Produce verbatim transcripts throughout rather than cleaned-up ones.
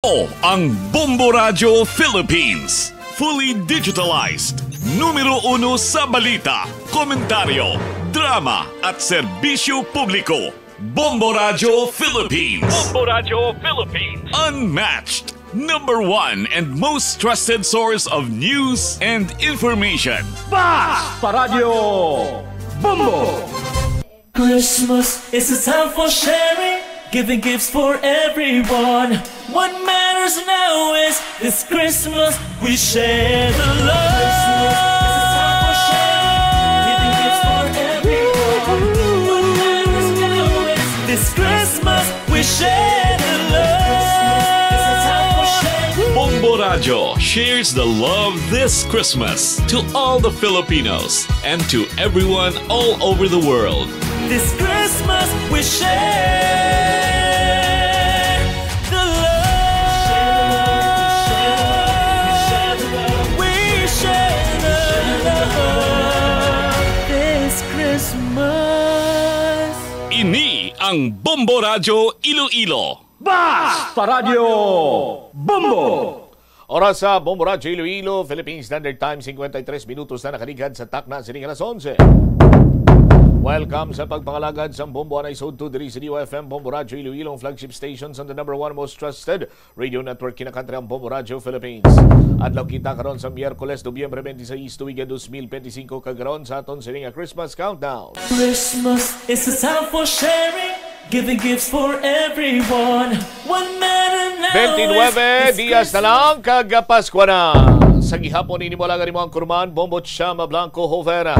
Ang Bombo Radyo Philippines. Fully digitalized. Numero uno sa balita, komentaryo, drama, at serbisyo publiko. Bombo Radyo Philippines. Bombo Radyo Philippines. Unmatched. Number one and most trusted source of news and information. Basta Radyo Bombo! Christmas is a time for sharing, giving gifts for everyone. What matters now is this Christmas we share the love. Christmas is a time for sharing, giving gifts for everyone. What matters now is this Christmas we share the love. Bombo Radyo shares the love this Christmas to all the Filipinos and to everyone all over the world. This Christmas we share the love. We share the love. This Christmas. Ini ang Bombo Radyo Iloilo. Basta Radyo Bombo! Oras sa Bombo Radyo Iloilo, Philippine Standard Time, cincuenta y tres minutos na nakaligad sa takna sining alas onse. Welcome sa pagpangalagad sang Bombo anay sa udto diri sa D Y F M Bombo Radyo Iloilo, ang flagship station sa the number one most trusted radio network kinakantriang Bombo Radyo Philippines. Adlaw kita karon sa Miyerkules, Nobyembre twenty-seis, tuig dos mil twenty-cinco, kag karon sa aton sining nga Christmas countdown. Christmas is a time for sharing, giving gifts for everyone. One matter now is Twenty-nueve this dias na lang, Christmas, kag Paskwa na. Sa gihapon, ini mo lang ang imong kurman, Bombo Chama Blanco Hover.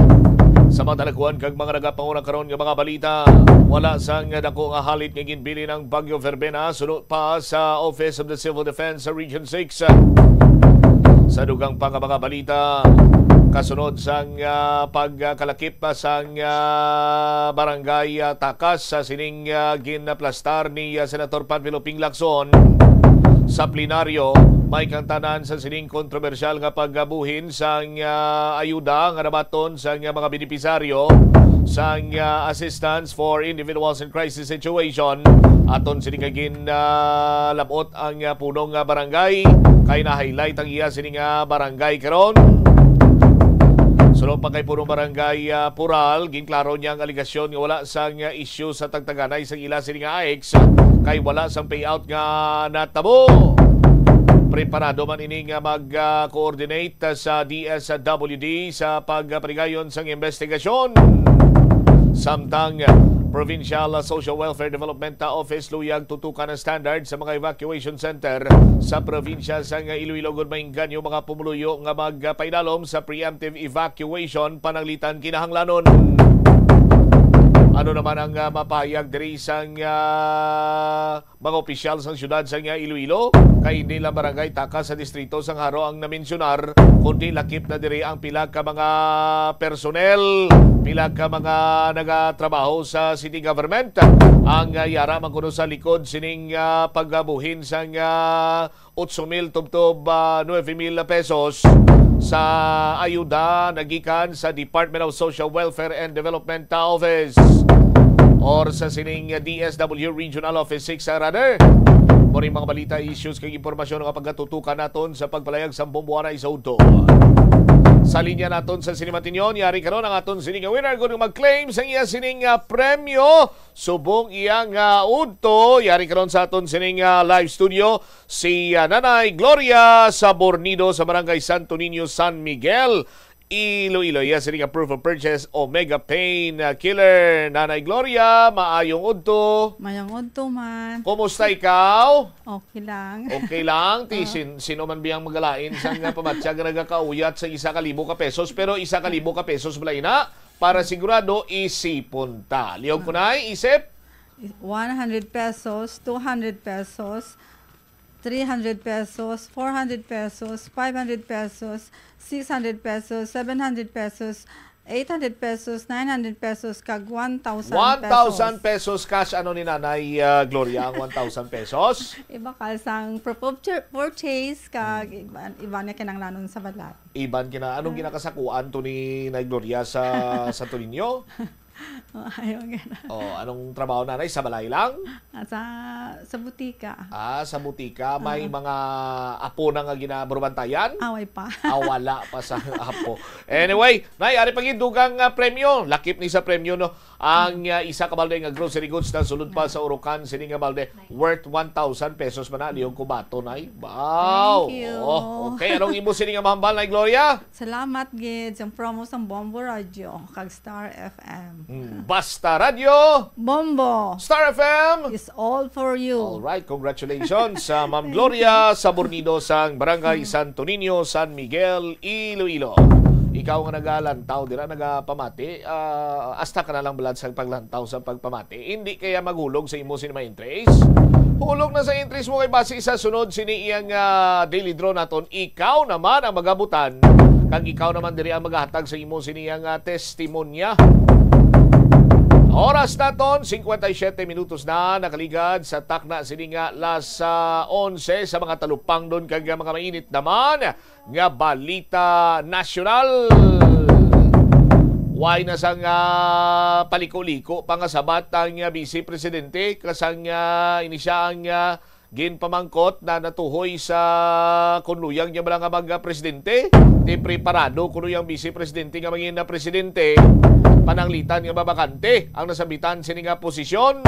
Sa mga talagkuhan kag mga nagapanguna karon nga mga balita, wala sang dako nga halit nga ginbilin ang Bagyo Verbena, suno pa sa Office of the Civil Defense sa Region six. Sa dugang pa nga mga balita, kasunod sang, ah, pagkalakip pa sang, ah, barangay, ah, Takas sa sining, ah, ginaplastar ni, ah, Senator Panfilo Ping Lacson sa plenaryo, may kang tanan sa sining kontrobersyal nga pagbuhin sang, ah, ayuda nga nabaton sang, ah, mga benepisaryo sang, ah, assistance for individuals in crisis situation. Aton sini nga gin, ah, labot ang, ah, punong, ah, barangay, kay na-highlight ang iya sini nga barangay karon. Suno pa kay punong barangay, ah, Pural, ginklaro niya ang alegasyon nga wala sang, ah, issue sa tagtaganay sang ila sini nga AICS, kay wala sang payout nga natabo. Preparado man ini nga mag, ah, coordinate sa D S W D sa pagpaligayon sang investigasyon. Samtang, Provincial Social Welfare Development Office luyag tutukan ang standard sa mga evacuation center sa probinsya sang Iloilo, ug maengganyo mga pumuluyo nga magpaidalom sa preemptive evacuation pananglitan kinahanglanon. Ano naman ang, ah, mapahayag diri sang, ah, mga opisyal sang siyudad sang Iloilo, kay hindi lang barangay Takas sa distrito sang Jaro ang namensyunar, kundi lakip na diri ang pila ka mga personnel, pila ka mga nagatrabaho sa city government ang, ah, yara man kuno sa likod sining, ah, pagbuhin sang, ah, otso mil tubtob, ah, nuebe mil pesos sa ayuda nagikan sa Department of Social Welfare and Development Office or sa sining D S W Regional Office six, ah, rather. Mao ni mga balita, issues, kag impormasyon nga pagatutukan naton sa pagpalayag sang Bombo anay sa udto. Sa linya naton sa sini matinyon, yari karon ang aton sining winner, kun mag-claim sa iya sining, ah, premyo subong iya nga udto. Yari karon sa aton sining, ah, live studio si, ah, Nanay Gloria Sabornido sa Barangay Santo Niño, San Miguel, Iloilo. Iya sini nga proof of purchase, Omega Pain, ah, Killer. Nanay Gloria, maayong udto. Mayong udto man. Kumusta ikaw? Okay lang. Okay lang. Ti, Ah. sin-, sino man biyang magalain sa nga pamatyag nga nagakauyat sa isa ka libo ka pesos, pero isa ka libo ka pesos bala ina, para sigurado, isipon ta. Lihog ko na, isip? One hundred pesos, two hundred pesos, three hundred pesos, four hundred pesos, five hundred pesos, six hundred pesos, seven hundred pesos, eight hundred pesos, nine hundred pesos, kag one thousand pesos. One thousand pesos cash. Ano ni Nanay, ah, Gloria, ang one thousand pesos? Iba ka sang proof of chur-, purchase, kag Hmm. iba, iba niya kinahanglanon sa balat. Iban kina, anong Hmm. ginakasakuan to ni Nay Gloria sa Santo Niño? Oh, ayaw nga na. Oh, anong trabaho, nanay? Sa balay lang? Ah, sa, sa butika. Ah, sa butika. May Ah. mga apo na nga ginabarubantayan? Away pa. Ah, wala pa sa apo. Anyway, nay, ari pa gid dugang, ah, premyo. Lakip ni sa premyo, no? Ang, ah, isa ka balde nga grocery goods na sulod pa Yeah. sa urukan sini nga balde worth one thousand pesos man na, lihog ko baton, ay. Wow! Thank you. Oh, okay, anong imo sini nga mahambal, Nay Gloria? Salamat gid sa promo sang Bombo Radio kag Star F M. Mm, Basta Radio, Bombo Star F M. Is all for you. All right, congratulations sa Ma'am Thank Gloria you. Sabornido sang Barangay Mm. Santo Niño, San Miguel, Iloilo. Ikaw nga nagalantaw dira, nagapamati, ah, hasta ka na lang balad sa paglantaw sa pagpamati. Hindi kaya maghulog sa imo sini mga entries? Hulog na sa entries mo kay base sa sunod sini iyang, ah, daily draw naton, ikaw naman ang magabutan kag ikaw naman diri ang magahatag sa imo sini iyang, ah, testimonya. Oras naton, cincuenta y siete minutos na nakaligad sa takna sini nga las, ah, onse sa mga talupangdon kag mga mainit naman nga balita nasyonal. Way na sang, ah, paliko-liko pa nga sabat ang, ah, Vice Presidente, kasang, ah, ini siya ang, ah, ginpamangkot na natuhoy sa kun luyag niya bala nga mag-, ah, presidente. Di preparado kun luyag Vice Presidente nga mangin na presidente, pananglitan nga mabakante ang nasambitan sini nga posisyon.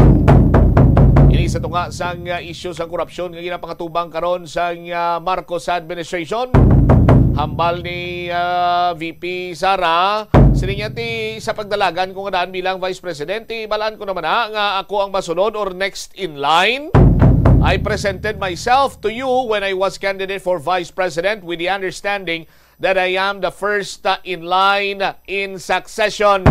Ini sa tunga sang, ah, isyu sang korupsyon nga ginapangatubang karon sang, ah, Marcos administration. Hambal ni, ah, V P Sara, siling niya, ti sa pagdalagan ko nga daan bilang Vice President, ti balaan ko naman na nga ako ang masunod or next in line. I presented myself to you when I was candidate for Vice President with the understanding that I am the first, uh, in line in succession.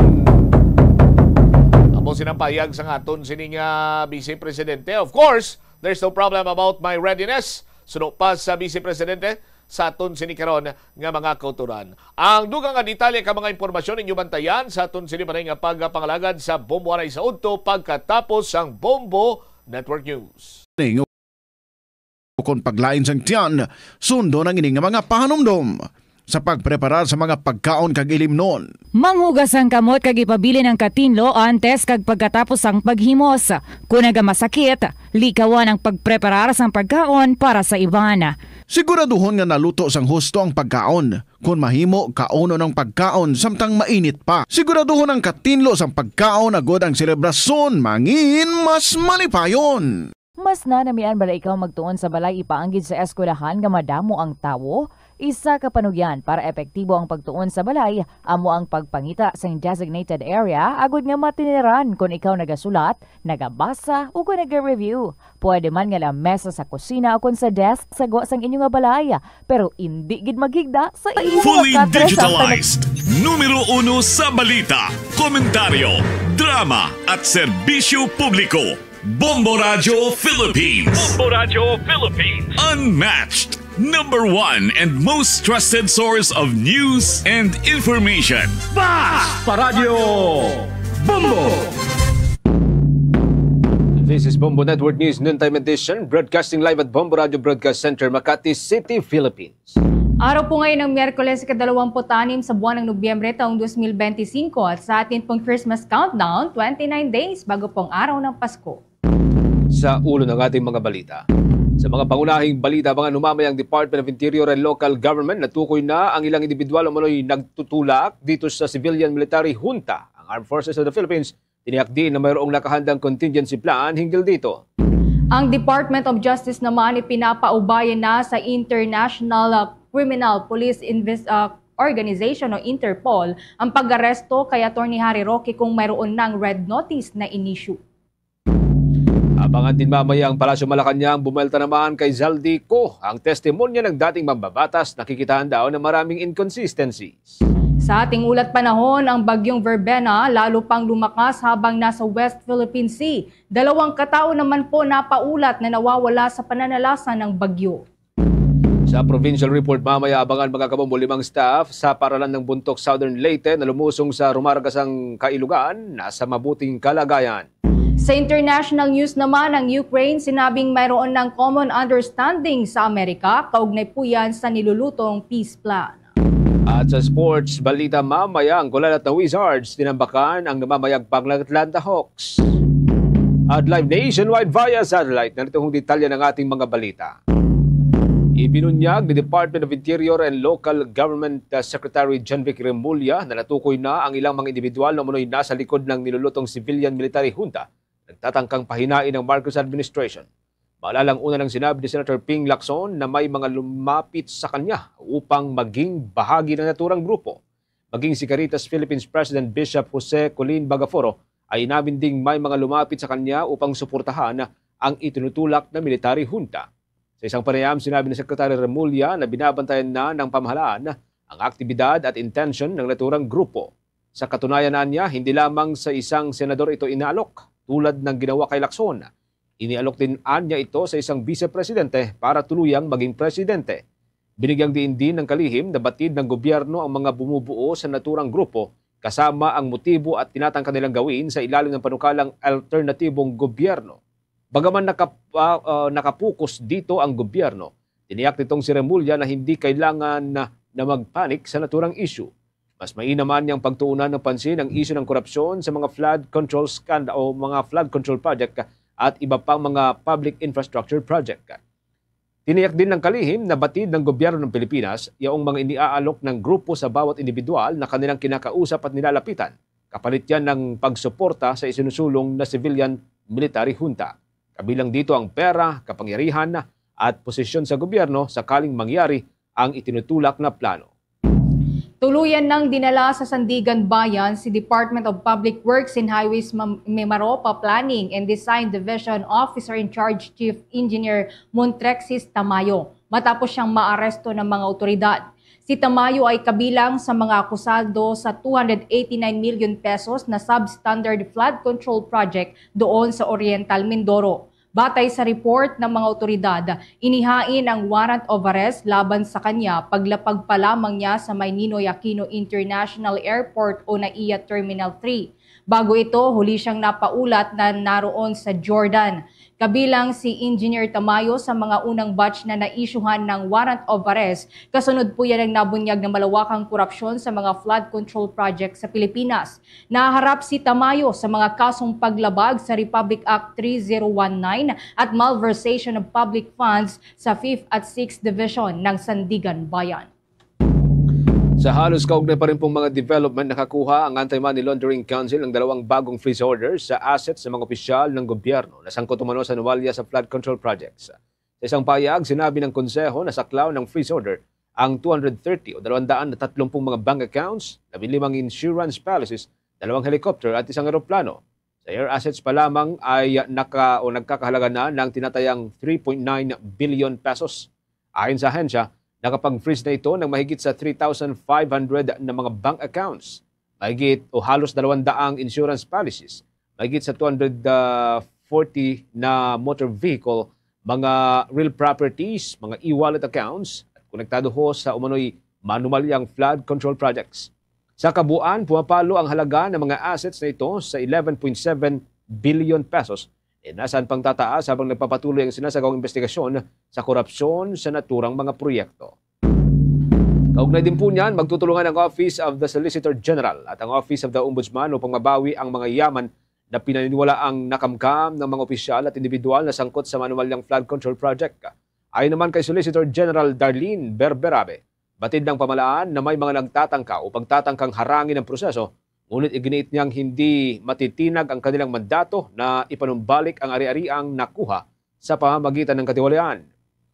Amo sinang pahayag sang aton sini nga Vice Presidente. Of course, there's no problem about my readiness. Suno pa sa Vice Presidente, sa aton sini karon nga mga kauturan. Ang dugang nga detalye kag mga impormasyon inyo bantayan sa aton sini pa nga pagpangalagad sa Bombo anay sa udto pagkatapos sang Bombo Network News. Ning ukon paglain sang tiyan, sundon ang ini nga mga pahanumdom sa pagpreparar sa mga pagkaon kag ilimnon. Manghugas ang kamot kag ipabilin ang katinlo antes kag pagkatapos sang paghimos. Kon nagamasakit, likawan ang pagpreparar sang pagkaon para sa iban. Siguraduhon nga naluto sang husto ang pagkaon. Kon mahimo, kaunon ang pagkaon samtang mainit pa. Siguraduhon ang katinlo sang pagkaon agod ang selebrasyon mangin mas malipayon. Mas nanamian bala ikaw magtuon sa balay ipaanggid sa eskwelahan nga madamo ang tawo? Isa ka panugyan para epektibo ang pagtuon sa balay amo ang pagpangita sang designated area agud nga matiniran kon ikaw nagasulat, nagabasa, o kon naga-review. Pwede man nga lamesa sa kusina o kon sa desk sa gwa sang inyo nga balay, pero indi gid maghigda sa inyo Fully nga katre sa digitalized. Numero uno sa balita, komentaryo, drama, at serbisyo publiko. Bombo Radyo Philippines. Bombo Radyo Philippines. Unmatched, number one, and most trusted source of news and information. Basta Radyo Bombo! This is Bombo Network News Noontime Edition, broadcasting live at Bombo Radyo Broadcast Center, Makati City, Philippines. Araw po ngayon ng Miyerkules, ikadalawamput-anim sa buwan ng Nobyembre taong dos mil benti singko, at sa atin pong Christmas countdown, twenty-nine days bago pong araw ng Pasko. Sa ulo ng ating mga balita. Sa mga pangunahing balita, mga numamay ang Department of Interior and Local Government, natukoy na ang ilang individual umano'y nagtutulak dito sa civilian military junta, ang Armed Forces of the Philippines. Tiniyak din na mayroong nakahandang contingency plan hinggil dito. Ang Department of Justice naman ipinapaubayan na sa International, uh, Criminal Police Inves-, uh, Organization o Interpol ang pag-aresto kay Attorney Harry Roque kung mayroon ng red notice na in-issue. Abangan din mamaya ang Palasyo Malacañang, bumelta naman kay Zaldy Co. Ang testimonya ng dating mambabatas, nakikitaan daw na maraming inconsistencies. Sa ating ulat panahon, ang bagyong Verbena lalo pang lumakas habang nasa West Philippine Sea. Dalawang katao naman po napaulat na nawawala sa pananalasa ng bagyo. Sa provincial report mamaya, abangan mga kabombo, limang staff sa Paralan ng Buntok, Southern Leyte na lumusong sa Rumarga sang Kailugan nasa mabuting kalagayan. Sa international news naman, ang Ukraine sinabing mayroon ng common understanding sa Amerika kaugnay po yan sa nilulutong peace plan. At sa sports balita, mamaya ang Kulanat na Wizards tinambakan ang namamayagpang ng Atlanta Hawks. At live nationwide via satellite, narito ang detalye ng ating mga balita. Ibinunyag ni Department of Interior and Local Government uh, Secretary John Vic Remulla na natukoy na ang ilang mga individual na umunoy nasa likod ng nilulutong civilian military junta nagtatangkang pahinain ng Marcos administration. Maalalang una nang sinabi ni Senator Ping Lacson na may mga lumapit sa kanya upang maging bahagi ng naturang grupo. Maging si Caritas Philippines President Bishop Jose Colin Bagaforo ay inamin ding may mga lumapit sa kanya upang suportahan ang itinutulak na military junta. Sa isang panayam, sinabi ni Secretary Remulla na binabantayan na ng pamahalaan ang aktibidad at intensyon ng naturang grupo. Sa katunayan, anya, hindi lamang sa isang senador ito inaalok, tulad ng ginawa kay Lacson. Inialok din anya ito sa isang vice presidente para tuluyang maging presidente. Binigyang diin din ng kalihim na batid ng gobyerno ang mga bumubuo sa naturang grupo kasama ang motibo at tinatangka nilang gawin sa ilalim ng panukalang alternatibong gobyerno. Bagaman nakap-, ah, ah, nakapokus dito ang gobyerno, tiniyak nitong si Remulla na hindi kailangan na, na magpanik sa naturang issue. Mas mainam anya niyang pagtuunan ng pansin ang isyu ng korupsyon sa mga flood control scand-, o mga flood control project at iba pang mga public infrastructure project. Tiniyak din ng kalihim na batid ng gobyerno ng Pilipinas yaong mga iniaalok ng grupo sa bawat individual na kanilang kinakausap at nilalapitan, kapalit yan ng pagsuporta sa isinusulong na civilian military junta. Kabilang dito ang pera, kapangyarihan, at posisyon sa gobyerno sakaling mangyari ang itinutulak na plano. Tuluyan nang dinala sa Sandiganbayan si Department of Public Works and Highways Mam-, Mimaropa Planning and Design Division Officer in Charge Chief Engineer Montrexis Tamayo matapos siyang maaresto ng mga otoridad. Si Tamayo ay kabilang sa mga akusado sa two hundred eighty-nine million pesos na substandard flood control project doon sa Oriental Mindoro. Batay sa report ng mga otoridad, inihain ang warrant of arrest laban sa kanya paglapag pa lamang niya sa may Ninoy Aquino International Airport o NAIA Terminal three. Bago ito, huli siyang napaulat na naroon sa Jordan. Kabilang si Engineer Tamayo sa mga unang batch na naisyuhan ng warrant of arrest, kasunod po yan ang nabunyag na malawakang korupsyon sa mga flood control project sa Pilipinas. Naharap si Tamayo sa mga kasong paglabag sa Republic Act three zero one nine at malversation of public funds sa fifth at sixth Division ng Sandiganbayan. Sa halos kaugnay pa rin pong mga development, nakakuha ang Anti-Money Laundering Council ng dalawang bagong freeze orders sa assets ng mga opisyal ng gobyerno na sangkot umano sa anomalya sa flood control projects. Sa isang pahayag, sinabi ng Konseho na saklaw ng freeze order ang two hundred thirty o dalawandaan na tatlumpung mga bank accounts, labinlimang insurance policies, dalawang helicopter at isang eroplano. Sa air assets pa lamang ay naka, o nagkakahalaga na ng tinatayang three point nine billion pesos. Ayon sa ahensya, nakapag-freeze na ito ng mahigit sa three thousand five hundred na mga bank accounts, mahigit o halos dalawandaang insurance policies, mahigit sa two hundred forty na motor vehicle, mga real properties, mga e-wallet accounts, at konektado ho sa umano'y manumalyang flood control projects. Sa kabuuan, pumapalo ang halaga ng mga assets na ito sa eleven point seven billion pesos, na inasahan pang tataas habang nagpapatuloy ang sinasagawang investigasyon sa korupsyon sa naturang mga proyekto. Kaugnay din po niyan, magtutulungan ang Office of the Solicitor General at ang Office of the Ombudsman upang mabawi ang mga yaman na pinaniniwalaang nakamkam ng mga opisyal at individual na sangkot sa manumalyang flood control project. Ayon naman kay Solicitor General Darlene Berberabe, batid ng pamahalaan na may mga nagtatangka o pagtatangkang harangin ang proseso, ngunit iginiit niyang hindi matitinag ang kanilang mandato na ipanumbalik ang ari-ariang nakuha sa pamamagitan ng katiwalian.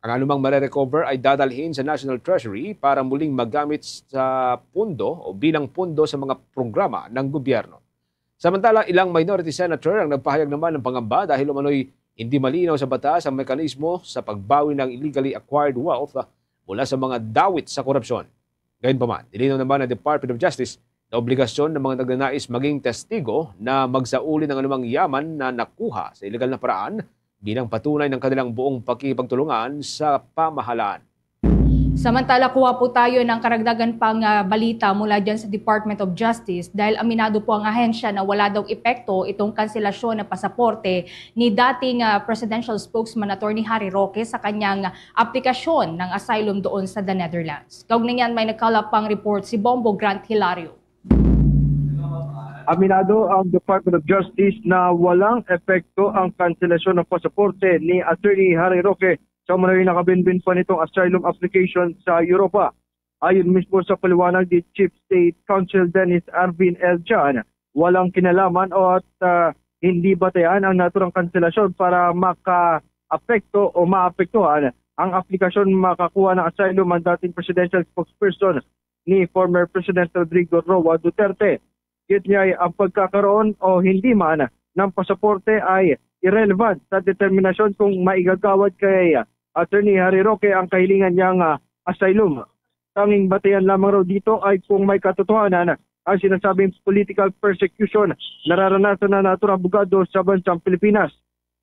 Ang anumang mare-recover ay dadalhin sa National Treasury para muling magamit sa pondo o bilang pondo sa mga programa ng gobyerno. Samantala, ilang minority senator ang nagpahayag naman ng pangamba dahil umano'y hindi malinaw sa batas ang mekanismo sa pagbawi ng illegally acquired wealth mula sa mga dawit sa korupsyon. Gayunpaman, nilinaw naman ng Department of Justice na obligasyon ng mga nagnanais maging testigo na magsauli ng anumang yaman na nakuha sa iligal na paraan bilang patunay ng kanilang buong pakikipagtulungan sa pamahalaan. Samantala, kuha po tayo ng karagdagan pang, ah, balita mula dyan sa Department of Justice dahil aminado po ang ahensya na wala daw epekto itong kanselasyon ng pasaporte ni dating, ah, presidential spokesman Attorney Harry Roque sa kanyang aplikasyon ng asylum doon sa The Netherlands. Kaugnay niyan, may nagkalap pang report si Bombo Grant Hilario. Aminado ang Department of Justice na walang epekto ang kanselasyon ng pasaporte ni Attorney Harry Roque sa umano'y nakabinbin pa nitong asylum application sa Europa. Ayon mismo sa paliwanag ni Chief State Counsel Dennis Arvin L. Chan, walang kinalaman o at ah, hindi batayan ang naturang kanselasyon para maka-apekto o maapektuhan ang aplikasyon makakuha ng asylum ang dating presidential spokesperson ni former President Rodrigo Roa Duterte. Gid niya ang pagkakaroon o hindi man ng pasaporte ay irrelevant sa determinasyon kung maigagawad kay Attorney Harry Roque ang kahilingan niyang ah, asylum. Tanging batayan lamang raw dito ay kung may katotohanan ang sinasabing political persecution nararanasan na nato abogado sa bansang Pilipinas.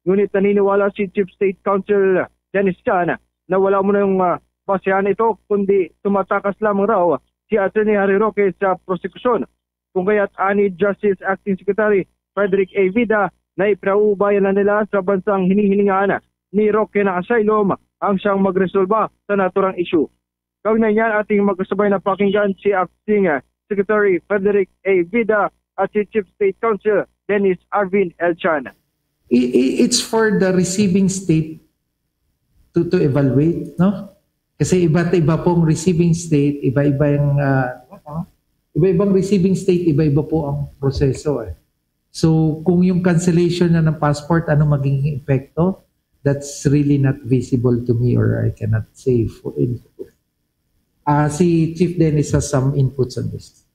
Ngunit naniniwala si Chief State Counsel Dennis Chan na wala mo nang ah, basehan ito kundi tumatakas lamang raw si Attorney Harry Roque sa prosekusyon. Kung kaya't ani Justice Acting Secretary Frederick A. Vida na ipinaubaya na nila sa bansang hinihiningaan ni Roque na asylum ang siyang magresolba sa naturang issue. Kaugnay niyan, ating magkasabay na pakinggan si Acting Secretary Frederick A. Vida at si Chief State Counsel Dennis Arvin L. Chan. I- i- it's for the receiving state to to evaluate, no? Kasi iba't iba pong receiving state, iba-iba yung ah, ano? Iba-ibang receiving state, iba-iba po ang proseso eh. So kung yung cancellation na ng passport, ano magiging epekto? That's really not visible to me or I cannot say for ah si Chief Dennis has some inputs on this.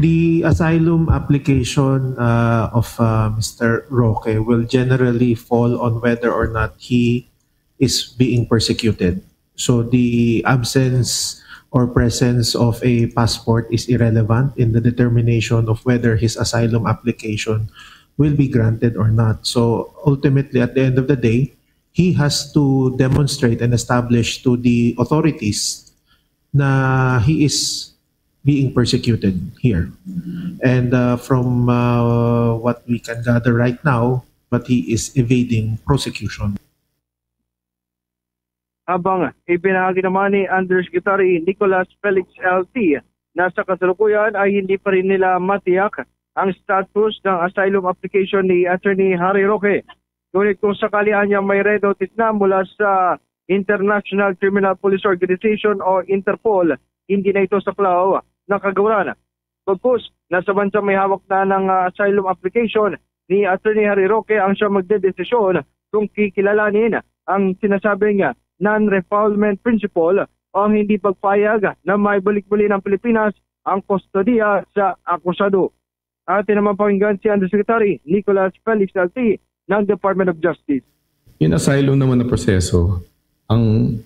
The asylum application uh, of uh, Mister Roque will generally fall on whether or not he is being persecuted. So the absence or presence of a passport is irrelevant in the determination of whether his asylum application will be granted or not. So ultimately, at the end of the day, he has to demonstrate and establish to the authorities na he is being persecuted here. And uh, from uh, what we can gather right now, but he is evading prosecution. Habang ipinahagi naman ni Undersecretary Nicolas Felix L T na sa kasalukuyan ay hindi pa rin nila matiyak ang status ng asylum application ni Attorney Harry Roque. Ngunit kung sakali anya may red notice na mula sa International Criminal Police Organization o Interpol, hindi na ito saklaw ng kagawaran. Pagkus, nasa bansa may hawak na ng ah, asylum application ni Attorney Harry Roque ang siya magdedesisyon kung kikilalanin ang sinasabing ah, non-refoulement principle o ang hindi pagpayag na may balik-bali ng Pilipinas ang kustodiya sa akusado. Atin naman pakinggan si Undersecretary Nicolas Felix L T ng Department of Justice. Yung asylum naman na proseso, ang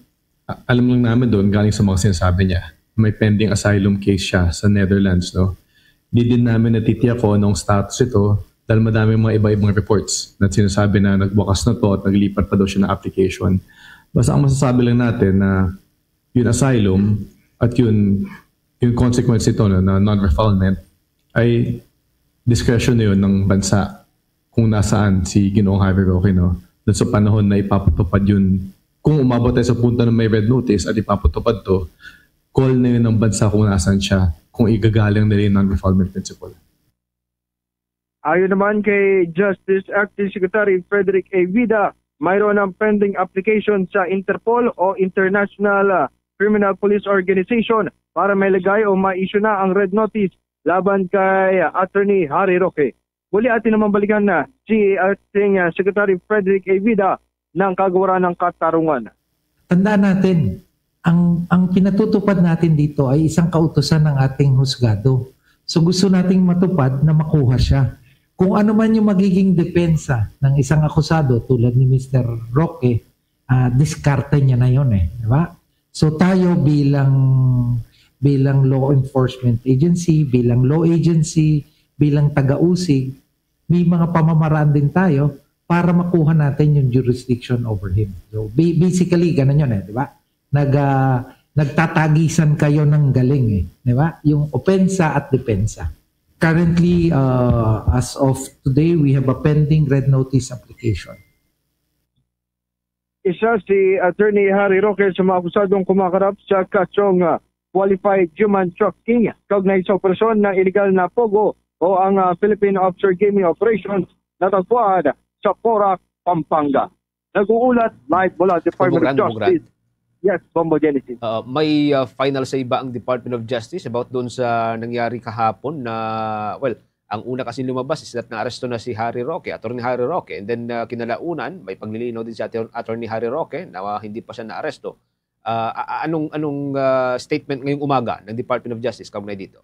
a- alam lang namin doon galing sa mga sinasabi niya, may pending asylum case siya sa Netherlands, no? Di din namin natitiyak kung anong status ito dahil madami mga iba-ibang reports na sinasabi na nagbukas na to at naglipat pa daw siya ng application. Basta ang masasabi lang natin na yung asylum at yung, yung consequence nito na, na non-refoulement ay discretion na yun ng bansa kung nasaan si Ginoong Harry Roque, no? Doon sa panahon na ipapatupad yun, kung umabot tayo sa punto na may red notice at ipapatupad to, call na yun ng bansa kung nasaan siya, kung igagalang nila yung non-refoulement principle. Ayon naman kay Justice Acting Secretary Frederick A. Vida, mayroon ng pending application sa Interpol o International ah, Criminal Police Organization para mailagay o ma-issue na ang red notice laban kay ah, Attorney Harry Roque. Muli atin naman balikan na si Acting ah, Secretary Frederick A. Vida ng Kagawaran ng Katarungan. Tandaan natin, ang, ang pinatutupad natin dito ay isang kautusan ng ating husgado. So gusto nating matupad na makuha siya. Kung ano man yung magiging depensa ng isang akusado tulad ni Mister Roque, ah, diskarte niya na yun eh, di ba? So tayo bilang bilang law enforcement agency, bilang law agency, bilang taga-usig, may mga pamamaraan din tayo para makuha natin yung jurisdiction over him. So ba- basically, ganun yun eh, di ba? nag, ah, nagtatagisan kayo ng galing eh, di ba? Yung opensa at depensa. Currently, uh, as of today, we have a pending red notice application. Isa si Attorney Harry Roque sa mga akusadong kumakarap sa kasong, ah, qualified human trafficking kaugnay sa operasyon ng illegal na POGO o ang, ah, Philippine Offshore Gaming Operations na tagpuan sa Porac, Pampanga. Nag-uulat live mula sa Department of Bumugran, Bumugran. Justice. Yes, Bombo Genesis. Uh, may, uh, final say ba ang Department of Justice about doon sa nangyari kahapon na, well, ang una kasi lumabas is that naaresto na si Harry Roque, Attorney Harry Roque, and then, uh, kinalaunan, may paglilinaw din si Attor-, Attorney Harry Roque na, uh, hindi pa siya naaresto. Uh, a-, a-, anong, anong, uh, statement ngayong umaga ng Department of Justice kaugnay dito?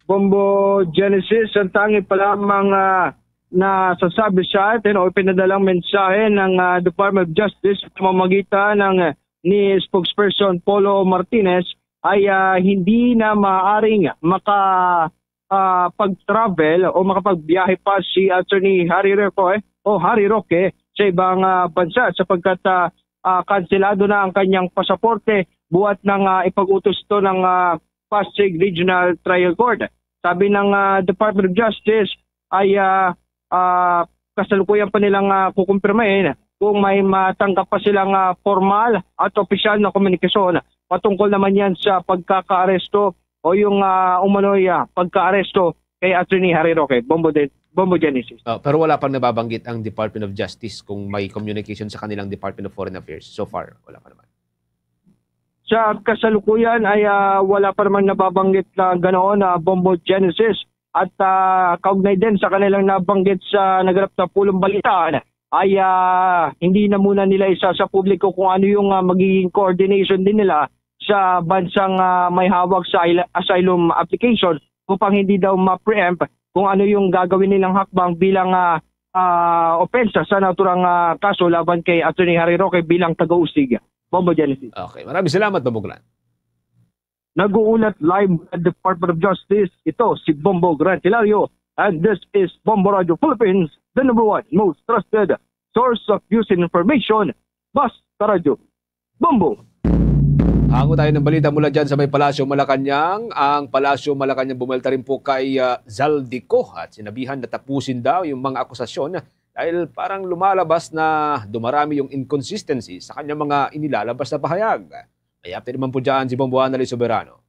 Bombo Genesis, ang tangi pa lamang, ah, nasasabi sa atin o ipinadalang mensahe ng, ah, Department of Justice sa pamamagitan ng, ah, ni spokesperson Polo Martinez ay, ah, hindi na maaaring maka, ah, pag-travel o makapagbiyahe pa si Attorney Harry Roque o Harry Roque sa ibang, ah, bansa sapagkat, ah, ah, kanselado na ang kanyang pasaporte buhat nang, ah, ipag-utos ito ng, ah, Pasig Regional Trial Court. Sabi ng, ah, Department of Justice ay, ah, ah, kasalukuyan pa nilang, ah, kukumpirmahin kung may matanggap pa silang, ah, formal at opisyal na komunikasyon patungkol naman yan sa pagkakaaresto o yung, ah, umano'y, ah, pagkaaresto kay Attorney Harry Roque. Bombo, de, Bombo Genesis. Oh, pero wala pang nababanggit ang Department of Justice kung may communication sa kanilang Department of Foreign Affairs. So far, wala pa naman. Sa kasalukuyan ay, ah, wala pa namang nababanggit na ganoon na Bombo Genesis. At, ah, kaugnay din sa kanilang nabanggit sa naganap na pulong balitaan, ay, ah, hindi na muna nila isa sa publiko kung ano yung, ah, magiging coordination din nila sa bansang, ah, may hawak sa ila-, asylum application upang hindi daw ma-preempt kung ano yung gagawin nilang hakbang bilang, ah, ah, opensa sa naturang, ah, kaso laban kay Attorney Harry Roque bilang taga-usig. Bombo Genesis. Okay, maraming salamat, Bombo Grant. Nag-uulat live mula Department of Justice, ito si Bombo Grant Hilario, and this is Bombo Radio Philippines, the number one most trusted source of news and information. Basta Radio. Bombo! Hango tayo ng balita mula dyan sa may Palasyo Malacañang. Ang Palasyo Malacañang bumelta rin po kay, ah, Zaldy Co at sinabihan na tapusin daw yung mga akusasyon dahil parang lumalabas na dumarami yung inconsistency sa kanyang mga inilalabas na pahayag. May update naman po dyan si Bombo Annalie Soberano.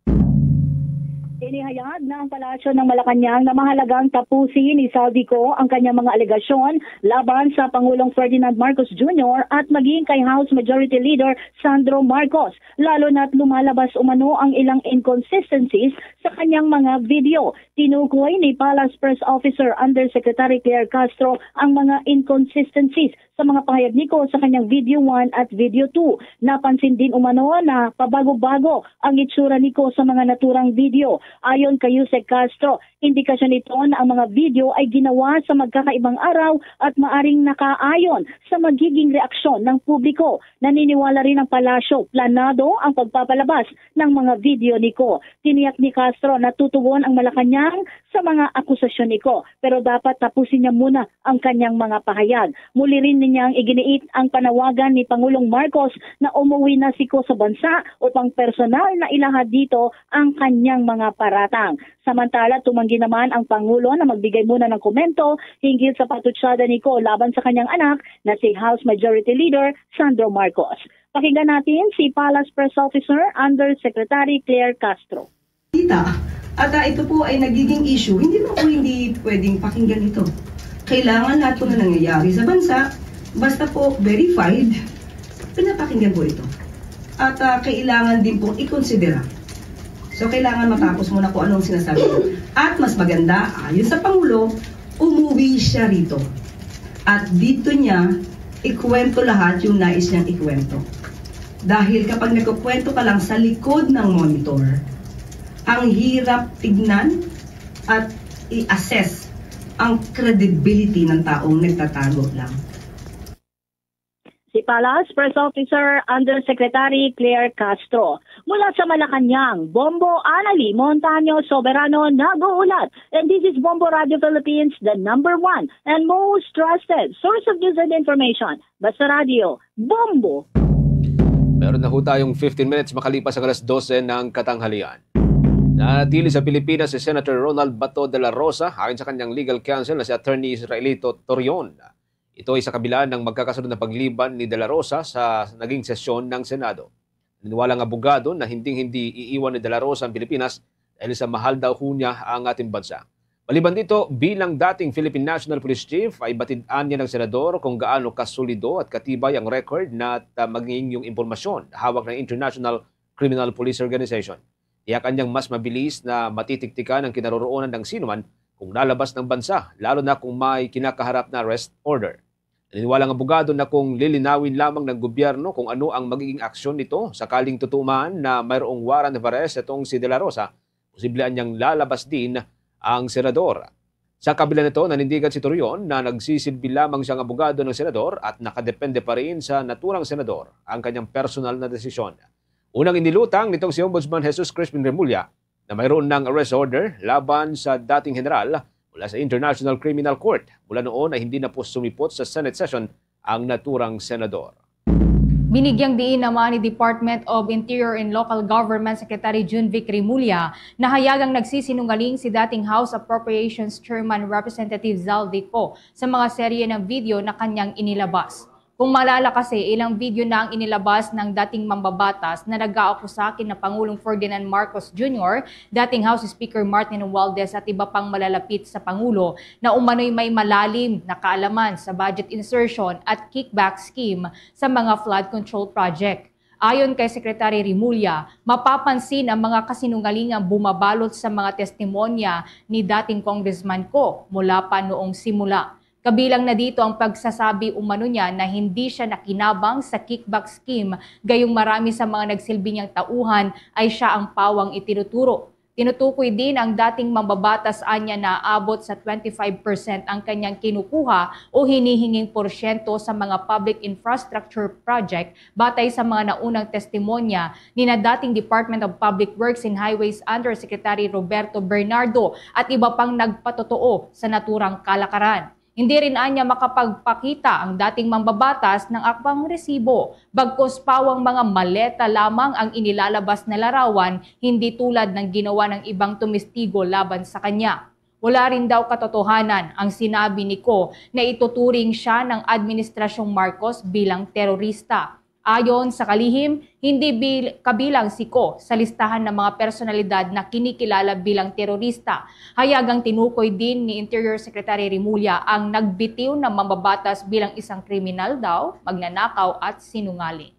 Inihayag na ang Palasyo ng Malacañang na mahalagang tapusin ni Zaldy Co ang kanyang mga alegasyon laban sa Pangulong Ferdinand Marcos Junior at maging kay House Majority Leader Sandro Marcos, lalo na't lumalabas umano ang ilang inconsistencies sa kanyang mga video. Tinukoy ni Palace Press Officer Undersecretary Claire Castro ang mga inconsistencies sa mga pahayag ni Co sa kanyang video one at video two. Napansin din umano na pabago-bago ang itsura ni Co sa mga naturang video. Ayon kay Usec Castro, indikasyon ito na ang mga video ay ginawa sa magkakaibang araw at maaring nakaayon sa magiging reaksyon ng publiko. Naniniwala rin ang Palasyo, planado ang pagpapalabas ng mga video ni Co. Tiniyak ni Castro na tutugon ang Malacañang sa mga akusasyon ni Co, pero dapat tapusin niya muna ang kanyang mga pahayag. Muli rin niyang iginiit ang panawagan ni Pangulong Marcos na umuwi na si Co sa bansa upang personal na ilahad dito ang kanyang mga paratang. Samantala, tumanggi naman ang Pangulo na magbigay muna ng komento hinggil sa patutsada ni Co laban sa kanyang anak na si House Majority Leader Sandro Marcos. Pakinggan natin si Palace Press Officer Undersecretary Claire Castro. Kita. At, ah, ito po ay nagiging issue. Hindi mo po hindi pwedeng pakinggan ito. Kailangan lahat po na nangyayari sa bansa, basta po verified, pinapakinggan po ito. At, ah, kailangan din pong ikonsidera. So, kailangan matapos muna kung anong sinasabi niya. At mas maganda, ayon sa Pangulo, umuwi siya rito. At dito niya ikwento lahat yung nais niyang ikwento. Dahil kapag nagkukwento ka lang sa likod ng monitor, ang hirap tignan at i-assess ang credibility ng taong nagtatago lang. Si Palace Press Officer Undersecretary Claire Castro. Mula sa Malacañang, Bombo Annalie Montaño Soberano nag-uulat. And this is Bombo Radio Philippines, the number one and most trusted source of news and information. Basta Radio, Bombo! Meron na ho tayong fifteen minutes makalipas ang alas dose ng katanghalian. Nanatili sa Pilipinas si Senator Ronald Bato de la Rosa ayon sa kanyang legal counsel na si Attorney Israelito Torion. Ito ay sa kabila ng magkakasunod na pagliban ni de la Rosa sa naging sesyon ng Senado. Naniniwala ang abogado na hinding-hindi iiwan ni de la Rosa ang Pilipinas dahil sa mahal daw ho niya ang ating bansa. Maliban dito, bilang dating Philippine National Police Chief, ay batid-an niya ng senador kung gaano kasolido at katibay ang record na, ah, maging yung impormasyon na hawak ng International Criminal Police Organization. Tiyakan niyang mas mabilis na matitiktikan ang kinaroroonan ng sinuman kung lalabas ng bansa, lalo na kung may kinakaharap na arrest order. Naniniwala ang abogado na kung lilinawin lamang ng gobyerno kung ano ang magiging aksyon nito sakaling totoo man na mayroong warrant of arrest itong si De La Rosa, posible niyang lalabas din ang senador. Sa kabila nito, nanindigan si Torion na nagsisilbi lamang siyang abogado ng senador at nakadepende pa rin sa naturang senador ang kanyang personal na desisyon. Unang inilutang nitong si Ombudsman Jesus Crispin Remulla na mayroon ng arrest order laban sa dating general mula sa International Criminal Court. Mula noon ay hindi na po sumipot sa Senate session ang naturang senador. Binigyang diin naman ni Department of Interior and Local Government Secretary Junvic Remulla na hayagang nagsisinungaling si dating House Appropriations Chairman Representative Zaldy Co sa mga serye ng video na kanyang inilabas. Kung maalala kasi, ilang video na ang inilabas ng dating mambabatas na nag-aakusa kina Pangulong Ferdinand Marcos Junior, dating House Speaker Martin Romualdez at iba pang malalapit sa Pangulo na umano'y may malalim na kaalaman sa budget insertion at kickback scheme sa mga flood control project. Ayon kay Secretary Remulla, mapapansin ang mga kasinungalingang bumabalot sa mga testimonya ni dating Congressman Co mula pa noong simula. Kabilang na dito ang pagsasabi umano niya na hindi siya nakinabang sa kickback scheme, gayong marami sa mga nagsilbi niyang tauhan ay siya ang pawang itinuturo. Tinutukoy din ang dating mambabatas anya na abot sa twenty-five percent ang kanyang kinukuha o hinihinging porsyento sa mga public infrastructure project, batay sa mga naunang testimonya ni na dating Department of Public Works and Highways Undersecretary Roberto Bernardo at iba pang nagpatotoo sa naturang kalakaran. Hindi rin anya makapagpakita ang dating mambabatas ng akbang resibo, bagkus pawang mga maleta lamang ang inilalabas na larawan, hindi tulad ng ginawa ng ibang tumistigo laban sa kanya. Wala rin daw katotohanan ang sinabi ni Co na ituturing siya ng Administrasyong Marcos bilang terorista. Ayon sa kalihim, hindi bil-, kabilang si Co sa listahan ng mga personalidad na kinikilala bilang terorista. Hayagang tinukoy din ni Interior Secretary Remulla ang nagbitiw ng mambabatas bilang isang kriminal daw, magnanakaw at sinungaling.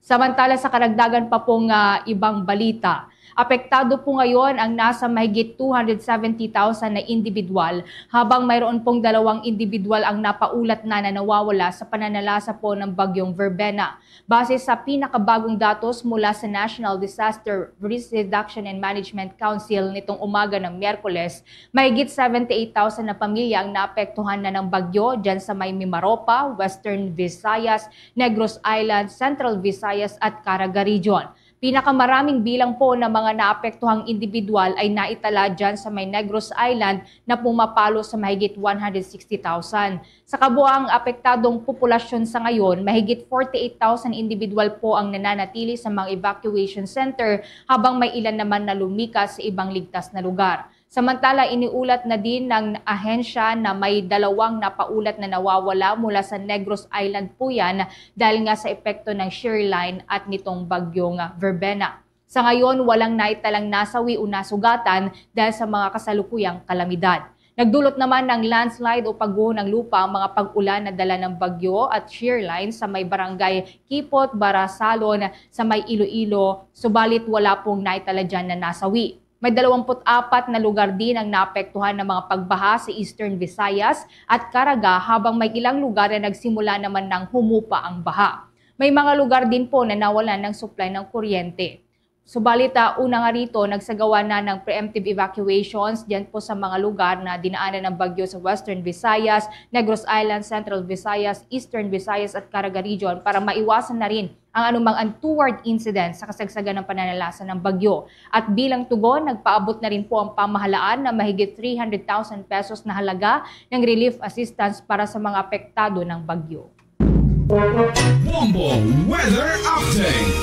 Samantala, sa karagdagan pa pong, ah, ibang balita, apektado po ngayon ang nasa mahigit two hundred seventy thousand na individual, habang mayroon pong dalawang individual ang napaulat na na nawawala sa pananalasa po ng Bagyong Verbena. Base sa pinakabagong datos mula sa National Disaster Risk Reduction and Management Council nitong umaga ng Miyerkules, mahigit seventy-eight thousand na pamilya ang naapektuhan na ng bagyo dyan sa may Mimaropa, Western Visayas, Negros Island, Central Visayas at Caraga Region. Pinakamaraming bilang po ng mga naapektuhang individual ay naitala dyan sa may Negros Island na pumapalo sa mahigit one hundred sixty thousand. Sa kabuang apektadong populasyon sa ngayon, mahigit forty-eight thousand individual po ang nananatili sa mga evacuation center, habang may ilan naman na lumikas sa ibang ligtas na lugar. Samantala, iniulat na din ng ahensya na may dalawang napaulat na nawawala mula sa Negros Island po yan dahil nga sa epekto ng shear line at nitong bagyong Verbena. Sa ngayon, walang naitalang nasawi o nasugatan dahil sa mga kasalukuyang kalamidad. Nagdulot naman ng landslide o pagguho ng lupa ang mga pag-ulan na dala ng bagyo at shear line sa may barangay Kipot, Barasalon, sa may Iloilo, subalit wala pong naitala dyan na nasawi. May dalawampu't apat na lugar din ang naapektuhan ng mga pagbaha sa Eastern Visayas at Caraga, habang may ilang lugar na nagsimula naman ng humupa ang baha. May mga lugar din po na nawalan ng supply ng kuryente. Subalit, ah, una nga rito, nagsagawa na ng preemptive evacuations dyan po sa mga lugar na dinaanan ng bagyo sa Western Visayas, Negros Island, Central Visayas, Eastern Visayas at Caraga Region para maiwasan na rin ang anumang untoward incident sa kasagsagan ng pananalasa ng bagyo. At bilang tugon, nagpaabot na rin po ang pamahalaan ng mahigit three hundred thousand pesos na halaga ng relief assistance para sa mga apektado ng bagyo. Bombo Weather Update.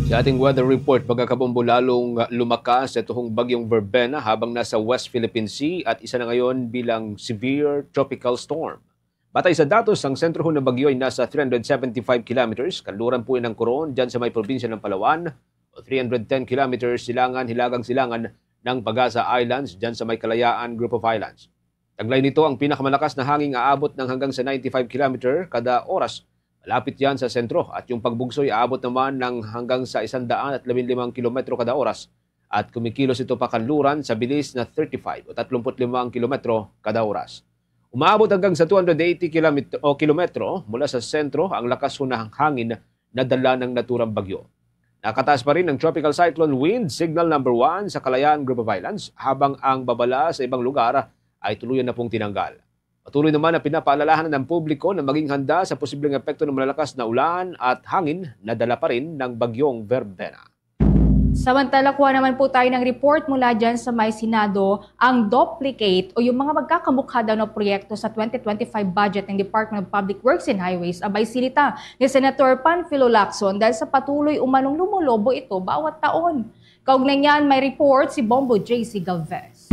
Sa ating weather report, mga kabombo, lalong lumakas ito hong bagyong Verbena habang nasa West Philippine Sea at isa na ngayon bilang severe tropical storm. Batay sa datos, ang sentro ho ng bagyo ay nasa three hundred seventy-five kilometers kanluran po ng Coron, dyan sa may probinsya ng Palawan, o three hundred ten kilometers silangan, hilagang silangan ng Pagasa Islands, dyan sa may Kalayaan Group of Islands. Taglay nito, ang pinakamalakas na hangin aabot ng hanggang sa ninety-five kilometer kada oras, malapit yan sa sentro, at yung pagbugsoy aabot naman ng hanggang sa isang daan at labing limang kilometro kada oras, at kumikilos ito pakanluran sa bilis na thirty-five o tatlumpu't limang kilometro kada oras. Umaabot hanggang sa two hundred eighty kilometro, o kilometro mula sa sentro ang lakas ho ng hangin na dala ng naturang bagyo. Nakataas pa rin ang Tropical Cyclone Wind Signal number one sa Kalayaan Group of Islands, habang ang babala sa ibang lugar ay tuluyan na pong tinanggal. Patuloy naman na pinapaalalahanan ng publiko na maging handa sa posibleng epekto ng malalakas na ulan at hangin na dala pa rin ng bagyong Verbena. Samantala, kuha naman po tayo ng report mula dyan sa may Senado. Ang duplicate o yung mga magkakamukha daw na proyekto sa twenty twenty-five budget ng Department of Public Works and Highways, abay, sinita ni Senator Panfilo Lacson dahil sa patuloy umanong lumolobo ito bawat taon. Kaugnay niyan, may report si Bombo J C Galvez.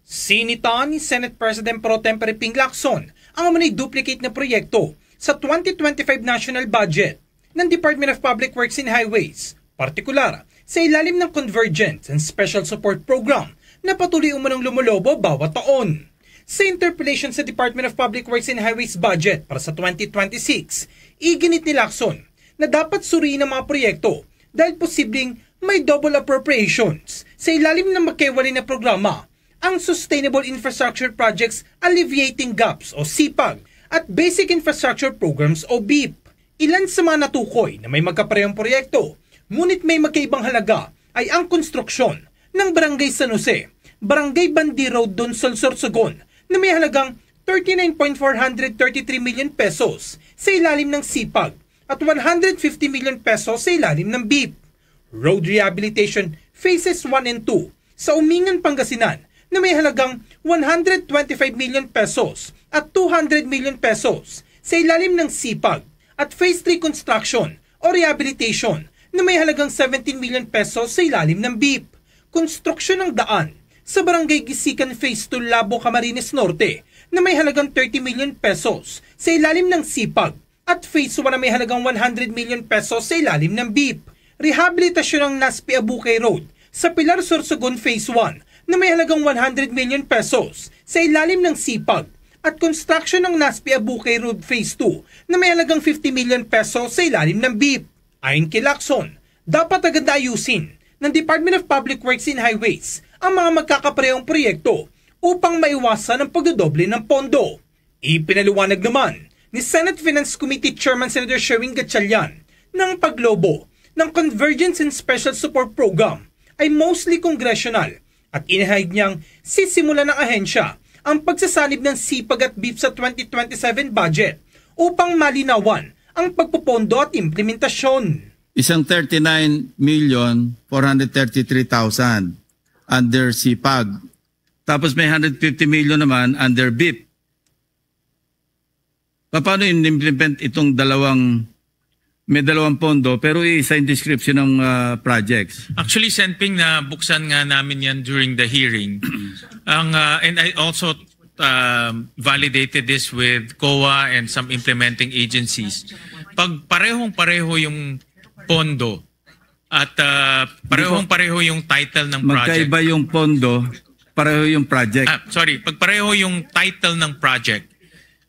Sinita ni Senate President Pro Tempore Ping Lacson ang amo ni duplicate na proyekto sa twenty twenty-five national budget ng Department of Public Works and Highways, partikular sa ilalim ng Convergence and Special Support Program na patuloy umanong lumolobo bawat taon. Sa interpellation sa Department of Public Works and Highways budget para sa twenty twenty-six, iginit ni Lacson na dapat suriin ang mga proyekto dahil posibleng may double appropriations sa ilalim ng magkaiwalay na programa, ang Sustainable Infrastructure Projects Alleviating Gaps o sipag at Basic Infrastructure Programs o BIP. Ilan sa mga natukoy na may magkaparehong proyekto, ngunit may magkaibang halaga, ay ang konstruksyon ng Barangay San Jose, Barangay Bandi Road, Donsol, Sorsogon, na may halagang thirty-nine point four hundred thirty-three million pesos sa ilalim ng sipag at one hundred fifty million pesos sa ilalim ng BIP. Road Rehabilitation Phases one and two sa Umingan, Pangasinan, na may halagang one hundred twenty-five million pesos at two hundred million pesos sa ilalim ng sipag, at Phase three Construction o Rehabilitation na may halagang seventeen million pesos sa ilalim ng BIP. Konstruksyon ng daan sa Barangay Gisikan Phase two, Labo, Camarines Norte, na may halagang thirty million pesos sa ilalim ng sipag, at Phase one na may halagang one hundred million pesos sa ilalim ng BIP. Rehabilitasyon ng Naspi Abucay Road sa Pilar, Sorsogon Phase one na may halagang one hundred million pesos sa ilalim ng sipag, at construction ng Naspi Abucay Road Phase two na may halagang fifty million pesos sa ilalim ng BIP. Ayon kay Lacson, dapat agad na ayusin ng Department of Public Works and Highways ang mga magkakaparehong proyekto upang maiwasan ang pagdodoble ng pondo. Ipinaliwanag naman ni Senate Finance Committee Chairman Senator Sherwin Gatchalian na ang paglobo ng Convergence and Special Support Program ay mostly congressional, at inihayag niyang sisimula ng ahensya ang pagsasanib ng sipag at BIP sa twenty twenty-seven budget upang malinawan ang pagpopondo at implementasyon. Isang thirty-nine million four hundred thirty-three thousand under sipag. Tapos may hundred fifty million naman under BIP. Pa-, paano in-implement itong dalawang, may dalawang pondo, pero iisa yung description ng, ah, projects? Actually, Senping, nabuksan nga namin yan during the hearing. Ang, ah, and I also, um, validated this with COA and some implementing agencies. Pag parehong-pareho yung pondo at, ah, parehong-pareho yung title ng project. Magkaiba yung pondo, pareho yung project. Ah, sorry, pag pareho yung title ng project,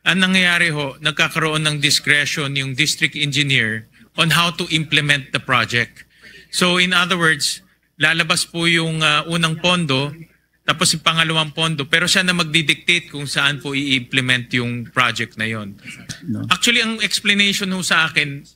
ang nangyayari ho, nagkakaroon ng discretion yung district engineer on how to implement the project. So, in other words, lalabas po yung, ah, unang pondo, tapos yung pangalawang pondo, pero siya na magdidictate kung saan po i-implement yung project na yon. No. Actually, ang explanation ho sa akin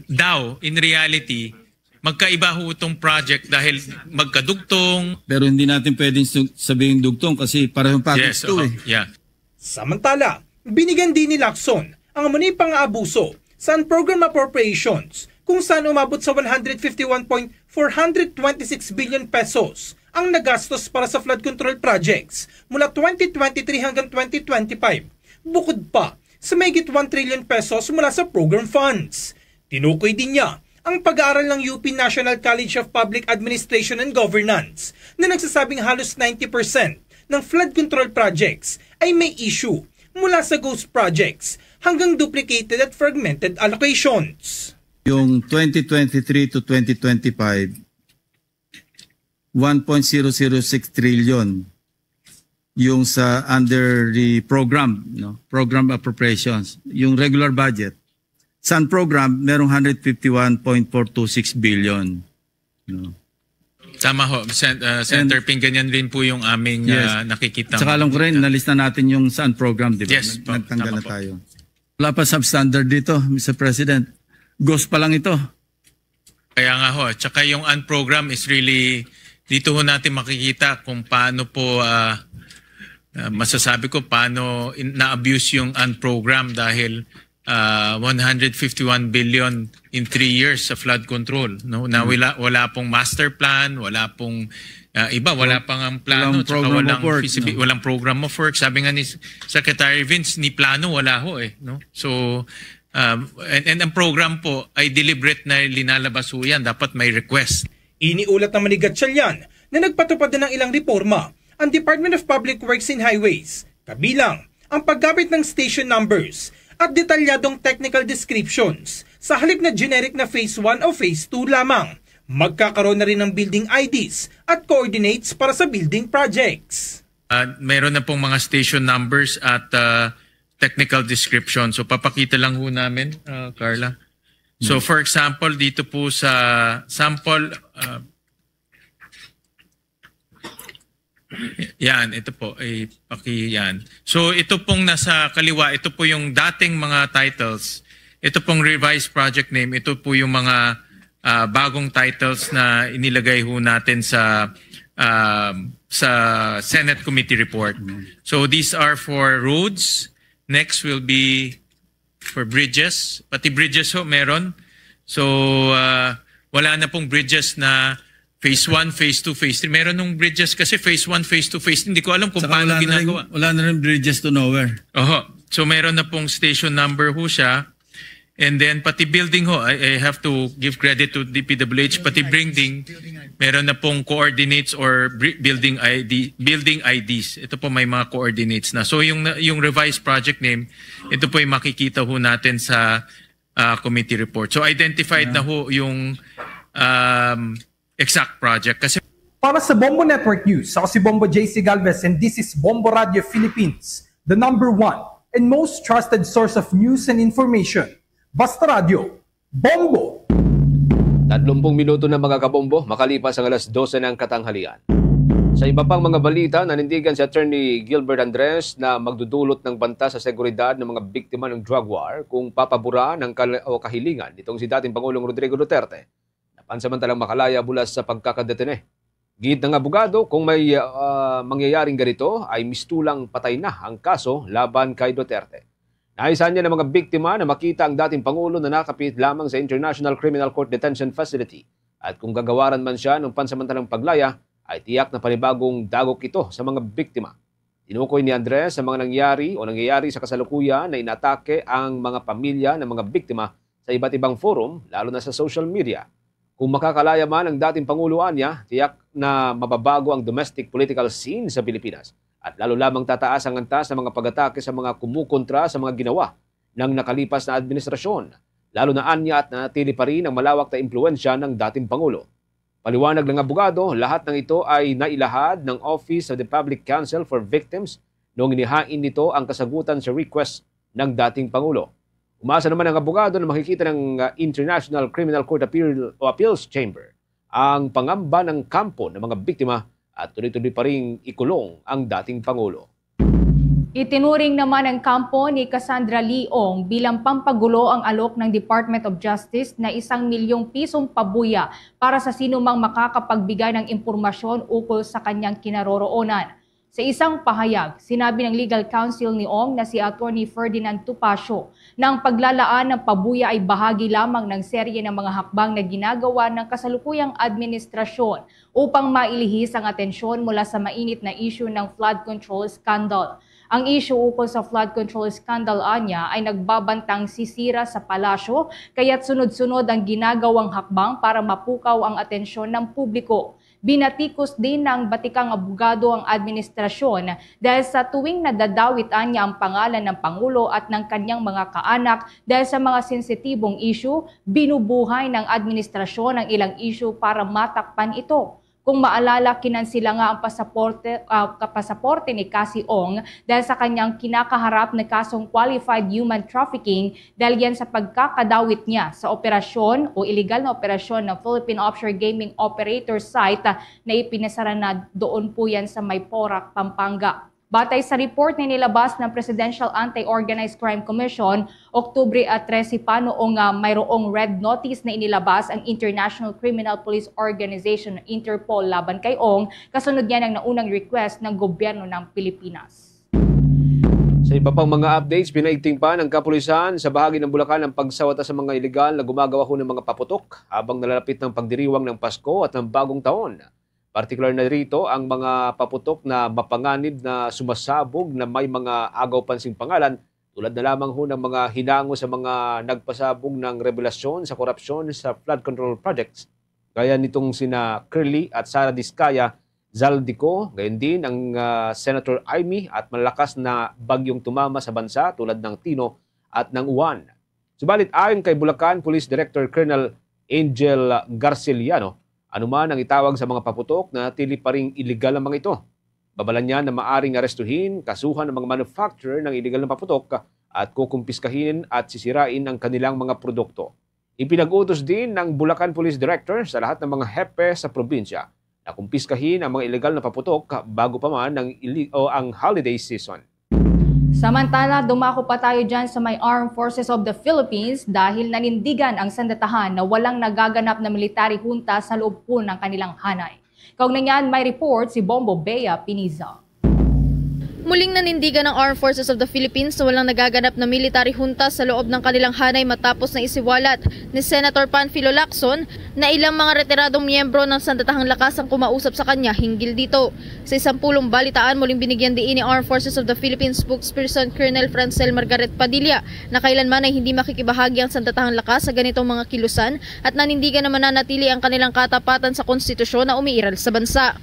daw, in reality, magkaiba ho itong project dahil magkadugtong. Pero hindi natin pwedeng su-, sabihin dugtong kasi parehong package Yes, to oho. eh. Yeah. Samantala, binigyan din ni Lacson ang amo ni pang-aabuso sa unprogrammed appropriations, kung saan umabot sa one hundred fifty-one point four hundred twenty-six billion pesos ang nagastos para sa flood control projects mula twenty twenty-three hanggang twenty twenty-five. Bukod pa sa mahigit one trillion pesos mula sa program funds. Tinukoy din niya ang pag-aaral ng U P National College of Public Administration and Governance na nagsasabing halos ninety percent ng flood control projects ay may issue, mula sa ghost projects hanggang duplicated at fragmented allocations. Yung twenty twenty-three to twenty twenty-five, one point zero zero six trillion yung sa under the program, no? Program appropriations. Yung regular budget, sa program, merong one hundred fifty-one point four two six billion. No? Tama ho, Sen- uh, Senator Ping, ganyan din po yung aming Yes. uh, nakikita. Saka alam ko rin, nalista natin yung sa program, di ba? Yes, Nag- po. Nagtanggal Tama na po. Tayo. Wala pa substandard dito, Mister President. Ghost pa lang ito. Kaya nga ho, tsaka yung unprogram is really, dito ho natin makikita kung paano po, ah, ah, masasabi ko, paano in, na-abuse yung unprogram dahil ah, one hundred fifty-one billion in three years sa flood control. No? Na wala, wala pong master plan, wala pong ah, iba, wala pang ang plano, Walang tsaka program walang of work, feasibi- no? walang program of work. Sabi nga ni Secretary Vince, ni plano wala ho eh. No? So, um, and, and ang program po ay deliberate na linalabas ho yan. Dapat may request. Iniulat naman ni Gatchalian na nagpatupad na ng ilang reforma ang Department of Public Works and Highways, kabilang ang paggamit ng station numbers at detalyadong technical descriptions sa halip na generic na Phase one o Phase two lamang. Magkakaroon na rin ng building I Ds at coordinates para sa building projects. Ah, meron na pong mga station numbers at ah, technical description. So papakita lang ho namin, ah, Carla. So for example, dito po sa sample, ah, yan, ito po, ay paki yan. So ito pong nasa kaliwa, ito po yung dating mga titles. Ito pong revised project name, ito po yung mga ah, bagong titles na inilagay ho natin sa ah, sa Senate Committee Report. So these are for roads. Next will be for bridges. Pati bridges ho meron. So ah, wala na pong bridges na phase one, phase two, phase three. Meron nung bridges kasi phase one, phase two, phase three. Hindi ko alam kung Saka paano wala na, rin, ginagawa. Wala na rin bridges to nowhere. Oho. So meron na pong station number ho siya. And then pati building ho, I, I have to give credit to D P W H, pati building, meron na pong coordinates or bri- building I D, building I Ds. Ito po may mga coordinates na. So yung yung revised project name, ito po yung makikita ho natin sa ah, committee report. So identified na ho yung um, exact project kasi Para sa Bombo Network News, ako si Bombo J C Galvez and this is Bombo Radio Philippines, the number one and most trusted source of news and information. Basta Radio, Bombo! Tatlumpung minuto na, mga kabombo, makalipas ang alas dose ng katanghalian. Sa iba pang mga balita, nanindigan si Attorney Gilbert Andres na magdudulot ng banta sa seguridad ng mga biktima ng drug war kung papabura ng kal- o kahilingan nitong si dating Pangulong Rodrigo Duterte na pansamantalang makalaya mula sa pagkakadetene. Gid ng abogado, kung may ah, mangyayaring ganito ay mistulang patay na ang kaso laban kay Duterte. Naisa niya ng mga biktima na makita ang dating Pangulo na nakapit lamang sa International Criminal Court Detention Facility at kung gagawaran man siya ng pansamantalang paglaya ay tiyak na panibagong dagok ito sa mga biktima. Tinukoy ni Andres ang mga nangyari o nangyayari sa kasalukuyan na inatake ang mga pamilya ng mga biktima sa iba't ibang forum, lalo na sa social media. Kung makakalaya man ang dating Pangulo, anya, tiyak na mababago ang domestic political scene sa Pilipinas at lalo lamang tataas ang antas ng mga pag-atake sa mga kumukontra sa mga ginawa ng nakalipas na administrasyon, lalo na anya at nanatili pa rin ang malawak na impluwensya ng dating Pangulo. Paliwanag ng abogado, lahat ng ito ay nailahad ng Office of the Public Counsel for Victims noong inihain nito ang kasagutan sa request ng dating Pangulo. Umasa naman ang abogado na makikita ng ah, International Criminal Court Appeal o Appeals Chamber ang pangamba ng kampo ng mga biktima at tuloy-tuloy pa rin ikulong ang dating Pangulo. Itinuring naman ng kampo ni Cassandra Lee Ong bilang pampagulo ang alok ng Department of Justice na isang milyong pisong pabuya para sa sinumang makakapagbigay ng impormasyon ukol sa kanyang kinaroroonan. Sa isang pahayag, sinabi ng legal counsel ni Ong na si Attorney Ferdinand Topacio na ang paglalaan ng pabuya ay bahagi lamang ng serye ng mga hakbang na ginagawa ng kasalukuyang administrasyon upang mailihis ang atensyon mula sa mainit na isyu ng flood control scandal. Ang issue ukol sa flood control scandal anya ay nagbabantang sisira sa palasyo, kaya't sunod-sunod ang ginagawang hakbang para mapukaw ang atensyon ng publiko. Binatikos din ng batikang abogado ang administrasyon dahil sa tuwing nadadawit anya ang pangalan ng Pangulo at ng kanyang mga kaanak dahil sa mga sensitibong issue, binubuhay ng administrasyon ang ilang issue para matakpan ito. Kung maalala, kinansila nga ang pasaporte, ah, ka-, pasaporte ni Cassie Ong dahil sa kanyang kinakaharap na kasong qualified human trafficking dahil yan sa pagkakadawit niya sa operasyon o iligal na operasyon ng Philippine Offshore Gaming Operator site, ah, na ipinasara na doon po yan sa may Porac, Pampanga. Batay sa report na inilabas ng Presidential Anti-Organized Crime Commission, Oktubre, ah, trese pa noong, ah, mayroong red notice na inilabas ang International Criminal Police Organization, Interpol, laban kay Ong, kasunod niya ng naunang request ng gobyerno ng Pilipinas. Sa iba pang mga updates, pinaigting pa ng kapulisan sa bahagi ng Bulacan ang pagsawata sa mga iligal na gumagawa ho ng mga paputok habang nalalapit ng pagdiriwang ng Pasko at ng Bagong Taon. Partikular na rito ang mga paputok na mapanganib na sumasabog na may mga agaw pansing pangalan, tulad na lamang ho ng mga hinango sa mga nagpasabog ng rebelasyon sa korupsyon sa flood control projects, gaya nitong sina Curly at Sara Discaya Zaldico, gayon din ang, ah, Senator Imee at malakas na bagyong tumama sa bansa tulad ng Tino at ng Uwan. Subalit, ayon kay Bulacan Police Director Colonel Angel Garciliano, anuman ang itawag sa mga paputok, nanatili pa ring iligal ang mga ito. Babala niya na maaring arestuhin, kasuhan ang mga manufacturer ng iligal na paputok at kukumpiskahin at sisirain ang kanilang mga produkto. Ipinag-utos din ng Bulacan Police Director sa lahat ng mga hepe sa probinsya na kumpiskahin ang mga iligal na paputok bago pa man ang ili-, o ang holiday season. Samantala, dumako pa tayo dyan sa may Armed Forces of the Philippines dahil nanindigan ang sandatahan na walang nagaganap na military junta sa loob po ng kanilang hanay. Kaugnay niyan, may report si Bombo Bea Piniza. Muling nanindigan ang Armed Forces of the Philippines na walang nagaganap na military junta sa loob ng kanilang hanay matapos na isiwalat ni Senator Panfilo Lacson na ilang mga retiradong miyembro ng Sandatahang Lakas ang kumausap sa kanya hinggil dito. Sa isang pulong balitaan, muling binigyan diin ni Armed Forces of the Philippines spokesperson Colonel Francel Margaret Padilla na kailanman ay hindi makikibahagi ang Sandatahang Lakas sa ganitong mga kilusan at nanindigan na mananatili ang kanilang katapatan sa konstitusyon na umiiral sa bansa.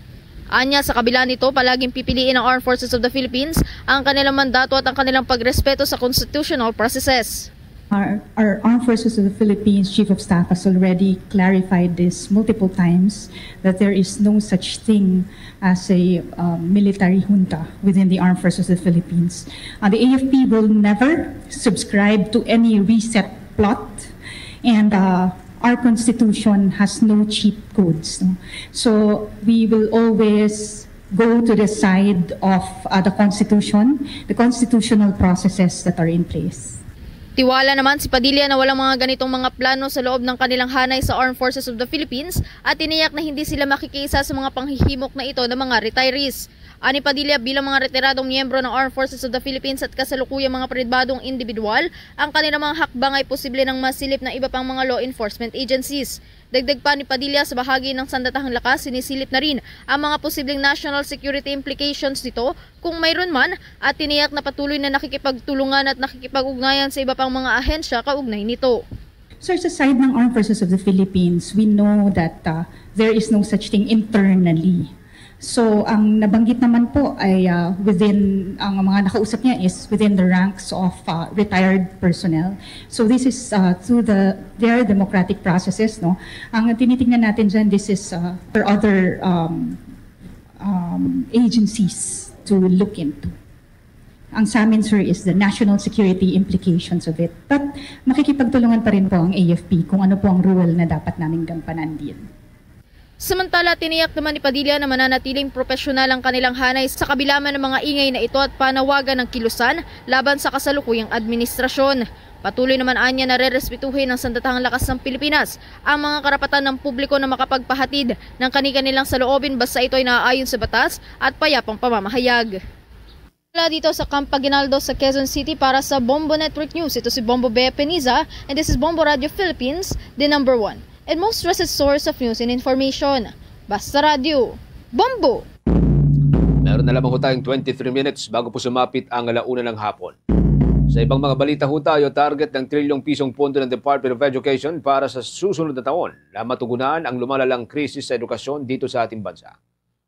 Anya, sa kabila nito, palaging pipiliin ng Armed Forces of the Philippines ang kanilang mandato at ang kanilang pagrespeto sa constitutional processes. Our, our Armed Forces of the Philippines Chief of Staff has already clarified this multiple times, that there is no such thing as a, um, military junta within the Armed Forces of the Philippines. Uh, the A F P will never subscribe to any reset plot, and, uh, our Constitution has no cheat codes, no? So, we will always go to the side of, uh, the Constitution, the constitutional processes that are in place. Tiwala naman si Padilla na walang mga ganitong mga plano sa loob ng kanilang hanay sa Armed Forces of the Philippines at tiniyak na hindi sila makikiisa sa mga panghihimok na ito ng mga retirees. Ani Padilla, bilang mga retiradong miyembro ng Armed Forces of the Philippines at kasalukuyang mga pribadong individual, ang kanilang mga hakbang ay posible nang masilip ng iba pang mga law enforcement agencies. Dagdag pa ni Padilla, sa bahagi ng Sandatahang Lakas, sinisilip na rin ang mga posibleng national security implications nito kung mayroon man, at tiniyak na patuloy na nakikipagtulungan at nakikipag-ugnayan sa iba pang mga ahensya kaugnay nito. Sir, sa side ng Armed Forces of the Philippines, we know that, uh, there is no such thing internally. So, ang nabanggit naman po ay, uh, within, ang mga nakausap niya is within the ranks of, uh, retired personnel. So, this is, uh, through the, their democratic processes, no? Ang tinitingnan natin dyan, this is, uh, for other, um, um, agencies to look into. Ang sa amin, sir, is the national security implications of it. But makikipagtulungan pa rin po ang A F P kung ano po ang role na dapat naming gampanan din. Samantala, tiniyak naman ni Padilla na mananatiling propesyonal ang kanilang hanay sa kabila man ng mga ingay na ito at panawagan ng kilusan laban sa kasalukuyang administrasyon. Patuloy naman anya na rerespetuhin ng Sandatahang Lakas ng Pilipinas ang mga karapatan ng publiko na makapagpahatid ng kani-kanilang saloobin basta ito ay naaayon sa batas at payapang pamamahayag. Mula dito sa Camp Aguinaldo sa Quezon City, para sa Bombo Network News, ito si Bombo Bea Peniza, and this is Bombo Radio Philippines, the number one and most trusted source of news and information. Basta Radyo, Bombo! Na lamang ho tayong twenty-three minutes bago po sumapit ang ala una ng hapon. Sa ibang mga balita ho tayo, target ng trilyong pisong pondo ng Department of Education para sa susunod na taon na matugunan ang lumalalang krisis sa edukasyon dito sa ating bansa.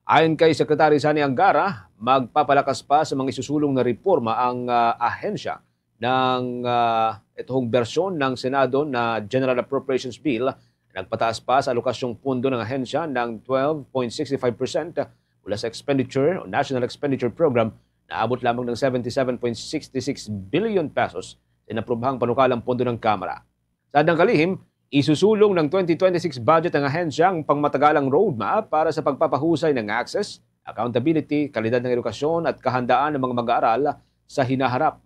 Ayon kay Secretary Sani Angara, magpapalakas pa sa mga isusulong na reforma ang, ah, ahensya ng, ah, ito hong bersyon ng Senado na General Appropriations Bill. Nagpataas pa sa alokasyong pondo ng ahensya ng twelve point six five percent mula sa expenditure o National Expenditure Program na abot lamang ng seventy-seven point six six billion pesos sa inaprobahang panukalang pondo ng Kamara. Sa andang kalihim, isusulong ng twenty twenty-six budget ng ahensya ang pangmatagalang roadmap para sa pagpapahusay ng access, accountability, kalidad ng edukasyon at kahandaan ng mga mag-aaral sa hinaharap.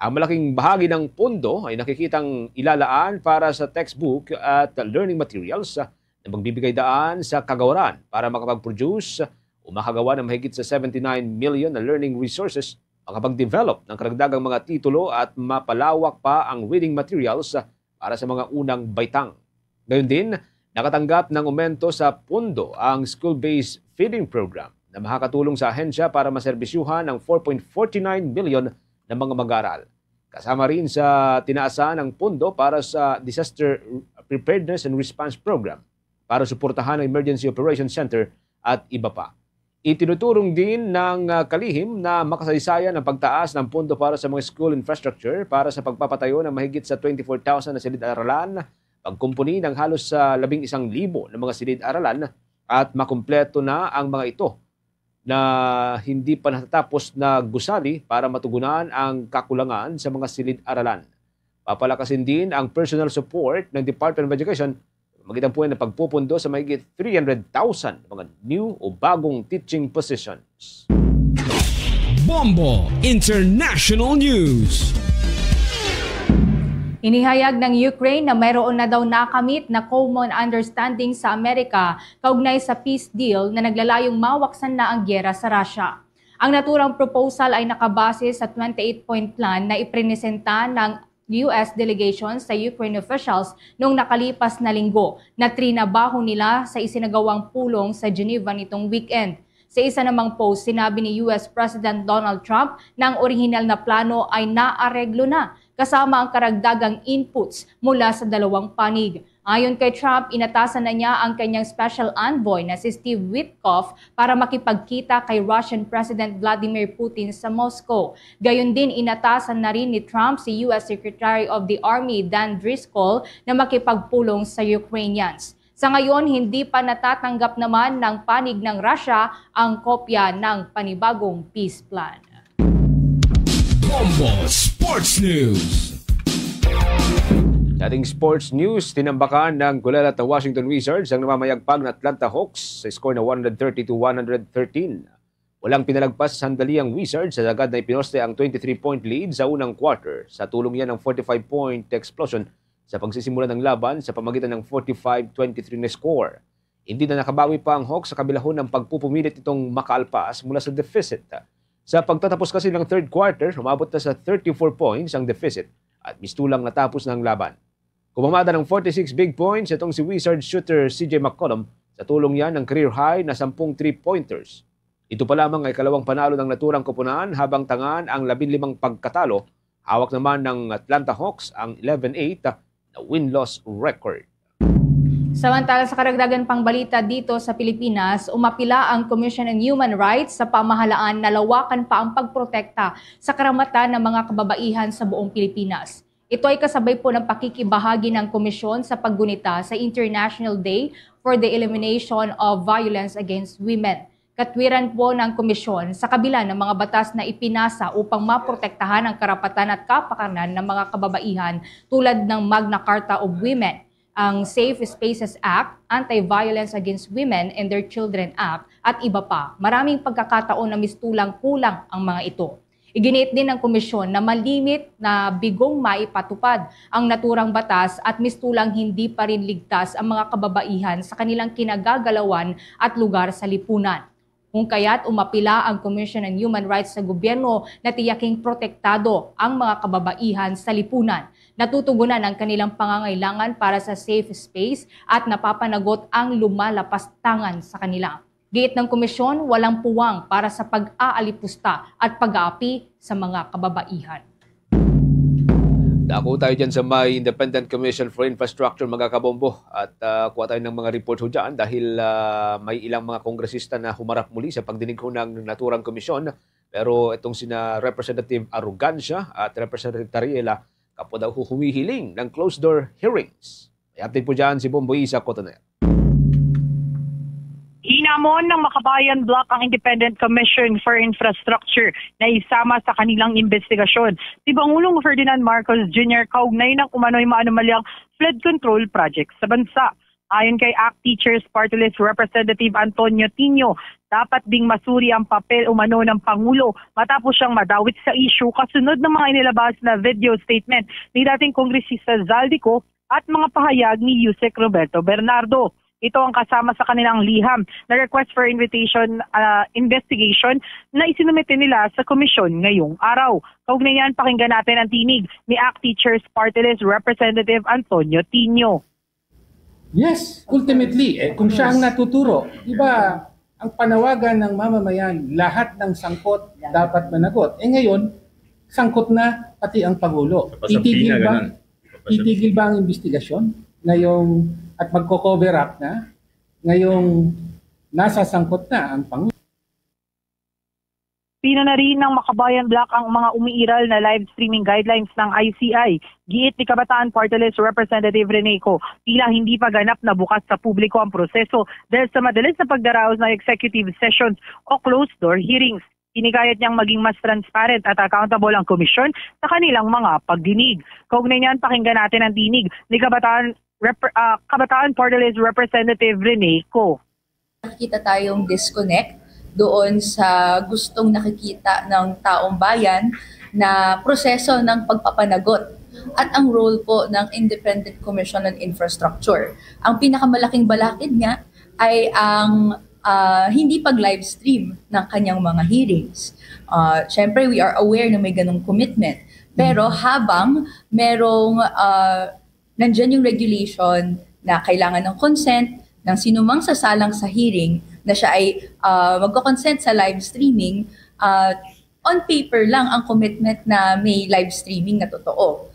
Ang malaking bahagi ng pondo ay nakikitang ilalaan para sa textbook at learning materials na magbibigay daan sa kagawaran para makapag-produce o makagawa ng mahigit sa seventy-nine million na learning resources, makapag-develop ng karagdagang mga titulo at mapalawak pa ang reading materials para sa mga unang baitang. Gayon din, nakatanggap ng aumento sa pondo ang school-based feeding program na makakatulong sa ahensya para maserbisyuhan ang four point forty nine million na mga mag-aaral. Kasama rin sa tinaasan ang pondo para sa Disaster Preparedness and Response Program para suportahan ang Emergency Operations Center at iba pa. Itinuturong din ng, ah, kalihim na makasaysayan ang pagtaas ng pondo para sa mga school infrastructure para sa pagpapatayo ng mahigit sa twenty-four thousand na silid-aralan, pagkumpuni ng halos sa labing isang libo na mga silid-aralan at makumpleto na ang mga ito na hindi pa natatapos na gusali para matugunan ang kakulangan sa mga silid-aralan. Papalakasin din ang personal support ng Department of Education, magitan po ng pagpupundo sa mahigit three hundred thousand mga new o bagong teaching positions. Bombo International News. Inihayag ng Ukraine na mayroon na daw nakamit na common understanding sa Amerika kaugnay sa peace deal na naglalayong mawaksan na ang giyera sa Russia. Ang naturang proposal ay nakabase sa twenty-eight-point plan na iprinesenta ng U S delegation sa Ukraine officials noong nakalipas na linggo na trinabaho nila sa isinagawang pulong sa Geneva nitong weekend. Sa isa namang post, sinabi ni U S President Donald Trump na ang orihinal na plano ay naareglo na kasama ang karagdagang inputs mula sa dalawang panig. Ayon kay Trump, inatasan na niya ang kanyang special envoy na si Steve Witkoff para makipagkita kay Russian President Vladimir Putin sa Moscow. Gayon din, inatasan na rin ni Trump si U S Secretary of the Army Dan Driscoll na makipagpulong sa Ukrainians. Sa ngayon, hindi pa natatanggap naman ng panig ng Russia ang kopya ng panibagong peace plan. Bombo Sports News. Dating sports news, tinambakan ng Gulelat na Washington Wizards ang namamayagpag na Atlanta Hawks sa score na one hundred thirty to one hundred thirteen. Walang pinalagpas sa sandali ang Wizards sa agad na ipinoste ang twenty-three-point lead sa unang quarter. Sa tulong yan ng forty-five-point explosion sa pagsisimula ng laban sa pamagitan ng forty-five twenty-three na score. Hindi na nakabawi pa ang Hawks sa kabilahon ng pagpupumilit nitong makaalpas mula sa deficit. Sa pagtatapos kasi ng third quarter, umabot na sa thirty-four points ang deficit at mistulang natapos na ang laban. Kumamada ng forty-six big points itong si Wizards shooter C J McCollum sa tulong niya ng career high na sampung three-pointers. Ito pa lamang ay kalawang panalo ng naturang koponan habang tangan ang labing limang pagkatalo. Hawak naman ng Atlanta Hawks ang eleven eight na win-loss record. Samantala sa karagdagan pang balita dito sa Pilipinas, umapila ang Commission on Human Rights sa pamahalaan na lawakan pa ang pagprotekta sa karapatan ng mga kababaihan sa buong Pilipinas. Ito ay kasabay po ng pakikibahagi ng komisyon sa paggunita sa International Day for the Elimination of Violence Against Women. Katwiran po ng komisyon sa kabila ng mga batas na ipinasa upang maprotektahan ang karapatan at kapakanan ng mga kababaihan tulad ng Magna Carta of Women, ang Safe Spaces Act, Anti-Violence Against Women and Their Children Act, at iba pa. Maraming pagkakataon na mistulang kulang ang mga ito. Iginiit din ng komisyon na malimit na bigong maipatupad ang naturang batas at mistulang hindi pa rin ligtas ang mga kababaihan sa kanilang kinagagalawan at lugar sa lipunan. Kung kaya't umapila ang Commission on Human Rights sa gobyerno na tiyaking protektado ang mga kababaihan sa lipunan, natutugunan ang kanilang pangangailangan para sa safe space at napapanagot ang lumalapastangan sa kanila. Giit ng komisyon, walang puwang para sa pag-aalipusta at pag-aapi sa mga kababaihan. Dako tayo dyan sa may Independent Commission for Infrastructure, mga kabombo. At, ah, kuha tayo ng mga report ho dyan dahil, ah, may ilang mga kongresista na humarap muli sa pagdinig ho ng naturang komisyon. Pero itong sina Representative Arrogancia at Representative Tariela, kapo daw ho humihiling ng closed door hearings. May update po dyan si Bombo Isa Cotoner. Hinamon ng Makabayan Bloc ang Independent Commission for Infrastructure na isama sa kanilang investigasyon si Pangulong Ferdinand Marcos Junior kaugnay ng umano'y maanomalyang flood control project sa bansa. Ayon kay ACT Teachers Party List Representative Antonio Tinio, dapat ding masuri ang papel umano ng Pangulo matapos siyang madawit sa issue kasunod ng mga inilabas na video statement ni dating Kongresista Zaldy Co at mga pahayag ni Usec Roberto Bernardo. Ito ang kasama sa kanilang liham na request for invitation, ah, investigation na isinumite nila sa komisyon ngayong araw. Kaugnay niyan, pakinggan natin ang tinig ni ACT Teachers Party List Representative Antonio Tinio. Yes, ultimately, eh, kung siya ang natuturo, di ba, ang panawagan ng mamamayan, lahat ng sangkot dapat managot. Eh ngayon, sangkot na pati ang Pangulo. Titigil ba? Titigil ba ang investigasyon ngayong at magko-cover up na ngayong nasa sangkot na ang Pangulo? Pinanarin ng Makabayan Bloc ang mga umiiral na live streaming guidelines ng I C I. Giit ni Kabataan Party List Representative Rene Co, tila hindi pa ganap na bukas sa publiko ang proseso dahil sa madalas na pagdaraos ng executive sessions o closed-door hearings. Hinigayat niyang maging mas transparent at accountable ang komisyon sa kanilang mga pagdinig. Kaugnay niyan, pakinggan natin ang tinig ni Kabataan, Rep- ah, Kabataan Party List Representative Rene Co. Nakikita tayong disconnect doon sa gustong nakikita ng taong bayan na proseso ng pagpapanagot at ang role po ng Independent Commission on Infrastructure. Ang pinakamalaking balakid niya ay ang ah, hindi pag-live stream ng kanyang mga hearings. Ah, Siyempre, we are aware na may ganong commitment. Pero habang merong ah, nandyan yung regulation na kailangan ng consent ng sinumang sasalang sa hearing na siya ay ah, magko-consent sa live streaming, ah, on paper lang ang commitment na may live streaming na totoo.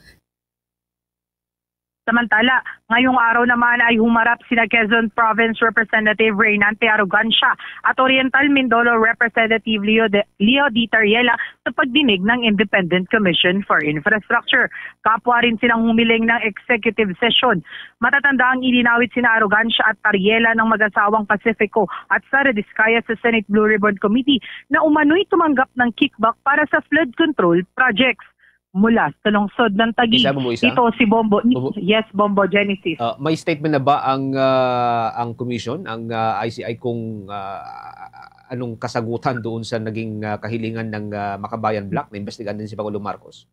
Samantala, ngayong araw naman ay humarap sina Quezon Province Representative Reynante Arrogancia at Oriental Mindoro Representative Leo, de, Leo D. Tariela sa pagdinig ng Independent Commission for Infrastructure. Kapwa rin silang humiling ng executive session. Matatanda ang ilinawit sina Arrogancia at Tariela ng mag-asawang Pacifico at Sara Discaya sa Senate Blue Ribbon Committee na umano'y tumanggap ng kickback para sa flood control projects. Mula sa lungsod ng Taguig, ito si Bombo. Yes, Bombo Genesis. Uh, may statement na ba ang uh, ang commission, ang uh, I C I kung uh, anong kasagutan doon sa naging uh, kahilingan ng uh, Makabayan Bloc na imbestigahan din si Pangulong Marcos?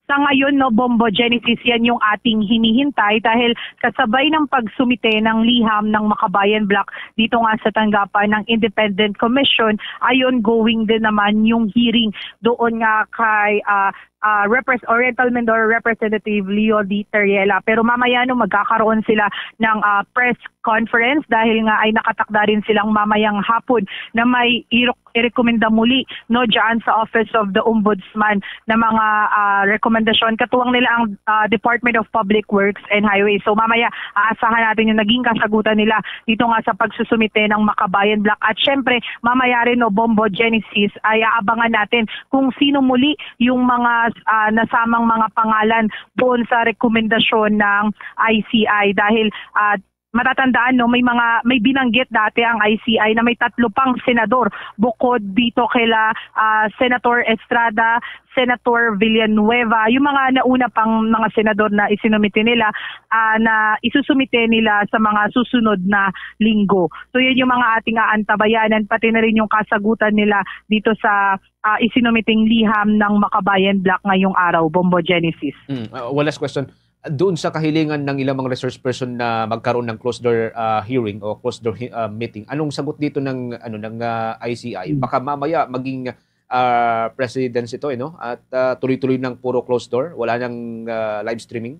Sa ngayon, no, Bombo Genesis, yan yung ating hinihintay dahil kasabay ng pagsumite ng liham ng Makabayan Bloc dito nga sa tanggapan ng Independent Commission, ay ongoing din naman yung hearing doon nga kay uh, uh, Repres Oriental Mindoro Representative Leo D. Teriela. Pero mamaya no, magkakaroon sila ng uh, press conference dahil nga ay nakatakda rin silang mamayang hapon na may irok irekomenda muli no diyan sa Office of the Ombudsman na mga uh, rekomendasyon katuwang nila ang uh, Department of Public Works and Highways. So mamaya aasahan natin yung naging kasagutan nila dito nga sa pagsusumite ng Makabayan Bloc at syempre mamaya rin no Bombo Genesis ay aabangan natin kung sino muli yung mga uh, nasamang mga pangalan doon sa rekomendasyon ng I C I dahil uh, matatandaan no may mga may binanggit dati ang I C I na may tatlo pang senador bukod dito kila uh, Senator Estrada, Senator Villanueva, yung mga nauna pang mga senador na isinumite nila uh, na isusumite nila sa mga susunod na linggo. So yun yung mga ating aantabayanan pati na rin yung kasagutan nila dito sa uh, isinumiting liham ng Makabayan Bloc ngayong araw, Bombo Genesis. Mm, uh, one last question. Doon sa kahilingan ng ilang mga resource person na magkaroon ng closed door uh, hearing o closed door uh, meeting, anong sagot dito ng ano ng uh, I C I? Hmm. Baka mamaya maging uh, precedence ito eh, no? At uh, tuloy-tuloy ng puro closed door, wala nang uh, live streaming?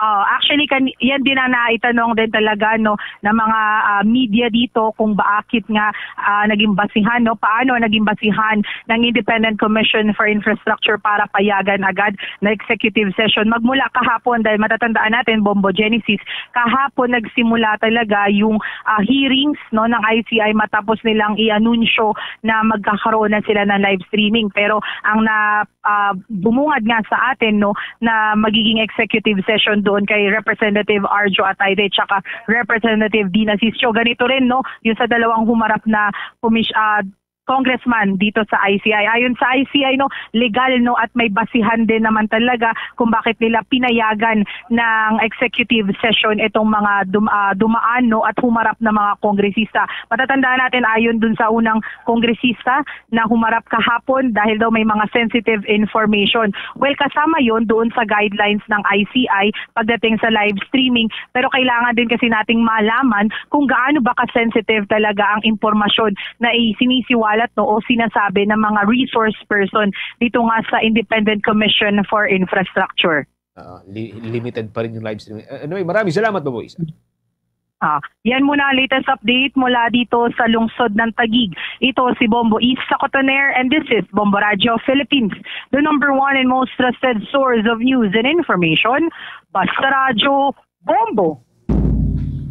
Ah, actually, kan-, yan din ang naitanong din talaga, no, ng mga, ah, media dito kung bakit nga, ah, naging basihan, no, paano naging basihan ng Independent Commission for Infrastructure para payagan agad na executive session. Magmula kahapon, dahil matatandaan natin, Bombo Genesis, kahapon nagsimula talaga yung, ah, hearings, no, ng I C I matapos nilang i-anunsyo na magkakaroon na sila ng live streaming. Pero ang na ah, bumungad nga sa atin, no, na magiging executive session doon kay Representative Arjo Atayde tsaka Representative Dina Sisio. Ganito rin, no, yung sa dalawang humarap na komis-, ah, congressman dito sa I C I. Ayon sa I C I, no, legal, no, at may basihan din naman talaga kung bakit nila pinayagan ng executive session itong mga dum-, ah, dumaan, no, at humarap na mga kongresista. Matatandaan natin, ayon dun sa unang kongresista, na humarap kahapon dahil daw may mga sensitive information. Well, kasama yon doon sa guidelines ng I C I pagdating sa live streaming, pero kailangan din kasi nating malaman kung gaano ba ka-sensitive talaga ang impormasyon na isinisiwalat, no, o sinasabi ng mga resource person dito nga sa Independent Commission for Infrastructure. Ah, li-, limited pa rin yung live streaming. Uh, anyway, maraming salamat, Baboy. Ah, yan muna ang latest update mula dito sa lungsod ng Taguig. Ito si Bombo East sa Cotoner, and this is Bombo Radio Philippines, the number one and most trusted source of news and information. Basta Radyo, Bombo!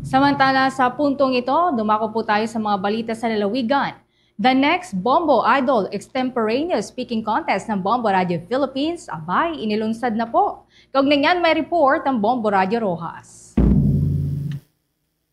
Samantala, sa puntong ito, dumako po tayo sa mga balita sa lalawigan. The next Bombo Idol Extemporaneous Speaking Contest ng Bombo Radio Philippines, abay, inilunsad na po. Kaugnay niyan, may report ang Bombo Radio Roxas.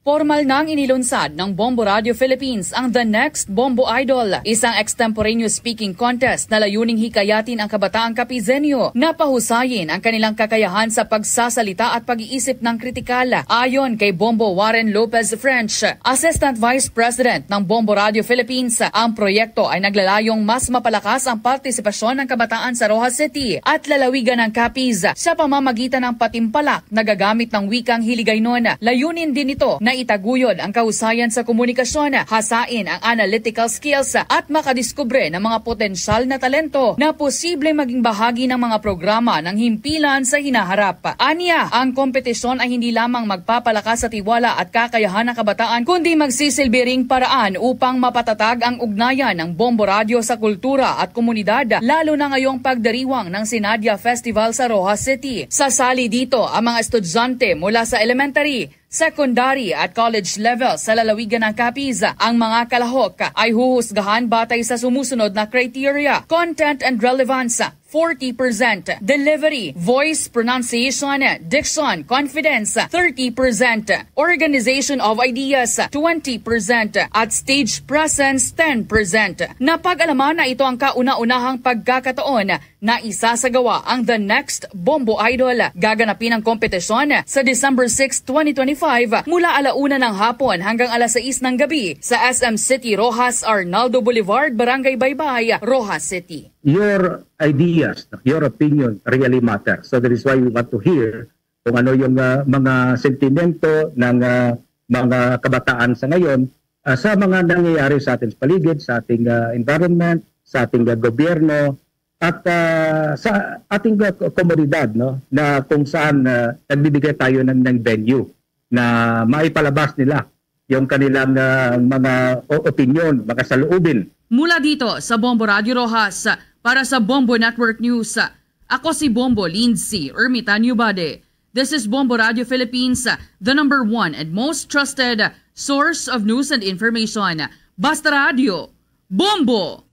Formal nang inilunsad ng Bombo Radio Philippines ang The Next Bombo Idol, isang extemporaneous speaking contest na layuning hikayatin ang kabataang Capizenyo na pahusayin ang kanilang kakayahan sa pagsasalita at pag-iisip ng kritikal. Ayon kay Bombo Warren Lopez French, Assistant Vice President ng Bombo Radio Philippines, ang proyekto ay naglalayong mas mapalakas ang partisipasyon ng kabataan sa Roxas City at lalawigan ng Capiz sa pamamagitan ng patimpalak na gagamit ng wikang Hiligaynon. Layunin din nito na itaguyod ang kahusayan sa komunikasyon, hasain ang analytical skills, at makadiskubre ng mga potensyal na talento na posible maging bahagi ng mga programa ng himpilan sa hinaharap. Anya, ang kompetisyon ay hindi lamang magpapalakas sa tiwala at kakayahan ng kabataan, kundi magsisilbi ring paraan upang mapatatag ang ugnayan ng Bombo Radyo sa kultura at komunidad, lalo na ngayong pagdiriwang ng Sinadia Festival sa Roxas City. Sasali dito ang mga estudyante mula sa elementary, secondary at college level sa lalawigan ng Capiz. Ang mga kalahok ay huhusgahan batay sa sumusunod na criteria: content and relevance, forty percent, delivery, voice, pronunciation, diction, confidence, thirty percent, organization of ideas, twenty percent, at stage presence, ten percent. Napag-alaman na ito ang kauna-unahang pagkakataon na isasagawa ang The Next Bombo Idol. Gaganapin ang kompetisyon sa December six, twenty twenty-five, mula ala una ng hapon hanggang alas sais ng gabi sa S M City Roxas, Arnaldo Boulevard, Barangay Baybay, Roxas City. Your ideas, your opinion really matter. So that is why we want to hear kung ano yung, ah, mga sentimento ng, ah, mga kabataan sa ngayon, ah, sa mga nangyayari sa ating paligid, sa ating, ah, environment, sa ating, ah, gobyerno, at, ah, sa ating, ah, ko-, komunidad, no, na kung saan, ah, nagbibigay tayo ng, ng venue na maipalabas nila yung kanilang, ah, mga o-, opinyon, mga saloobin. Mula dito sa Bombo Radio Roxas, para sa Bombo Network News, ako si Bombo Lindsay Ermitanio Bade. This is Bombo Radio Philippines, the number one and most trusted source of news and information. Basta Radio, Bombo!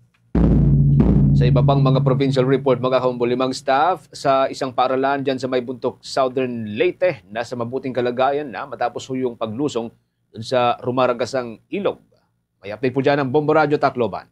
Sa iba pang mga provincial report, mga kaumbo, limang staff sa isang paaralan dyan sa may Buntok, Southern Leyte, nasa mabuting kalagayan na matapos ho yung paglusong dun sa rumaragasang ilog. May update po dyan ang Bombo Radyo Tacloban.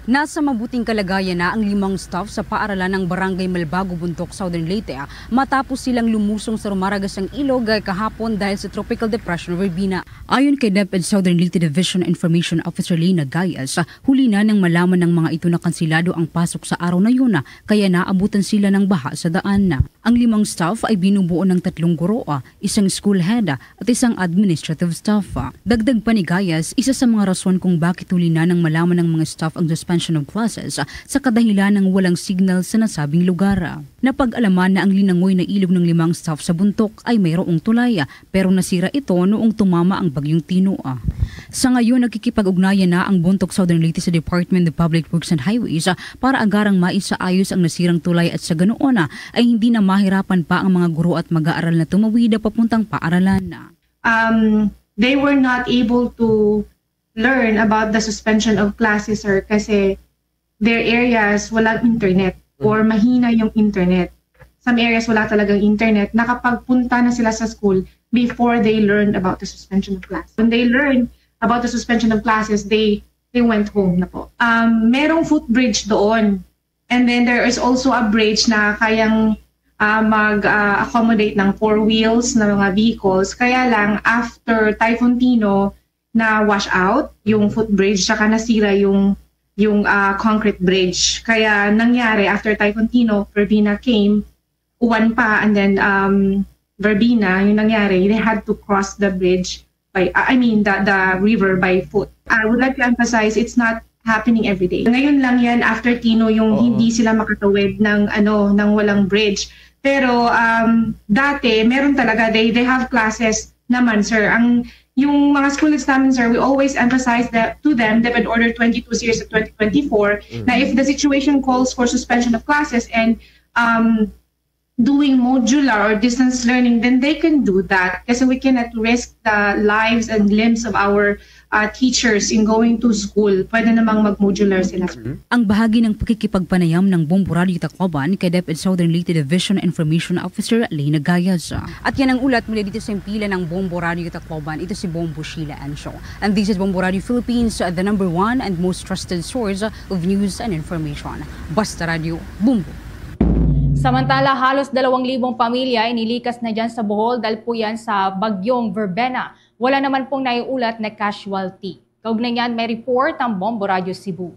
Nasa mabuting kalagayan na ang limang staff sa paaralan ng Barangay Malbago, Buntok, Southern Leyte, ah, matapos silang lumusong sa rumaragasang ilog, ah, kahapon dahil sa Tropical Depression Rubina. Ayon kay DepEd Southern Leyte Division Information Officer Lina Gayas, ah, huli na nang malaman ng mga ito na kansilado ang pasok sa araw na yun, ah, kaya naabutan sila ng baha sa daan. Ang limang staff ay binubuo ng tatlong guro, ah, isang school head, ah, at isang administrative staff. Dagdag pa ni Gayas, isa sa mga rason kung bakit huli na nang malaman ng mga staff ang suspension of classes sa kadahilan ng walang signal sa nasabing lugar. Napag-alaman na ang linangoy na ilog ng limang staff sa Bontoc ay mayroong tulay, pero nasira ito noong tumama ang Bagyong Tino. Sa ngayon, nagkikipag-ugnayan na ang Bontoc Southern Leyte sa Department of Public Works and Highways para agarang maisaayos ang nasirang tulay at sa ganoon ay hindi na mahirapan pa ang mga guro at mag-aaral na tumawid papuntang paaralan. Um, they were not able to learn about the suspension of classes, sir, kasi their areas walang internet or mahina yung internet. Some areas wala talagang internet. Nakapagpunta na sila sa school before they learned about the suspension of class. When they learned about the suspension of classes, they they went home na po. Um, merong footbridge doon. And then there is also a bridge na kayang uh, mag-accommodate ng four wheels na mga vehicles. Kaya lang, after Typhoon Tino, na wash out yung footbridge, saka nasira yung yung uh, concrete bridge. Kaya nangyari, after Typhoon Tino, Verbena came, uwan pa, and then um, Verbena, yung nangyari, they had to cross the bridge by, uh, I mean, the, the river by foot. I would like to emphasize, it's not happening every day. Ngayon lang yan, after Tino, yung Oo. hindi sila makatawid ng, ano, ng walang bridge. Pero um, dati, meron talaga, they, they have classes naman, sir. Ang yung mga school examines, sir, we always emphasize that to them, DepEd Order twenty-two series of twenty twenty-four, mm-hmm. na if the situation calls for suspension of classes and um, doing modular or distance learning, then they can do that kasi we cannot risk the lives and limbs of our uh, teachers in going to school. Pwede namang mag-modular sila. Ang bahagi ng pakikipagpanayam ng Bombo Radio Tacloban kay DepEd Southern Leyte Division Information Officer Lena Gayas. At yan ang ulat mula dito sa impila ng Bombo Radio Tacloban. Ito si Bombo Sheila Ancho. And this is Bombo Radio Philippines, the number one and most trusted source of news and information. Basta Radio, Bombo. Samantala, halos dalawang libong pamilya inilikas na dyan sa Bohol dahil po yan sa Bagyong Verbena. Wala naman pong naiulat na casualty. Kaugnay niyan, may report ang Bombo Radio Cebu.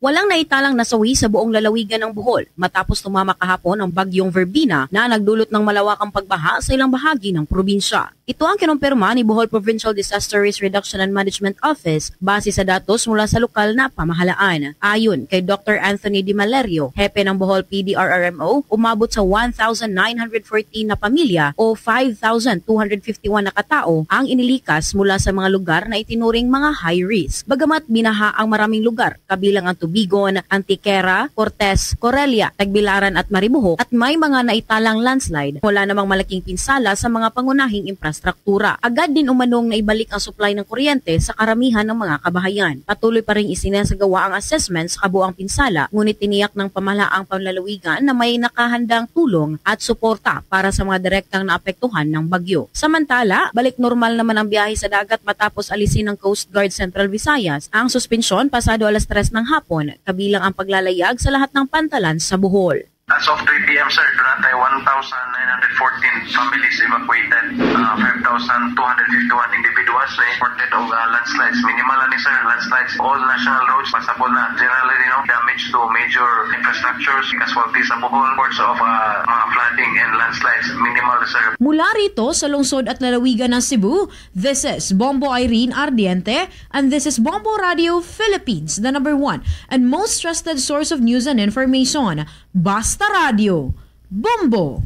Walang naitalang nasawi sa buong lalawigan ng Bohol matapos tumama kahapon ang Bagyong Verbena na nagdulot ng malawakang pagbaha sa ilang bahagi ng probinsya. Ito ang kinumpirma ni Bohol Provincial Disaster Risk Reduction and Management Office base sa datos mula sa lokal na pamahalaan. Ayon kay Doctor Anthony Di Malerio, hepe ng Bohol P D R R M O, umabot sa one thousand nine hundred fourteen na pamilya o five thousand two hundred fifty-one na katao ang inilikas mula sa mga lugar na itinuring mga high risk. Bagamat binaha ang maraming lugar, kabilang ang Tubigon, Antequera, Cortes, Corelia, Tagbilaran at Maribojoc, at may mga naitalang landslide, wala namang malaking pinsala sa mga pangunahing infrastruktura. Agad din umanong naibalik ang supply ng kuryente sa karamihan ng mga kabahayan. Patuloy pa ring isinasagawa ang assessment sa kabuang pinsala, ngunit tiniyak ng pamahalaang panlalawigan na may nakahandang tulong at suporta para sa mga direktang naapektuhan ng bagyo. Samantala, balik normal naman ang biyahe sa dagat matapos alisin ng Coast Guard Central Visayas ang suspensyon pasado alas tres ng hapon, kabilang ang paglalayag sa lahat ng pantalan sa Bohol. As of three p.m., sir, duna tay one thousand nine hundred fourteen families evacuated, uh, five thousand two hundred fifty-one individuals na imported og uh, landslides. Minimal ani, sir, landslides. All national roads, pasabot na. Generally, you know, damage to major infrastructures, casualties sa Bohol, reports of uh, mga flooding and landslides, minimal, sir. Mula rito sa lungsod at lalawigan ng Cebu, this is Bombo Irene Ardiente, and this is Bombo Radio Philippines, the number one and most trusted source of news and information. Basta Radio, Bombo!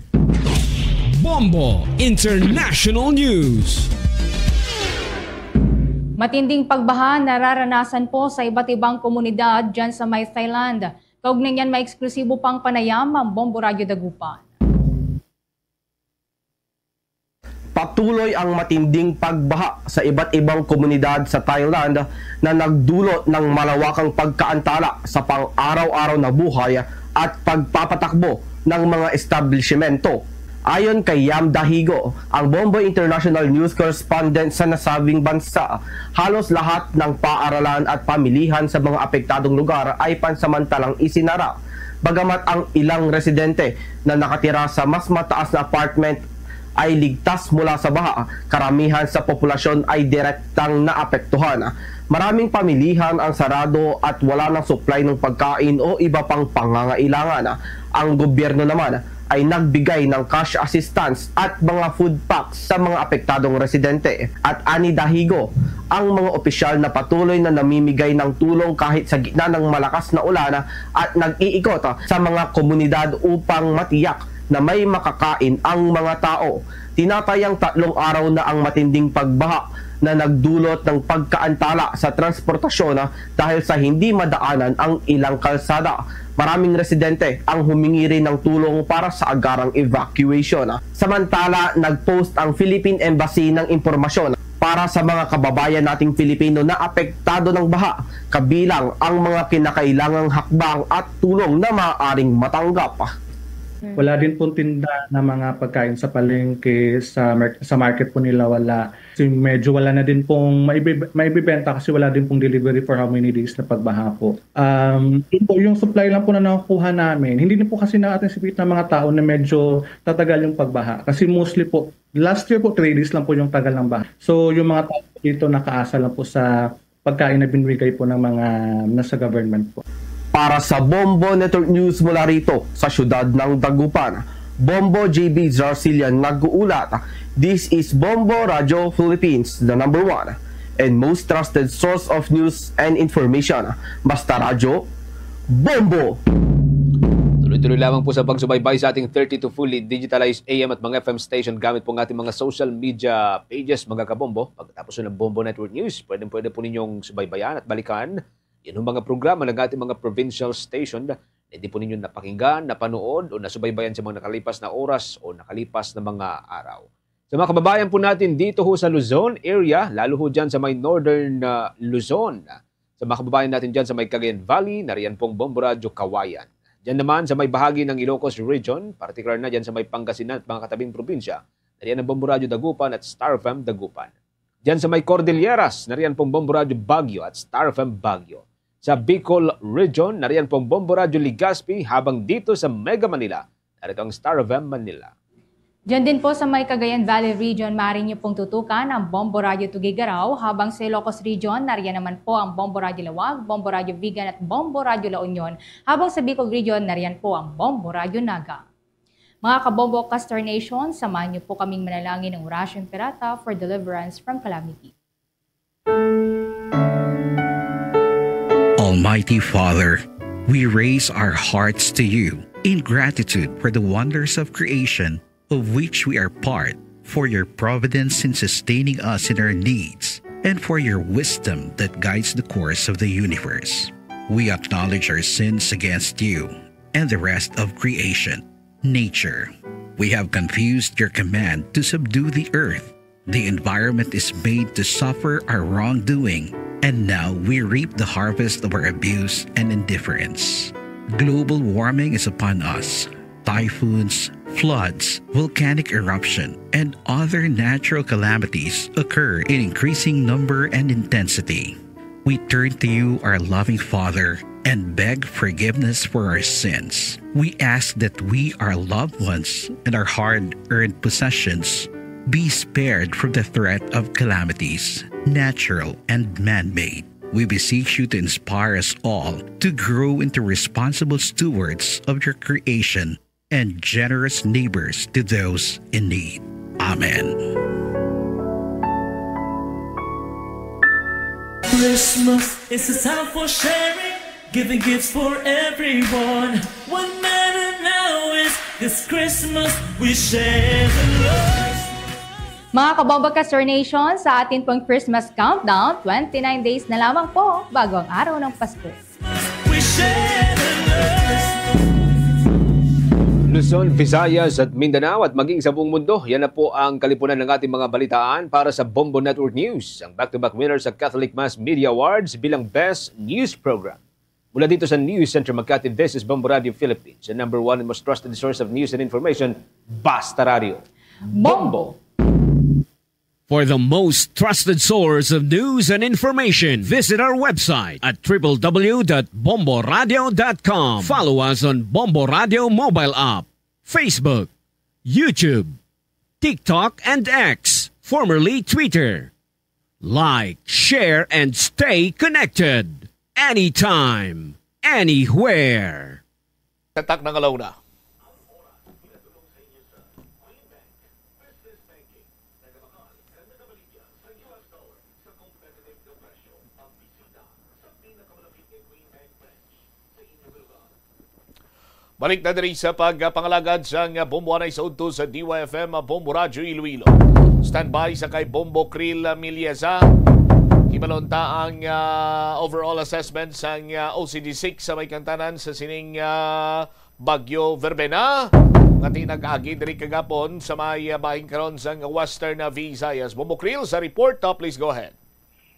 Bombo International News. Matinding pagbaha nararanasan po sa iba't ibang komunidad dyan sa may Thailand. Kaugnay niyan, may eksklusibo pang panayam ang Bombo Radio Dagupan. Patuloy ang matinding pagbaha sa iba't ibang komunidad sa Thailand na nagdulot ng malawakang pagkaantala sa pang-araw-araw na buhay at pagpapatakbo ng mga establisyemento. Ayon kay Yam Dahigo, ang Bombo International News Correspondent sa nasabing bansa, halos lahat ng paaralan at pamilihan sa mga apektadong lugar ay pansamantalang isinara. Bagamat ang ilang residente na nakatira sa mas mataas na apartment ay ligtas mula sa baha, karamihan sa populasyon ay direktang naapektuhan. Maraming pamilihan ang sarado at wala ng supply ng pagkain o iba pang pangangailangan. Ang gobyerno naman ay nagbigay ng cash assistance at mga food packs sa mga apektadong residente. At ani Dahigo, ang mga opisyal na patuloy na namimigay ng tulong kahit sa gitna ng malakas na ulan at nag-iikot sa mga komunidad upang matiyak na may makakain ang mga tao. Tinatayang tatlong araw na ang matinding pagbaha na nagdulot ng pagkaantala sa transportasyon dahil sa hindi madaanan ang ilang kalsada. Maraming residente ang humingi rin ng tulong para sa agarang evacuation. Samantala, nag-post ang Philippine Embassy ng impormasyon para sa mga kababayan nating Pilipino na apektado ng baha, kabilang ang mga kinakailangang hakbang at tulong na maaaring matanggap. Wala din pong tinda na mga pagkain sa palengke, sa, mer- sa market po nila wala. Kasi medyo wala na din pong maibi- maibibenta kasi wala din pong delivery for how many days na pagbaha po. Um, yun po, yung supply lang po na nakukuha namin. Hindi na po kasi na-anticipate ng mga tao na medyo tatagal yung pagbaha. Kasi mostly po, last year po, three days lang po yung tagal ng baha. So, yung mga tao po dito nakaasa lang po sa pagkain na binibigay po ng mga nasa government po. Para sa Bombo Network News mula rito sa siyudad ng Dagupan, Bombo J B Zarcillan nag-uulat. This is Bombo Radio Philippines, the number one and most trusted source of news and information. Basta Radyo, Bombo! Tuloy-tuloy lamang po sa pagsubaybay sa ating thirty-two fully digitalized A M at mga F M station gamit po ang ating mga social media pages, mga kabombo. Pagkatapos ng Bombo Network News, pwede, pwede po ninyong subaybayan at balikan yung mga programa ng ating mga provincial station na hindi po ninyo napakinggan, napanood o nasubaybayan sa mga nakalipas na oras o nakalipas na mga araw. Sa mga kababayan po natin dito ho sa Luzon area, lalo ho dyan sa may Northern uh, Luzon, sa mga kababayan natin dyan sa may Cagayan Valley, nariyan pong Bombo Radyo Kawayan. Diyan naman sa may bahagi ng Ilocos Region, partikular na dyan sa may Pangasinan at mga katabing probinsya, nariyan ang Bombo Radyo Dagupan at Star F M Dagupan. Diyan sa may Cordilleras, nariyan pong Bombo Radyo Baguio at Star F M Baguio. Sa Bicol Region, nariyan pong Bombo Radyo Legazpi, habang dito sa Mega Manila, narito ang Star F M Manila. Diyan din po sa may Cagayan Valley Region, maaari niyo pong tutukan ang Bombo Radyo Tuguegarao, habang sa Ilocos Region, nariyan naman po ang Bombo Radyo Laoag, Bombo Radyo Vigan at Bombo Radyo La Union, habang sa Bicol Region, nariyan po ang Bombo Radyo Naga. Mga kabombo, Castor Nation, samahan niyo po kaming manalangin ng Orasyong Pirata for deliverance from calamity. Almighty Father, we raise our hearts to you in gratitude for the wonders of creation of which we are part, for your providence in sustaining us in our needs, and for your wisdom that guides the course of the universe. We acknowledge our sins against you and the rest of creation, nature. We have confused your command to subdue the earth. The environment is made to suffer our wrongdoing, and now we reap the harvest of our abuse and indifference. Global warming is upon us. Typhoons, floods, volcanic eruption, and other natural calamities occur in increasing number and intensity. We turn to you, our loving Father, and beg forgiveness for our sins. We ask that we, our loved ones, and our hard earned possessions be spared from the threat of calamities, natural and man made. We beseech you to inspire us all to grow into responsible stewards of your creation and generous neighbors to those in need. Amen. Christmas is a time for sharing, giving gifts for everyone. What matter now is this Christmas we share the love. Mga kabombo, Castor Nation, sa atin pong Christmas countdown, twenty-nine days na lamang po bago ang araw ng Pasko. We share the love. Luzon, Visayas at Mindanao at maging sa buong mundo. Yan na po ang kalipunan ng ating mga balitaan para sa Bombo Network News. Ang back-to-back winner sa Catholic Mass Media Awards bilang Best News Program. Mula dito sa News Center Makati, this is Bombo Radio Philippines, the number one and most trusted source of news and information. Basta Radio. Bombo! For the most trusted source of news and information, visit our website at www.bomboradio.com. Follow us on Bombo Radio mobile app, Facebook, YouTube, TikTok, and X, formerly Twitter. Like, share, and stay connected. Anytime, anywhere. Tatak ng alauna. Balik na diri sa pagpangalagad sang Bombo Anay sa udto sa D Y F M, Bombo Radyo Iloilo. Standby sa kay Bombo Krill Miliesa. Hibalon ta ang, ah, overall assessment sang, ah, O C D six sa may kantanan sa sining, ah, Bagyo Verbena nga tinag-agi diri kagapon sa may, ah, bahin karon sang Western, ah, Visayas. Bombo Krill sa report, ah, please go ahead.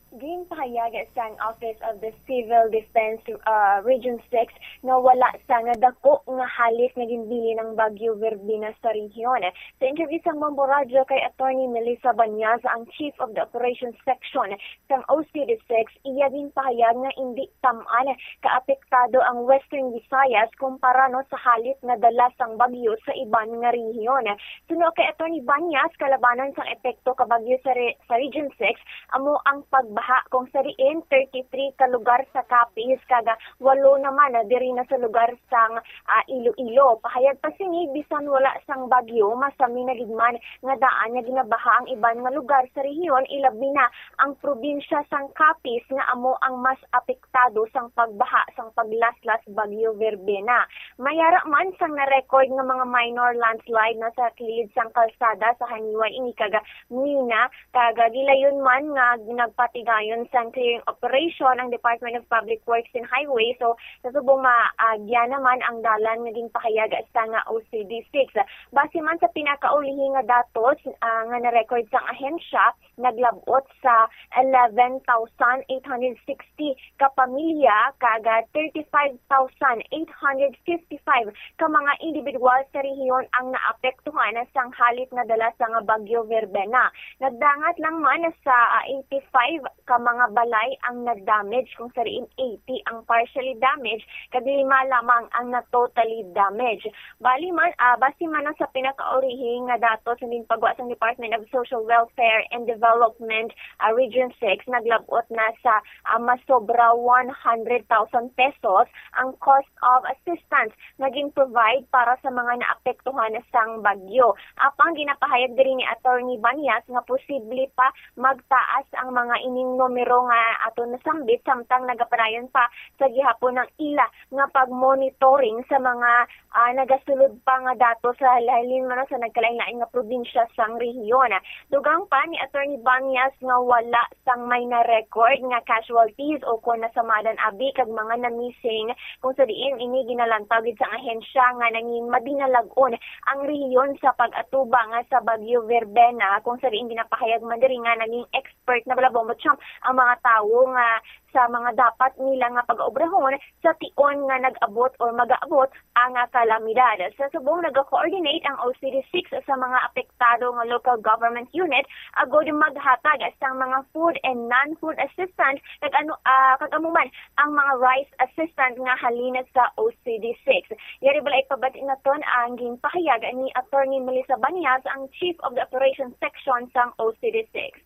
Ginpahayag sang Office of the Civil Defense, uh, Region six nga wala sang dako nga halis nga ginbilin ang Bagyo Verbena sa rehiyon. Sa interview sang Bombo Radyo kay Attorney Melissa Banyas, ang Chief of the Operations Section sang O C D six, iya ginpahayag nga indi tam-an kaapektado ang Western Visayas kumpara, no, sa halis nga dala sang bagyo sa iban nga rehiyon. Suno kay Attorney Banyas, kalabanan sang epekto ka bagyo sa re-, sa Region six amo ang pagbaha, kung sa diin thirty-three ka lugar sa Capiz, kag walo naman na diri na sa lugar sang, ah, Iloilo. Pahayag pa sini, bisan wala sang bagyo, masami na gid man nga daan nga ginabaha ang iban nga lugar sa rehiyon, ilabi na ang probinsya sang Capiz nga amo ang mas apektado sang pagbaha sang paglaslas Bagyo Verbena. May ara man sang na-record nga mga minor landslide na sa kilid sang kalsada sa Janiuay ini kag Mina, kag gilayon man nga nagpatigayon sang clearing operation ang Department of Public Works and Highways. So, sa subong maagya naman ang dalan nga ginpahayag sa nga O C D six. Base man sa pinakaulihi nga datos, ah, nga na-record sang ahensya, naglab-ot sa eleven thousand eight hundred sixty ka pamilya, kag thirty-five thousand eight hundred fifty-five ka mga individual sa rehiyon ang naapektuhan sang halis nga dala sang Bagyo Verbena. Nagdangat lang man sa, ah, eighty-five ka mga balay ang nag-damage, kung sa diin eighty ang partially damaged, kag lima lamang ang na-totally damaged. Bali man, ah, base man na sa pinakaulihi nga datos nga ginpagwa sang Department of Social Welfare and Development, ah, Region six, naglab-ot na sa, ah, masobra one hundred thousand pesos ang cost of assistance nga gin-provide para sa mga naapektuhan sang bagyo. Apang ginapahayag diri ni Attorney Banyas nga posible pa magtaas ang mga ining numero nga aton nasambit, samtang nagapadayon pa sa gihapon ang ila nga pag-monitoring sa mga, ah, nagasulod pa nga datos sa halin man sa nagkalain-lain nga probinsya sang rehiyon. Dugang pa ni Attorney Banyas nga wala sang may na-record nga casualties o kon nasamadan abi kag mga na-missing, kung sa diin ini ginalantaw gid sang ahensya nga nangin madinalag-on ang rehiyon sa pag-atubang sa Bagyo Verbena, kung sa diin ginapahayag man diri nga naging expert na bala, Bombo Cham, ang mga tawo nga sa mga dapat nila nga pag-obrahon sa tion nga nag-abot or mag-aabot ang, ah, kalamidad. Sa subong, nag-coordinate ang O C D six sa mga apektado nga local government unit agod maghatag sang mga food and non-food assistance kag ano, ah, kag amo man ang mga rice assistance nga halin sa O C D six. Yari bala ipabati naton ang ginpahayag ni Attorney Melissa Banyas, ang Chief of the Operations Section sang O C D six.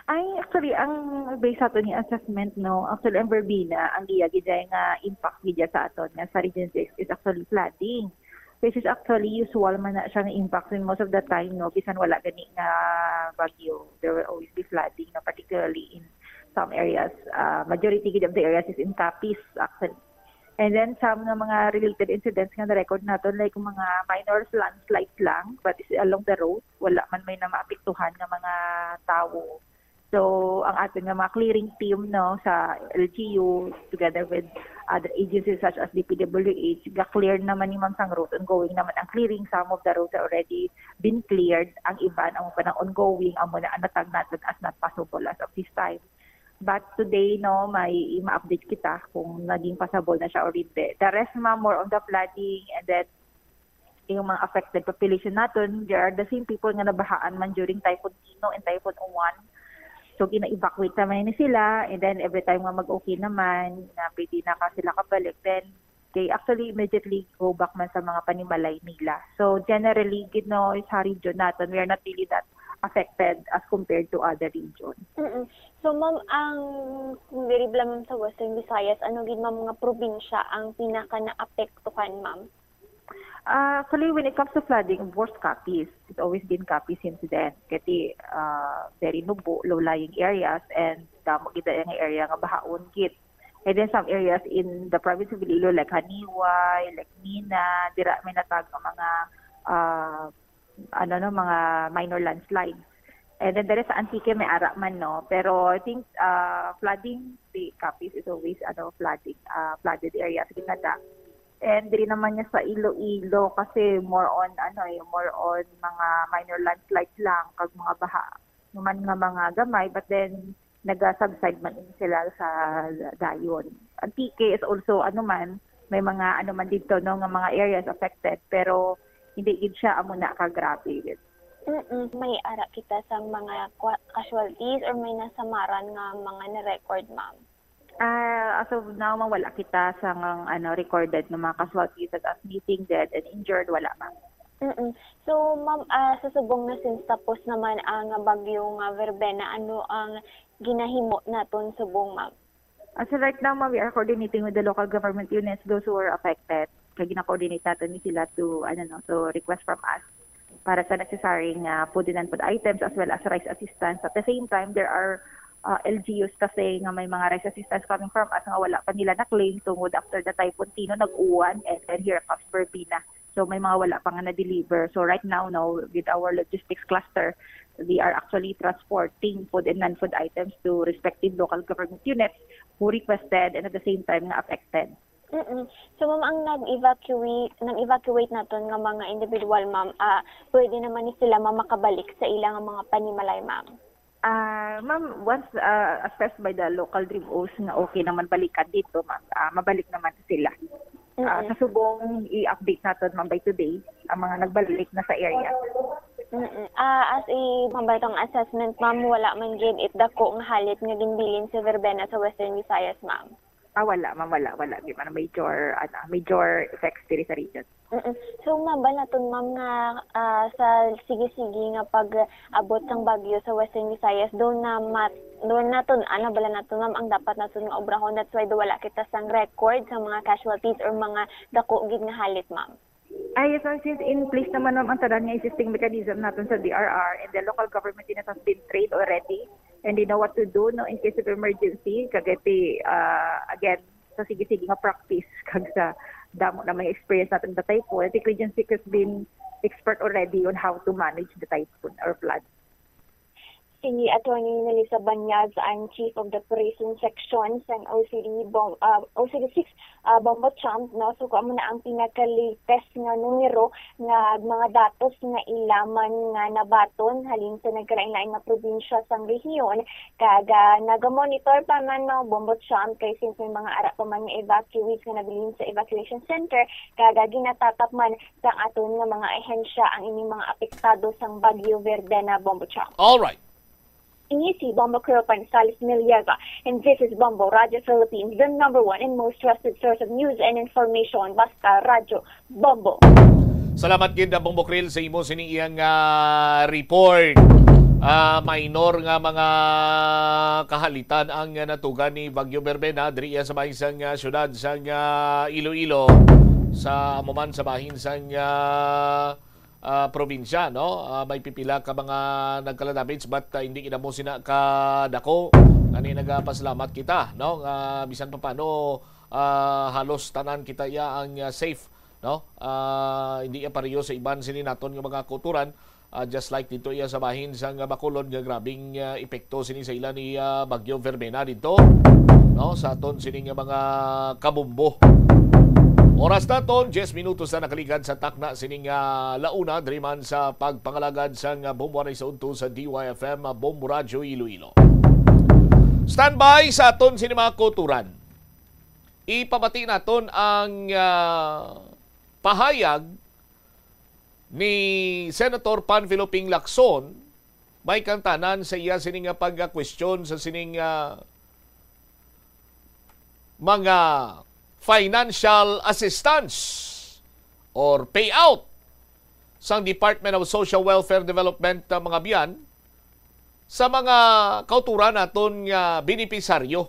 Ay, actually, ang base sa aton ni assessment, no, actually, ang verbena, ang iya gid nga impact gid sa aton nga sa Region six is actually flooding. Which is actually usual man na siya nga impact, and most of the time, no, bisan wala gani nga bagyo, there will always be flooding, no, particularly in some areas. Uh, majority gid of the areas is in Capiz, actually. And then some nga mga related incidents nga na-record naton, like mga minor landslides lang, but is along the road, wala man may na maapektuhan nga mga tawo. So, ang aton nga mga clearing team, no, sa L G U, together with other agencies such as D P W H, ga-clear naman ni ma'am sang road. Ongoing naman ang clearing. Some of the roads are already been cleared. Ang iban, ang pa nang ongoing, amo na ang natag naton as not passable as of this time. But today, no, may ma-update kita kung naging passable na siya or hindi. The rest, ma'am, more on the flooding and then yung mga affected population naton, they are the same people nga nabahaan man during Typhoon Kino and Typhoon Uwan. So, gina-evacuate naman ni sila, and then every time nga mag-okay naman, na pwede na ka sila kabalik, then they actually immediately go back man sa mga panimalay nila. So, generally, gid, no, sa region naton, we are not really that affected as compared to other regions. Mm-mm. So, ma'am, ang kung diri bala, ma'am, sa Western Visayas, ano gid, ma'am, nga probinsya ang pinaka naapektuhan, ma'am? Ah, actually, when it comes to flooding, of course, Capiz. It's always been Capiz since then. Kasi, ah, very nubo, low-lying areas, and damo gid ang area nga bahaon gid. And then some areas in the province of Iloilo, like Janiuay, like Mina, dira may natag nga mga, ah, ano, no, mga minor landslides. And then there is Antique, may ara man, no? Pero I think, ah, flooding, the Capiz is always, ano, flooding, ah, flooded areas, ginada. And diri naman niya sa Iloilo kasi more on, ano, eh, more on mga minor landslides lang, kag mga baha naman nga mga gamay, but then naga-subside man ini sila sa dayon. Antique is also, ano man, may mga, ano man dito, no, nga mga areas affected, pero hindi gid siya amo na ka grabe gid. Mm, may ara kita sa mga kwa- casualties or may nasamaran nga mga na-record, ma'am? Ah, as of now, ma'am, wala kita sa ngang, ano, recorded ng mga casualties, such as missing, dead, and injured, wala, ma'am. Mm. So, ma'am, ah, sa subong na since tapos naman ang bagyo nga Verbena, ano ang ginahimo naton subong, ma'am? As of right now, ma'am, we are coordinating with the local government units, those who were affected. Kaya gina-coordinate natin ni sila to, ano, no, to request from us para sa necessary nga food and non-food items as well as rice assistance. At the same time, there are uh, L G Us kasi nga may mga rice assistance coming from us nga wala pa nila na-claim tungod after the Typhoon Tino, nag-uwan, and then here comes Verbena. So may mga wala pa nga na-deliver. So right now, no, with our logistics cluster, they are actually transporting food and non-food items to respective local government units who requested and at the same time nga affected. Mm-mm. So, ma'am, ang nag-evacuate, nag-evacuate naton nga mga individual, ma'am, ah, pwede naman ni sila, ma'am, makabalik sa ilang mga panimalay, ma'am? Ah, ma'am, once ah, assessed by the local D M Os nga okay naman balikan dito, ma'am, ah, mabalik naman sila. Ah, Mm-mm. sa subong, i-update naton, ma'am, by today ang mga nagbalik na sa area. Mm-mm. Ah, as a, ma'am, ba itong assessment, ma'am, wala man gid it dako nga halit nga ginbilin sa Verbena sa Western Visayas, ma'am? Ah, wala, ma'am, wala, wala. Di man major, ano, major effects diri sa region. Mm-mm. So, ma'am, ba naton, ma'am, nga ah, sa sige-sige nga pag-abot sang bagyo sa Western Visayas, doon na mat doon naton, ano, bala naton, ma'am, ang dapat naton nga obrahon. That's why do wala kita sang record sa mga casualties or mga dako gid nga halit, ma'am. Ah, yes, ma'am. Since in place naman, ma'am, ang tanan nga existing mechanism naton sa D R R and the local government unit has been trained already and they know what to do, no, in case of emergency. Kagati, ah, again, sa sige-sige nga practice kag sa damo na may experience natin sa typhoon, I think Region six has been expert already on how to manage the typhoon or flood. Si Attorney Melissa Banyas ang Chief of the Operation Section sang O C D Bom, ah, O C D six, ah, Bombo Champ, no? So, kung amo na ang pinaka-latest nga numero nga mga datos nga ila man nga nabaton halin sa nagkalain-lain nga probinsya sang rehiyon, kag ah, nagamonitor pa man, no, Bombo Champ, kay since may mga ara pa man nga evacuees nga nabilin sa evacuation center, kag ah, ginatatap man sang aton nga mga ahensya ang ining mga apektado sang Bagyo Verbena, Bombo Champ. All right. Ini si Bombo Crew Panizales Miliaga, and this is Bombo Radio Philippines, the number one and most trusted source of news and information. Basta Radyo Bombo. Salamat gid, Bombo Krill, sa imo sini iyang ah, report. Ah, minor nga mga kahalitan ang ah, natugan ni Bagyo Verbena diri sa bahin sang ah, syudad sang ah, Iloilo, sa amo man sa bahin sang ah, ah, probinsya, no? Ah, may pipila ka mga nagkala-damage, but ah, hindi gid amo sina kadako. Gani nagapasalamat kita, no? Nga bisan pa paano, ah, halos tanan kita iya ang ah, safe, no? Ah, hindi iya pareho sa iban sini naton nga mga kauturan. Ah, just like dito iya sa bahin sang Bacolod nga grabing ah, epekto sini sa ila ni ah, Bagyo Verbena dito, no? Sa aton sini nga mga kabombo. Oras naton, diyes minutos na nakaligad sa takna sining ah, launa, diri man sa pagpangalagad sang ah, Bombo Aray sa Udto sa D Y F M, ah, Bombo Radyo Iloilo. Standby sa aton sini mga kauturan. Ipabati naton ang ah, pahayag ni Senator Panfilo Ping Lacson, may kantanan sa iya sini nga pagka-question sa sining ah, mga financial assistance or payout sang Department of Social Welfare Development, ah, mga biyan sa mga kauturan naton nga benepisaryo.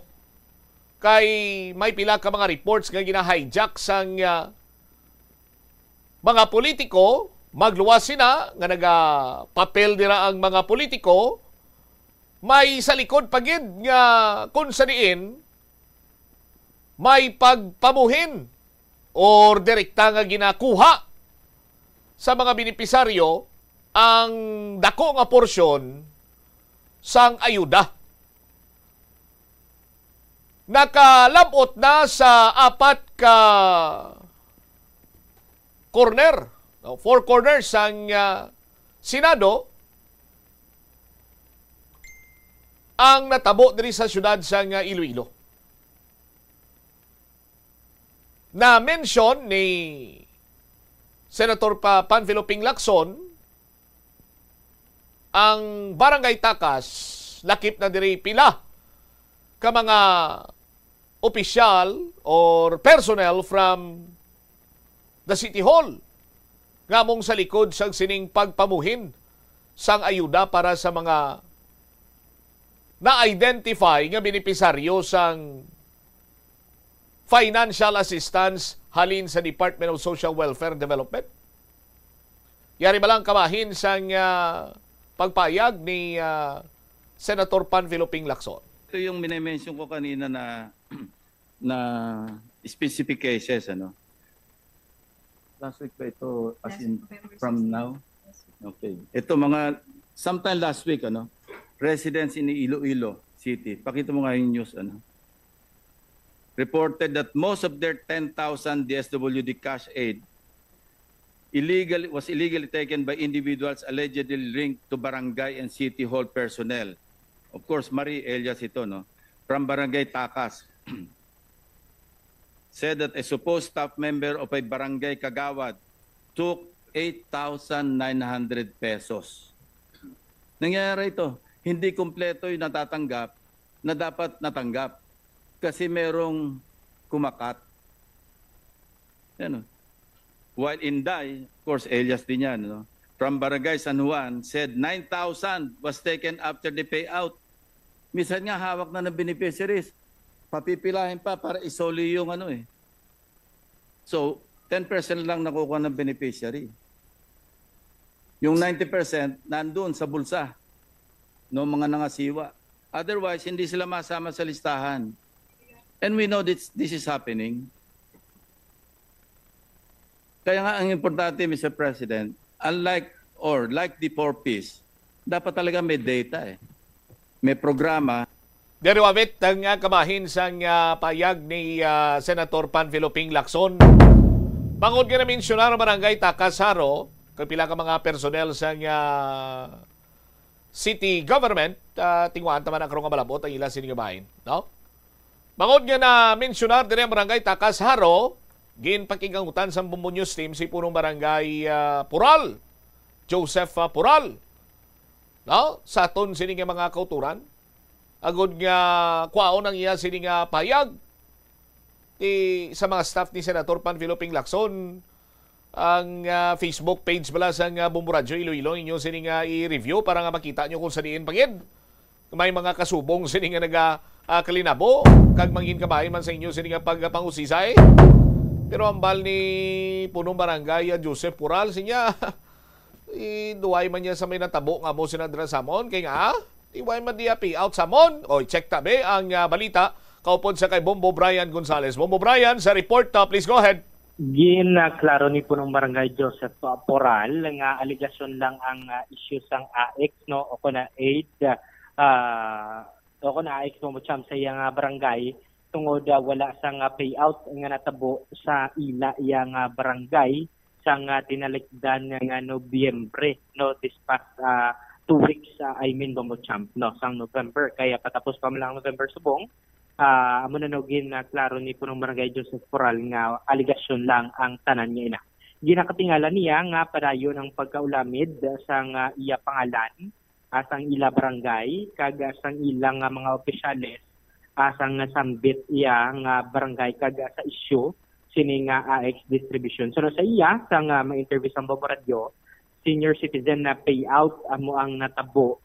Kay may pila ka mga reports nga gina-hijack sang ah, mga politiko, magluwas sina nga nagapapel dira ang mga politiko, may sa likod pa gid nga kung sa diin may pagpamuhin or direkta nga ginakuha sa mga benepisaryo ang dako nga porsyon sang ayuda. Nakalab-ot na sa apat ka corner, no, four corners sang, ah, Senado ang natabo diri sa siyudad sang, ah, Iloilo. Na-mention ni Senator Pa-, Panfilo Ping Lacson ang Barangay Takas, lakip na diri pila ka mga opisyal or personnel from the City Hall nga among sa likod sang sining pagpamuhin sang ayuda para sa mga na-identify nga benepisaryo sang financial assistance halin sa Department of Social Welfare and Development. Yari ba lang kabahin sang, ah, pagpayag ni, ah, Senator Panfilo Ping Lacson? Ito yung minimension ko kanina na, na specific cases, ano? Last week ba ito, as Yes, in, November from sixteen. Now? Yes. Okay. Ito mga, sometime last week, ano? Residents in Iloilo City. Pakita mo nga yung news, ano? Reported that most of their ten thousand D S W D cash aid illegal, was illegally taken by individuals allegedly linked to barangay and city hall personnel. Of course, Marie Elias ito, no? From Barangay Takas. Said that a supposed staff member of a barangay kagawad took eight thousand nine hundred pesos. Nangyayari ito, hindi kumpleto yung natatanggap na dapat natanggap kasi merong kumakat. Yan, oh. While Inday, of course, alias din yan, no? From Barangay San Juan, said nine thousand was taken after the payout. Minsan nga, hawak na ng beneficiaries. Papipilahin pa para isoli yung ano eh. So, ten percent lang nakukuha ng beneficiary. Yung ninety percent nandun sa bulsa ng mga nangasiwa. Otherwise, hindi sila masama sa listahan. And we know this, this is happening. Kaya nga ang importante, Mister President, unlike or like the four Ps, dapat talaga may data eh. May programa. Diri wabit ang, ah, kabahin sang, ah, payag ni, ah, Senator Panfilo Ping Lacson. Bangod nga na-mensionar ang Barangay Takas Jaro, kag pila ka mga personnel sang, ah, city government, ah, tinguhaan ta man ang karong nga malabot ang ila sini nga bahin, no? Bangod nga na-mensionar diri ang Barangay Takas Jaro, ginpakigangutan sang Bombo News Team si Punong Barangay, ah, Pural, Joseph, ah, Pural, no? Sa aton sini nga mga kauturan, agod nga kwaon ang iya sini nga payag ti, sa mga staff ni Senator Panfilo Ping Lacson, ang, ah, Facebook page bala sang, ah, Bombo Radyo Iloilo, inyo sini nga i-review para nga makita nyo kung sa diin pa gid may mga kasubong sini nga naga, ah, kalinabo, kag mangin kabahin man sa inyo sini nga pagpangusisay. Pero ambal ni Punong Barangay, ah, Joseph Pural, sinya, iduway man niya sa may natabo nga mo sina dira sa amon, kay nga, iway man diya payout sa amon. Oy, check tabi ang, ah, balita kaupod sa kay Bombo Brian Gonzales. Bombo Brian, sa report, ah, please go ahead. Gin, ah, klaro ni Punong Barangay Joseph, ah, Poral nga aligasyon lang ang, ah, issue sang A X, no, o kon A I D, ah, o kon A X mo mo sa iyang, ah, barangay tungod, ah, wala sang, ah, payout nga natabo sa ila iyang, ah, barangay sang, ah, tinalikdan nga, nga Nobyembre, no, this past, ah, two weeks, ah, I mean, Bombo Champ, no, sang November. Kaya patapos pa man lang ang November subong, ah, amo na no gin, ah, klaro ni Punong Barangay Joseph Coral nga aligasyon lang ang tanan nga ina. Ginakatingala niya nga padayon ang pagkaulamid sang, ah, iya pangalan, ah, sang ila barangay, kag, ah, sang ilang, ah, mga opisyales, ah, sang nasambit iya nga barangay, kag, ah, sa isyu sini nga A X distribution. So, sa iya, sang, ah, mga interview sa Bombo Radyo, senior citizen na payout amo ang natabo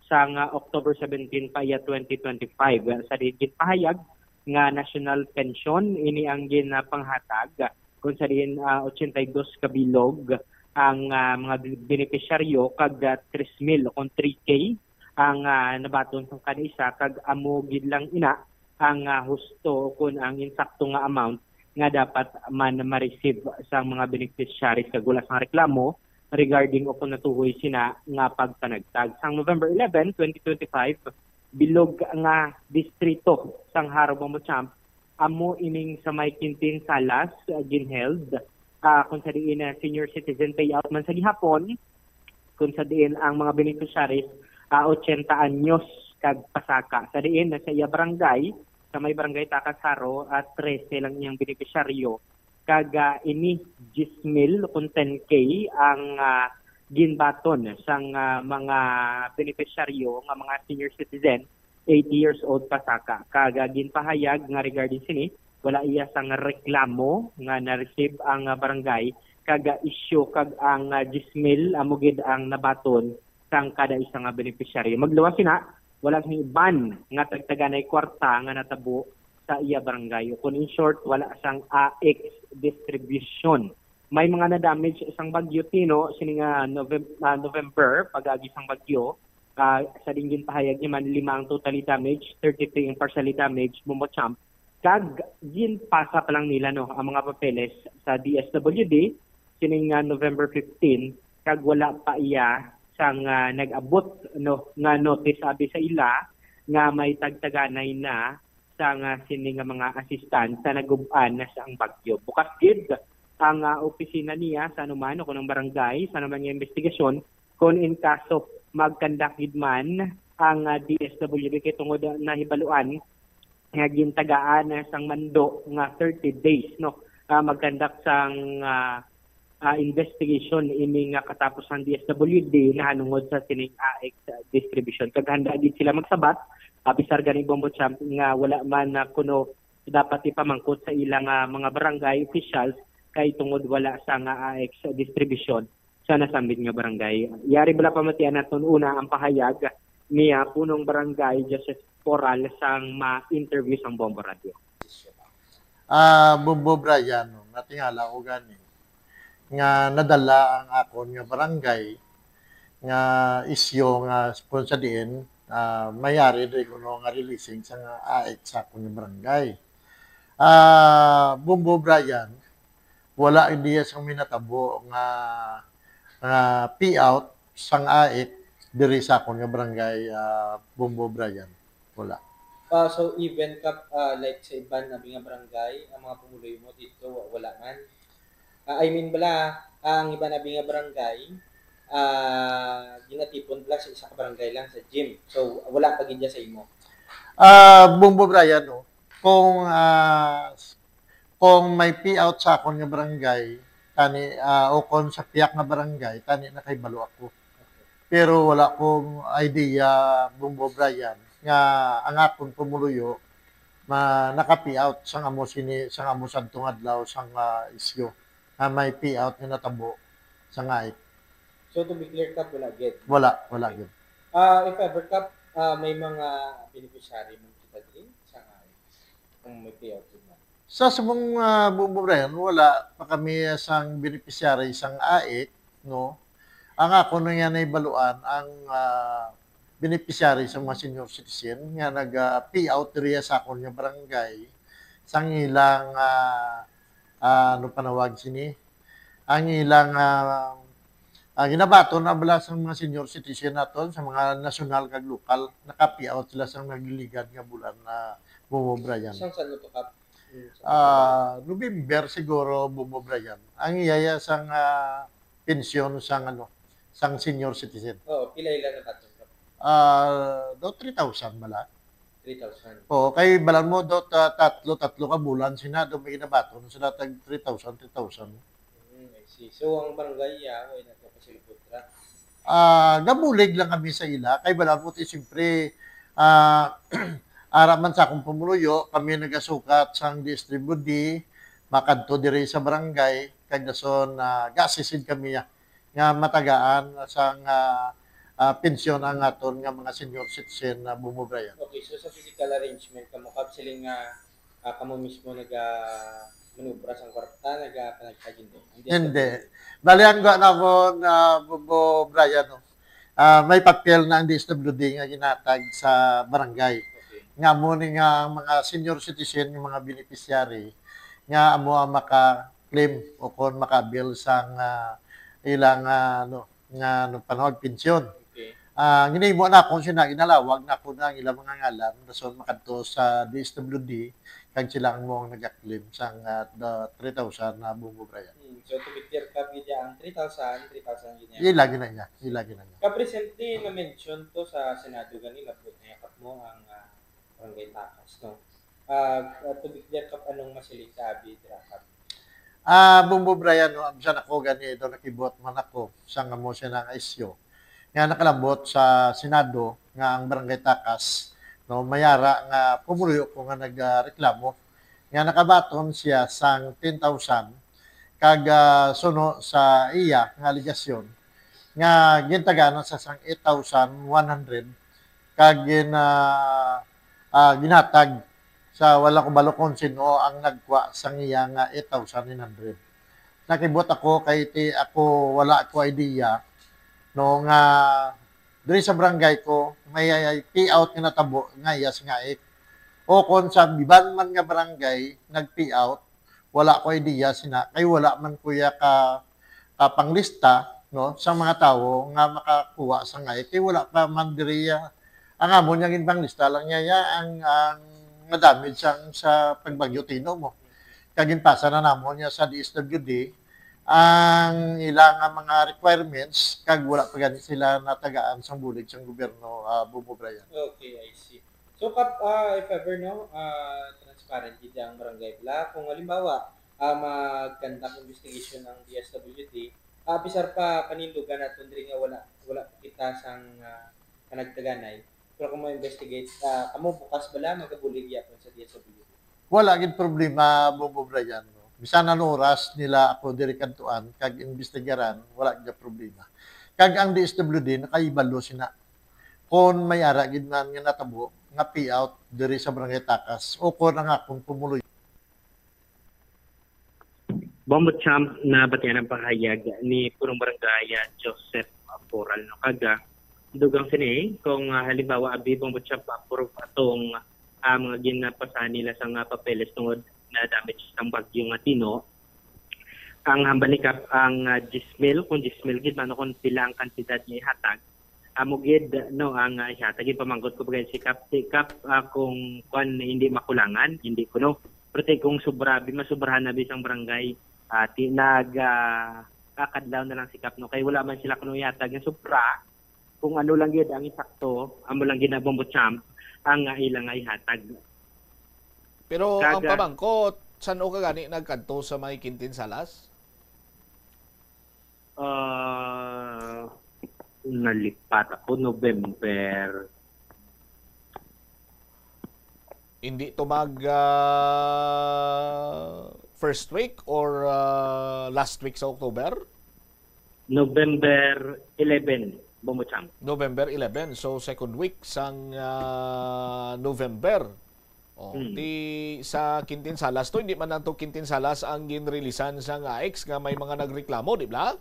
sang, ah, October seventeen pa iya twenty twenty-five. Ah, sa diin ginpahayag nga national pension ini ang ginpanghatag, kung sa diin, ah, ochenta y dos ka bilog ang, ah, mga bi-, benepisyaryo, kag, ah, tres mil o kung three K ang, ah, nabaton sang kada isa, kag amo gid lang ina ang, ah, husto o kun ang insakto nga amount nga dapat man ma-receive sang mga beneficiaries kag wala sang reklamo regarding o kun natuhoy sina nga pagpanagtag. Sang November eleven, twenty twenty-five, bilog nga distrito sang Jaro, Bombo Champ, amo ining sa may Quintin Salas, ah, ginheld, ah, kung sa diin, ah, senior citizen payout man sa gihapon, kung sa diin ang mga beneficiaries, ah, ochenta anyos kag pasaka. Sa diin na sa iya barangay, sa may barangay Tacas, Jaro, ah, trese lang iyang benepisyaryo. Kag, ah, ini diyes mil o kung ten K ang, ah, ginbaton sang, ah, mga benepisyaryo nga mga senior citizen, eighty years old pasaka. Kag, ah, ginpahayag nga regarding sini, wala iya sang reklamo nga na-receive ang, ah, barangay, kag, ah, isyu kag ang, ah, diyes mil amo gid ang nabaton sang kada isa nga benepisyaryo. Magluwas sina, wala sang iban nga tagtaganay kwarta nga natabo sa iya barangay. O kung in short, wala sang A X distribution. May mga na-damage sang bagyo Tino sini nga Novem-, ah, November, pag-agi sang bagyo, ah, sa diin ginpahayag ni man, lima ang totally damaged, thirty-three ang partially damaged, Bombo Champ. Kag ginpasa pa lang nila, no, ang mga papeles sa D S W D sining, ah, November fifteen, kag wala pa iya sang, ah, nag-abot, no, nga notice abi sa ila nga may tagtaganay na sang, ah, sini nga mga assistance sa nagub-an na sa ang bagyo. Bukas gid ang, ah, opisina niya sa anuman o kung ang barangay sa anuman nga investigasyon kung in kaso magkandak gid man ang, ah, D S W D kay tungod, ah, nahibaluan nga gintagaan na sang mando nga thirty days, no, ah, magkandak sang, ah, ah, investigation ini nga katapos sang D S W D nahanungod sa sining A X distribution. Kag handa gid sila magsabat, ah, bisar gani, Bombo Champ, nga wala man na kuno dapat ipamangkot sa ila nga mga barangay officials kay tungod wala sa nga A X distribution sa nasambit nga barangay. Yari bala pamatian naton una ang pahayag niya Punong Barangay Joseph Coral sang ma-interview sang Bombo Radio. Ah, Bombo Brian, no, natingala ko gani nga nadala ang akon nga barangay nga isyu nga kung sa diin, ah, mayari di kuno nga releasing sa nga A X sa akon nga barangay. Ah, Bombo Brian, wala diya sang minatabo nga, nga payout sang A X diri sa akon nga barangay, ah, Bombo Brian. Wala. Ah, so even kap, ah, like sa iban abi nga barangay, ang mga pumuluyo mo dito wa-, wala man. Ah, I mean bala, ang iban abi nga barangay, ah, ginatipon bala sa isa ka barangay lang sa gym. So wala pa gid sa imo. Ah, Bombo Brian, no. Kung, ah, kung may payout sa akon nga barangay, tani, ah, o kung sa piyak nga barangay, tani nakahibalo ako. Pero wala kong idea, Bombo Brian, nga ang akon pumuluyo ma naka-payout sang amo sini, sang amo sadtong adlaw sang, ah, isyu nga may payout nga natabo sa A X. So to be clear, kap, wala gid. Wala, wala gid. Ah, if ever, kap, ah, may mga beneficiary man kita diri sa A X kung may payout gid man. Sa subong, ah, Bombo Brian, wala pa kami sang beneficiary sang A X, no? Ang ako na nga nahibaluan, ang, ah, beneficiary sa mga senior citizen nga nag, ah, pay out diriya sa akon nga barangay, sang ilang, ah, ah, ano panawag sini? Ang ilang, ah, ah, ginabaton na bala sa mga senior citizen naton, sa mga nasyonal kag lokal, naka-pay out sila sa nagligad nga bulan na Bombo Brian. Sang saan to, Kap? Yung sa Ah, November siguro, Bombo Brian. Ang iyaya sang, ah, pensyon sang, ano, sang senior citizen. Oo, pila ila nabaton, Kap? Ah, do three thousand bala. Three thousand. Oo, kay balan mo do ta-, tatlo, tatlo ka bulan sina do may ginabaton sila tag three thousand, three thousand. Mm, I see. So, ang barangay, ah, way nagpapasilupot ra. Ah, gabulig lang kami sa ila kay balan mo ti siyempre, ah, ara man sa akong pumuluyo, kami nagasukat sang D S W D, makadto diri sa barangay, kag dason, ah, ga-assist kami, ah, nga matagaan sang, ah, ah, pensyon ang aton nga mga senior citizen na Bombo Brian. Okay, so sa physical arrangement kamo, Kap, siling nga, ah, kamo mismo naga manubra sang kwarta, naga panagtag, hindi? Hindi. Bali, ang ga namon, ah, Bombo Brian, no? Ah, may papel na ang D S W D nga ginatag sa barangay. Okay. nga amo ni nga mga senior citizen, nga mga beneficiary, nga amo ang maka-claim o kon maka-avail sang, ah, ilang, ah, ano, nga nagpanawag pensyon. Okay. Ah, ginahimo na akon sina, ginalawag na ako na ang ilang mga ngalan, rason makadto sa D S W D, kag sila ang mo ang nag-claim sang, ah, the three thousand na Bongo Brian. Hmm, so, to be clear, Kap, gid ang three thousand, three thousand gid niya. Ila gid na niya, ila gid na niya. Kap, recently na-mention to sa Senado gani, labot na yakap mo ang, ah, Barangay Takas, no? Ah, ah, to be clear, Kap, anong masiling ka abi dira, Kap? Ah, Bumbo Brian, no, bisan ako gani, do nakibot man ako sa nga mo siya nga isyu nga nakalabot sa Senado nga ang Barangay Takas, no, mayara nga pumuluyo ko nga nagreklamo nga nakabaton siya sang ten thousand kag, ah, suno sa iya nga alegasyon nga gintagaan sa sang eight thousand one hundred kag gin-, ah, ah, ginhatag sa wala ko balo kon sin-o ang nagkuha sang iya nga eight thousand nine hundred. Nakibot ako kay ti ako wala ko idea, no, nga diri sa barangay ko may payout nga natabo nga iya sa ngaik. O kon sa iban man nga barangay nag-payout, wala ko idea sina, kay wala man ko iya ka, ka panglista, no, sa mga tawo nga makakuha sa ngaik. Kay wala pa man diri, ah, ang amo niya ginpanglista lang niya, ya, ang, ang na-damage sang sa pagbagyo Tino mo. Kag ginpasa na namon niya sa D S W D ang ila nga mga requirements, kag wala pa gani sila natagaan sang bulig sang gobyerno, ah, Bumbo Brian. Okay, I see. So, Kap, ah, if ever, no, ah, transparent gid ang barangay bala, kung halimbawa, ah, mag-conduct investigation ang D S W D, ah, bisar pa panindugan naton diri nga wala, wala pa kita sang, ah, panagtaganay, pero kung ma-investigate, ah, kamo bukas bala magabulig gyapon sa D S W D? Wala gid problema, Bobo Brian, no? Bisan anong oras nila ako diri kadtuan kag imbestigaran, wala gid problema. Kag ang D S W D nakahibalo sina kon may ara gid man nga natabo nga payout diri sa Barangay Takas o kon ang akong pumuluyo. Bombo Champ, nabatian ang pahayag ni Purong Barangay, ah, Joseph Poral, no? Kag, ah, dugang sini, kung, ah, halimbawa, abi, Bombo Champ, ma-approve atong, ah, mga ginapasahan nila sa nga papeles tungod na damage sang bagyo nga Tino, ang hambal ni Kap ang, ah, diyes mil, kung diyes mil gid man, kung pila ang kantidad nga ihatag, amo gid, no, ang, ah, ihatag. Ipamangkot ko pa gid si Kap, si Kap, ah, kung kwan, hindi makulangan, hindi ko, no. Pero ti kung sobra, bi, masobrahan na bisang barangay, ah, ti, nag, ah, kakadlaw na lang si Kap, no, kay wala man sila kuno ihatag nga sobra. Kung ano lang gid ang isakto, amo lang gid na, Bombo Champ, ang, ah, ila nga ihatag. Pero ang Kaga- pamangkot, san-o ka gani nagkadto sa may Quintin Salas? Ah, nalipat ako, November. Hindi to mag, ah, first week or, ah, last week sa October? November eleven, Bombo Champ. November eleven, so second week sang, ah, November. Oh, Hmm. Ti sa Quintin Salas to, hindi man lang to Quintin Salas ang ginrilisan sang AICS nga may mga nagreklamo, di ba?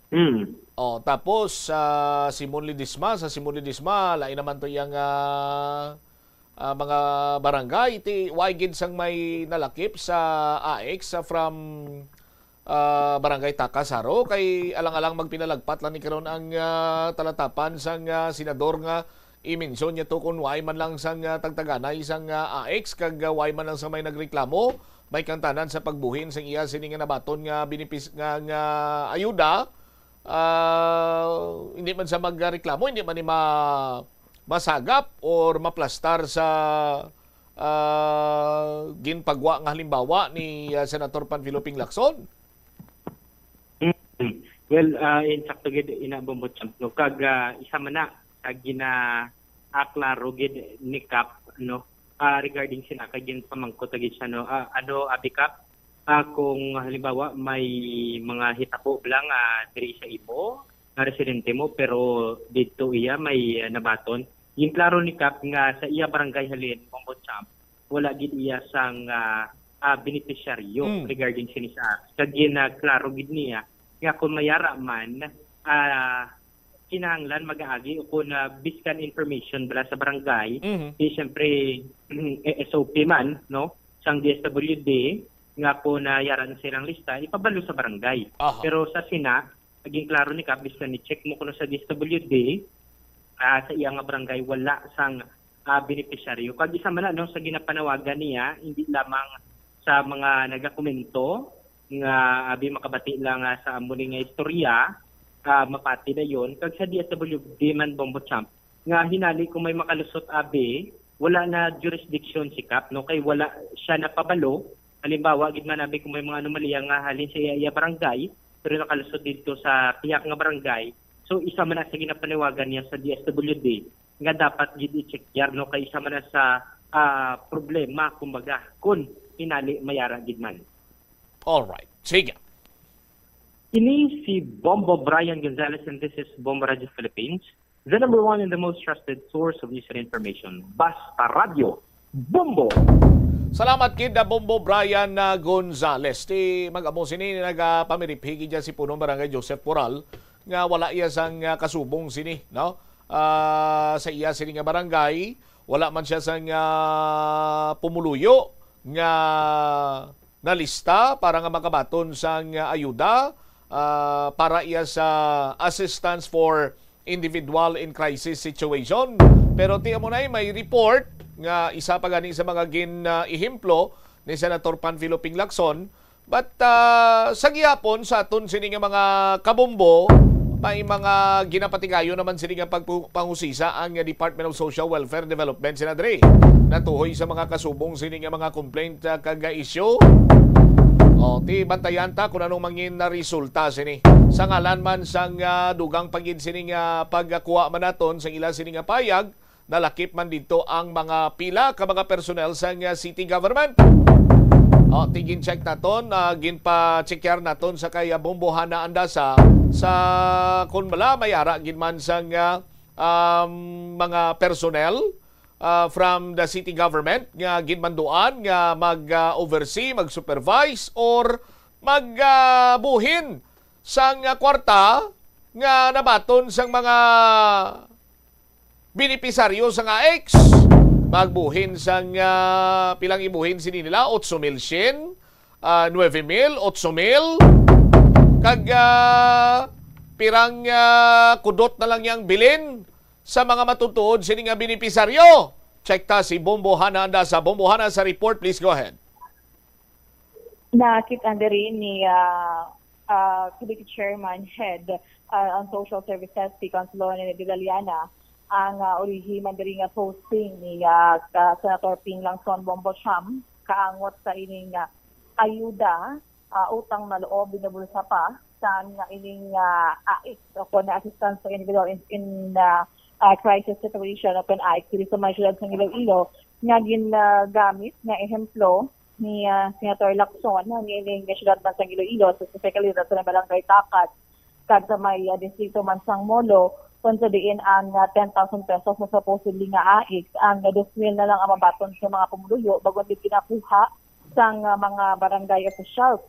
Hmm. Oh, tapos sa Simon Ledesma, sa Simon Ledesma, lain naman to iyang, ah, ah, mga barangay, ti why gid sang may nalakip sa AICS, ah, from, ah, Barangay Takas, Jaro, kay alang-alang magpinalagpat lang ni karon ang, ah, talatapan sang, ah, senador nga i-mention niya to kung why man lang sang, ah, tagtaganay sang, ah, AICS kag, ah, why man lang sa may nagreklamo, may kangtanan sa pagbuhin sang iya sini nga nabaton nga benepis-, nga, nga ayuda, ah, hindi man sa magreklamo, hindi man ni ma-, masagap or maplastar sa, ah, ginpagwa nga halimbawa ni, ah, Senator Panfilo Ping Lacson? Mm. Well, ah, insakto gid ina, Bombo Champ, no? Kag, ah, isa man na, kag gina-, ah, klaro gid ni Kap, no? Ah, regarding sina, kag ginpamangkot lagi siya, no? Ah, ano, abi Kap, ah, kung halimbawa may mga hitabo lang, ah, diri sa imo, nga residente mo, pero didto iya may, ah, nabaton. Ginklaro ni Kap nga sa iya barangay halin, Bombo Champ, wala gid iya sang, ah, ah, benepisyaryo Mm. regarding sini sa AICS. Kag gin, ah, klaro gid niya nga kung mayara man, ah, kinahanglan mag-aagi o kung, ah, biskan information bala sa barangay, Mhm. di siyempre, eh, S O P man, no? Sang D S W D, nga kung, ah, yara na silang lista, ipabalo sa barangay. Aha. Pero sa sina, naging klaro ni Kap, biskan ni-check mo kuno sa D S W D, ah, sa iya nga barangay, wala sang, ah, benepisyaryo. Kag isa man na, no, sa ginapanawagan niya, hindi lamang sa mga nagakomento nga abi makabati lang, ah, sa amo ni nga istorya, ah, mapati na yon. Kag sa D S W D man, Bombo Champ, nga hinali kung may makalusot abi, wala na jurisdiction si Kap, no? Kay wala siya napabalo. Halimbawa, gid man abi kung may mga anomalya nga halin sa iya, iya barangay, pero nakalusot dito sa pihak nga barangay. So, isa man na sa ginapaniwagan niya sa D S W D nga dapat gid i-check yar, no? Kay isa man na sa, ah, problema, kumbaga, kung hinali mayara gid man. All right. Sige. Ini si Bombo Brian Gonzalez and this is Bombo Radio Philippines, the number one and the most trusted source of news and information. Basta Radio, Bombo! Salamat kid na Bombo Brian na Gonzalez. Ti mag-amo sini, nagapamiriphigi dyan si Punong Barangay Joseph Poral nga wala iya sang, ah, kasubong sini, no? Ah, sa iya sini nga barangay, wala man siya sang, ah, pumuluyo nga nalista para nga makabaton sang, ah, ayuda, ah, para iya sa assistance for individual in crisis situation. Pero ti amo na may report nga isa pa gani sa mga gin, ah, ehemplo ni Senator Panfilo Ping Lacson. But, ah, sa gihapon sa aton sini nga mga kabombo, may mga ginapatigayon naman sini nga pagpu-, pangusisa ang Department of Social Welfare and Development, Senadre. Natuhoy sa mga kasubong sini nga mga complaint, ah, kag, ah, issue. O, ti bantayan ta kung anong mangin na resulta sini. Sa ngalan man sang, ah, dugang pagid sini nga pagkuha man naton sang ila sini nga payag, nalakip man didto ang mga pila ka mga personnel sang, ah, city government. O, ti gin-check naton, ah, ginpa-checkar naton sa kay, ah, Bombo Hana Andasa sa kung bala may ara gid man sang, ah, um, mga personnel, ah, from the city government nga ginmanduan nga mag, ah, oversee, mag-supervise, or mag, ah, buhin sang, ah, kwarta nga nabaton sang mga benepisaryo sang AICS. Magbuhin sang, ah, pilang ibuhin sini nila? Otso mil syen, ah, nuebe mil, otso mil. Kag, ah, pirang, ah, kudot na lang yang bilin sa mga matutuod sini nga benepisaryo? Check ta si Bombo Hana Andasa. Bombo Hana sa report, please go ahead. Nakit-an diri ni, ah, ah, Committee Chairman Head, ah, on Social Services, si Councilor Nene Didaliana, ang, ah, ulihi man diri nga posting ni, ah, ka Senator Ping Lacson Bombo Cham, kaangot sa ining, ah, ayuda, ah, utang na loob, binubulsa pa sang ining, ah, AICS o kon assistance sa individual in, in, ah, ah, crisis situation o kon AICS diri sa mga syudad sa Iloilo nga ginagamit nga ehemplo ni, ah, Senator Lacson, ah, niining syudad man sang Iloilo, specifically sa may Barangay Takat, kag sa may, ah, distrito man sang Molo, kung sa diin ang, ah, ten thousand pesos na supposedly nga AICS, ang, ah, dos mil na lang ang mabaton sa mga pumuluyo, bag-o gid ginakuha sang, ah, mga barangay officials.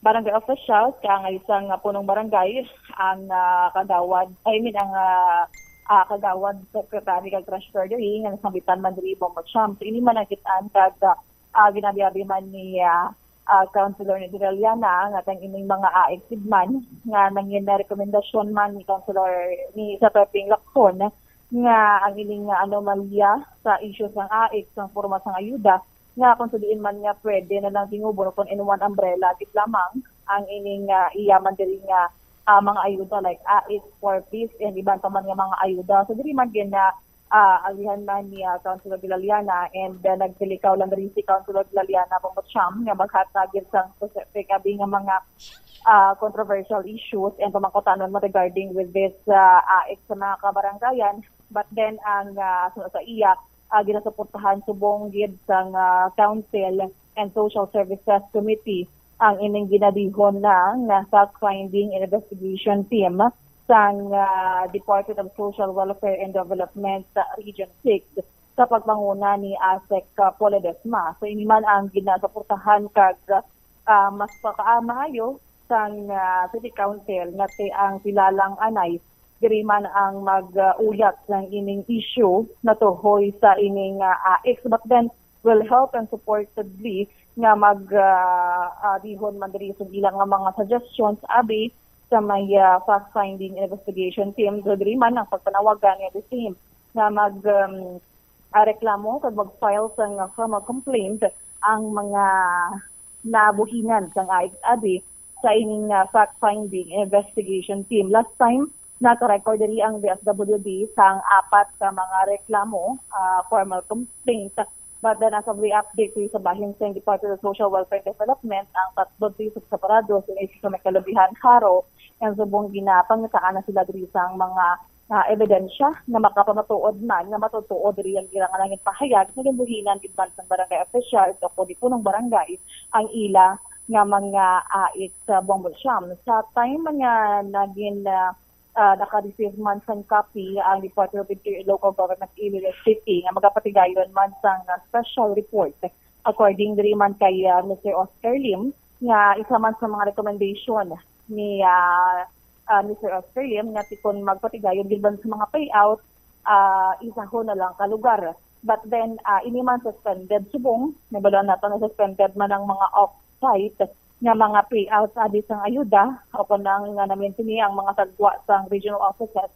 Barangay officials, kaangay sang, ah, punong barangay, ang, ah, kagawad, I mean, ang, ah, ah, kagawad secretary kag treasurer diri nga nasambitan man diri, Bombo Cham. So, ini man nakit-an kag, ah, ah, ginabiabi man ni, ah, ah, Councilor Nene Didaliana nga kang ining mga AICS man nga nangin na rekomendasyon man ni Councilor ni Senator Ping Lacson nga ang ining, ah, anomalya sa isyu sang AICS, sang porma sang ayuda, nga kung sa diin man nga pwede na lang tingubon o kung in one umbrella gid lamang ang ining, ah, iya man diri nga, ah, mga ayuda like AICS, Four Ps, and iban pa man nga mga ayuda. So, diri man gid na, ah, agihan man ni, ah, Councilor Didaliana, and, ah, nagsilikaw lang diri si Councilor Didaliana Bombo Cham nga maghatag gid sang specific abi nga mga, ah, controversial issues and pamangkutanon mo regarding with this, ah, AICS sa mga kabarangayan. But then, ang, ah, sa, sa iya, ah, ginasuportahan subong gid sang, ah, Council and Social Services Committee ang ining ginadihon na nga fact-finding and investigation team sang, ah, Department of Social Welfare and Development sa Region six sa pagpanguna ni ASEC, ah, Paul Ledesma. So, ini man ang ginasuportahan kag, ah, mas paka-, maayo sang, ah, City Council nga ti ang sila lang anay diri man ang mag-uyat sang ining issue natuhoy sa ining, ah, AICS, but then will help and supportedly nga mag, ah, ah, dihon man diri sa ilang nga mga suggestions abi sa may, ah, fact-finding investigation team. So, diri man ang pagpanawagan nga the same nga mag, um, ah, reklamo kag mag-file sang, ah, formal complaint ang mga nabuhinan sang AICS abi sa ining, ah, fact-finding investigation team. Last time, naka-record diri ang D S W D sang apat ka mga reklamo, ah, formal complaint. But then, as of the update sa bahin sa Department of Social Welfare and Development, ang tatlo diri sa separado sa issue sa may kalubihan, Jaro, and subong ginapangitaan na sila diri sang mga, ah, ebidensya nga makapamatuod man nga matutuo diri ang ilang nangin pahayag nga ginbuhinan gid man sang barangay officials o kundi punong barangay ang ila nga mga AICS sa Bombo Siyam. Sa time man nga nagin, ah, ah, naka-receive man sang copy ang Department of Interior Local Government Iloilo City nga magapatigayon man sang, ah, special report. According diri man kay, ah, Mister Oscar Lim, nga isa man sa mga recommendation ni, ah, ah, Mister Oscar Lim nga ti kon magpatigayon gid man sa mga payout, ah, isahon na lang ka lugar. But then, ah, ini man suspended subong, nabaluan nato na suspended man ang mga off-site nga mga payouts abi sang ayuda, o kon ang nga naminti niya ang mga tagwa sang regional offices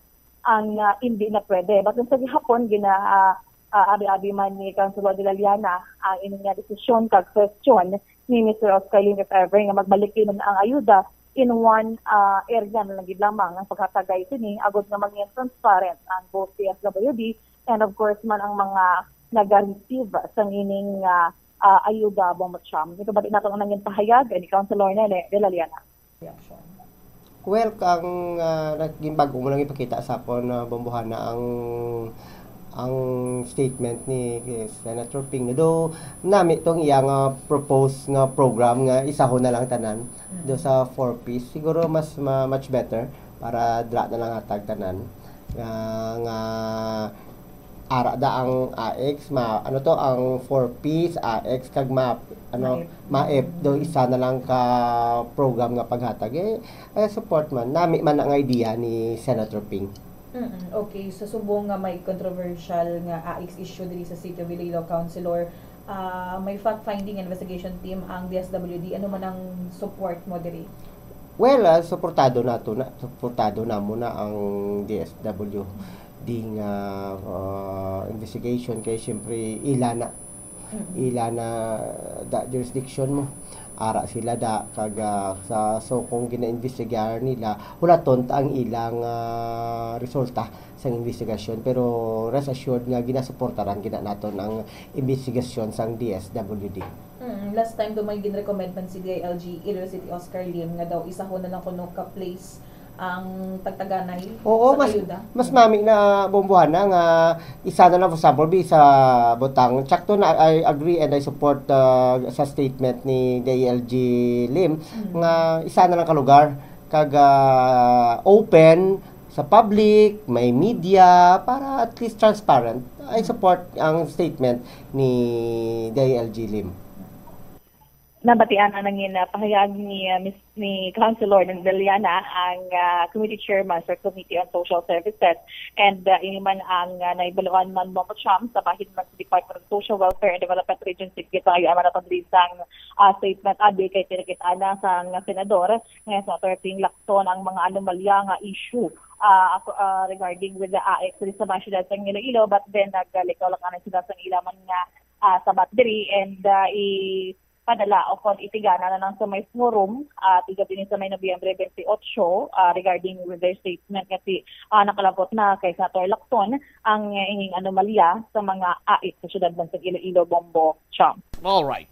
ang, ah, hindi na pwede. But sa gihapon, gina, ah, ah, abi-abi man ni Councilor De La Liana ang ini nga desisyon kag question ni Mister Oscar Lim, if ever nga magbalik man ang ayuda in one, ah, area na lang gid lamang ang paghatagay sini, agod nga maging transparent ang both D S W D and of course man ang mga naga-receive sang ining, ah, ah, ayuda, Bombo Cham. Ito ba nato ang nangin pahayag ni Councilor Nene De La Liana? Reaction. Well, kang, ah, naging bago mo lang ipakita sa akon, ah, Bombohana, ang, ang statement ni, eh, Senator Ping. Though, nami tong iya nga propose nga program nga isahon na lang tanan do sa four Ps. Siguro mas ma-, much better para dra na lang hatag tanan. Nga, nga ara da ang AICS, ma-, ano to, ang four Ps, AICS, kag MAP, ano, MAIP. MAIP, do isa na lang ka program nga paghatag. Eh, eh, support man. Nami man ang idea ni Senator Ping. Mm-mm. Okay, sa subong nga may controversial nga AICS issue diri sa City of Iloilo, Councilor, ah, may fact-finding investigation team ang D S W D. Ano man ang support mo diri? Well, ah, suportado nato na, suportado namo na ang D S W D nga, ah, investigation kay siyempre ila na, Mm. ila na da jurisdiction mo. Ara sila da kag, ah, sa, so kung ginaimbestigahan nila, hulaton ta ang ilang, ah, resulta sang investigasyon. Pero rest assured nga ginasuportaran gina naton ang investigasyon sang D S W D. Mm, last time do may ginrecommend man si D I L G Iloilo City Oscar Lim nga daw isahon na lang kuno ka place ang tagtaganay Oo, sa mas, kayuda. Mas mami na, Bombohana, nga isa na lang, for example, bi sa butang. Tsakto na, I agree and I support, uh, sa statement ni D I L G Lim Mm. nga isa na lang ka lugar kag, uh, open sa public, may media, para at least transparent. I support ang statement ni D I L G Lim. Nabatian ang nangin, ah, pahayag ni, ah, Miss, ni Councilor Nandeliana, ang, ah, Committee Chairman sa Committee on Social Services. And, ah, ini man ang, ah, naibaluan man mo, Cham, sa bahin man sa Department of Social Welfare and Development Region Six. Gitayo ang mga paglisang, ah, statement abi kay pinakita na sang senador nga sa thirteen Lacson ang mga anomalya nga issue, ah, ako, ah, regarding with the AICS diri sa mga syudad sa Iloilo, but then nagalikaw lang anay sila sa ila man nga, ah, sabat diri and, ah, i padala o kon itigana na lang sa may forum, ah, tiga din sa may Nobyembre twenty-eight, ah, regarding with their statement nga si, ah, nakalabot na kay Senator Lacson ang ining anomalya sa mga AICS sa syudad man sa Iloilo, Bombo, Cham. All right.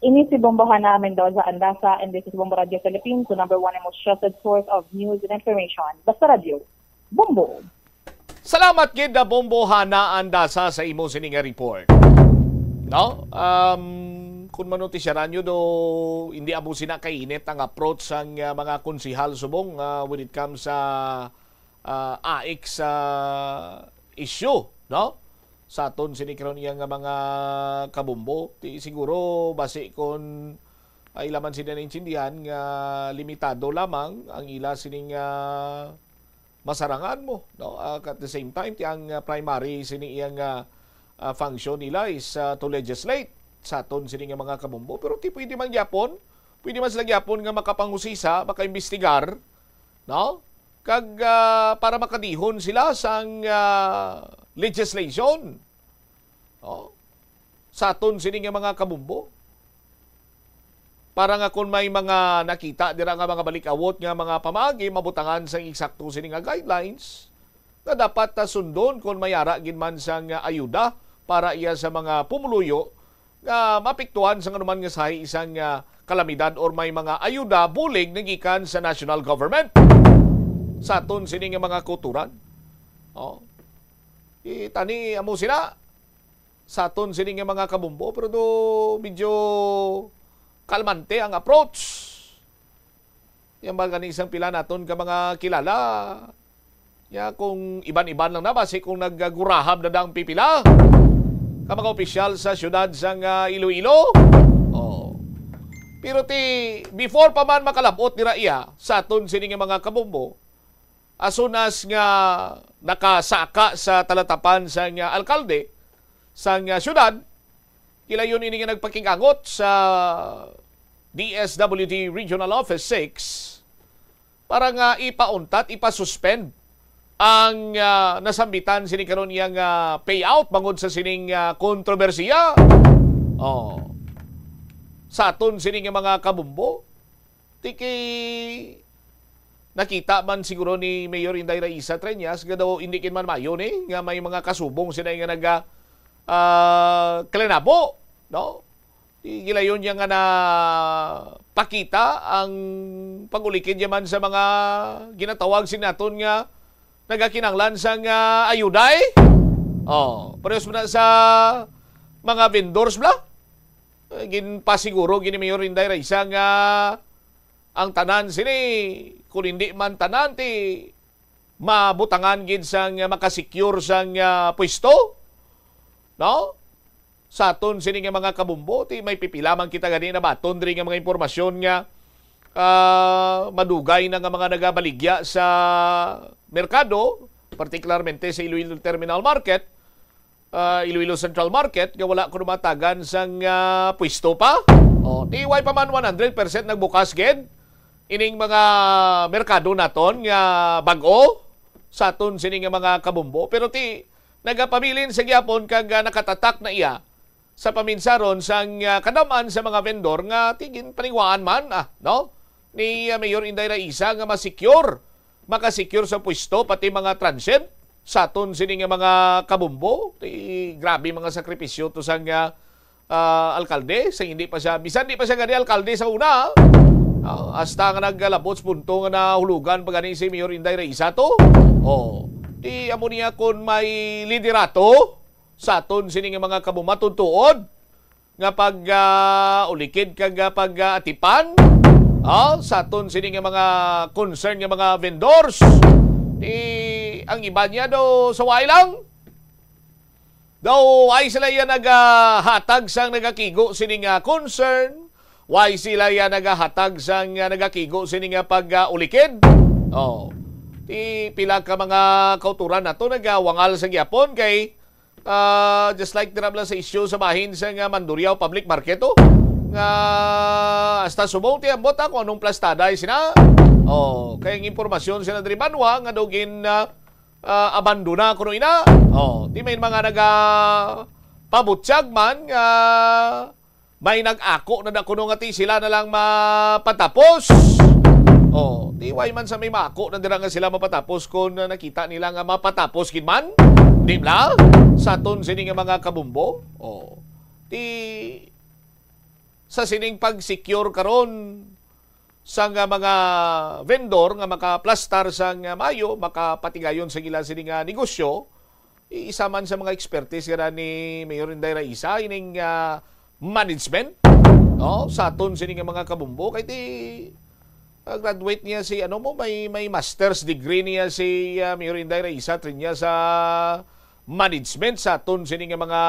Ini si Bombo Hana Mendoza Andaza, and this is Bombo Radio Philippines, the number one and most trusted source of news and information. Basta Radio, Bombo. Salamat gid na Bombo Hana Andaza sa imo sini nga report. No? Um, kung manotisyaran nyo do, hindi amo sina kainit ang approach sang, ah, mga konsihal subong, ah, when it comes sa, ah, AICS, ah, issue, no? Sa aton sini karon iya nga mga kabombo, ti siguro basi kon ay laman sila naintindihan nga limitado lamang ang ila sining, ah, masarangan mo, no? Ah, at the same time, ti ang, ah, primary sini iyang, ah, ah, function nila is, ah, to legislate sa aton sini nga mga kabumbo. Pero ti pwede man gyapon, pwede man sila gyapon nga makapangusisa, makaimbestigar, no? Kag, ah, para makadihon sila sang, ah, legislation, no? Sa aton sini nga mga kabumbo. Para nga kung may mga nakita dira nga mga balik-awot nga mga pamaagi, mabutangan sang eksakto sini nga guidelines nga dapat ta sundon kung may ara gid man sang ayuda para iya sa mga pumuluyo nga maapektuhan sang anuman nga sahi sang, ah, kalamidad or may mga ayuda bulig nagikan sa national government sa aton sini nga mga kauturan. Oh. Itani amo sila sa aton sini nga mga kabumbo, pero do medyo kalmante ang approach. Yan ba gani isang pila naton ka mga kilala? Ya, kung iban-iban lang na, basi kung naggurahab na da ang pipila ka mga opisyal sa siyudad sang, ah, Iloilo. Oh. Pero ti, before pa man makalabot dira iya sa aton sini nga mga kabumbo, as soon as nga nakasaka sa talatapan sang, ah, alkalde sang, ah, siyudad, gilayon ini nga nagpakig-angot sa D S W D Regional Office six para nga ipauntat, ipasuspend ang, ah, nasambitan sini karon iya nga payout bangod sa sining, ah, kontrobersiya. Oh. Sa aton sini nga mga kabumbo, tiki nakita man siguro ni Mayor Inday Raisa Treñas nga daw hindi gid man maayo ni nga may mga kasubong sila nga naga, ah, klenabo, no? Di gilayon niya nga na pakita ang pag-ulikid niya man sa mga ginatawag sini naton nga nagakinahanglan sang, ah, ayuda, eh. Oh, parehas man na sa mga vendors bla. Eh, ginpasiguro gid ni Mayor Inday Raisa nga ang tanan sini, kung hindi man tanan, ti mabutangan gid sang makasecure sang, ah, pwesto, no? Sa aton sini nga mga kabumbo, ti may pipila man kita gani nabaton diri nga mga impormasyon nga, ah, madugay na nga mga nagabaligya sa merkado, partikularmente sa Iloilo Terminal Market, ah, Iloilo Central Market, nga wala kuno matagan sang, ah, pwesto pa. Oh, ti way pa man one hundred percent nagbukas gid ining mga merkado naton nga bag-o sa aton sini nga mga kabumbo. Pero ti nagapabilin sa gyapon kag, ah, nakatatak na iya sa paminsaron sang, ah, kadam-an sa mga vendor nga ti ginpaninguhaan man, ah, no? Ni, ah, Mayor Inday Raisa nga ma-secure, makasecure sa pwesto, pati mga transient sa aton sini nga mga kabumbo. Ti grabe mga sakripisyo to sang, ah, ah, alkalde, sa hindi pa siya, bisan di pa siya gani alkalde sa una, ah, hasta nga nagalabot sa punto nga nahulugan pa gani si Mayor Inday Raisa to. Oh, ti amo niya kung may liderato sa aton sini nga mga kabumaton tuod nga pag, ah, ulikid kag, ah, pag, ah, atipan, ah, sa aton sini nga mga concern nga mga vendors. Ti ang iba niya daw sa way lang. Daw ay sila iya nagahatag sang nagakigo sini nga concern. Why sila iya nagahatag sang, ah, nagakigo sini nga pag, ah, ulikid? Oh. Ti pila ka mga kauturan nato nagawangal sa gyapon kay, ah, just like dira bala sa issue sa bahin sa nga Mandurriao Public Market, oh, nga hasta subong ti ambot, ah, kung anong plastada ay sina. Oh, kay ang impormasyon sila diri banwa nga daw gin, ah, ah, abandona kuno ina. Oh, ti may mga naga pabutyag man nga may nag-ako na da kuno nga ti sila na lang mapatapos. Oh, ti way man sa may maako na dira nga sila mapatapos kung nakita nila nga mapatapos gid man, di bala? Sa aton sini nga mga kabumbo. Oh, ti sa sining pag-secure karon sa nga mga vendor nga makaplastar sa nga mayo, makapatigayon sa ila sini nga negosyo, i-, isa man sa mga ekspertis nga ni Mayor Inday Raisa ining, ah, management, no, sa aton sini nga mga kabumbo kay ti, ah, graduate niya si ano mo, may, may master's degree niya si, ah, Mayor Inday Raisa Triña sa management sa aton sini nga mga,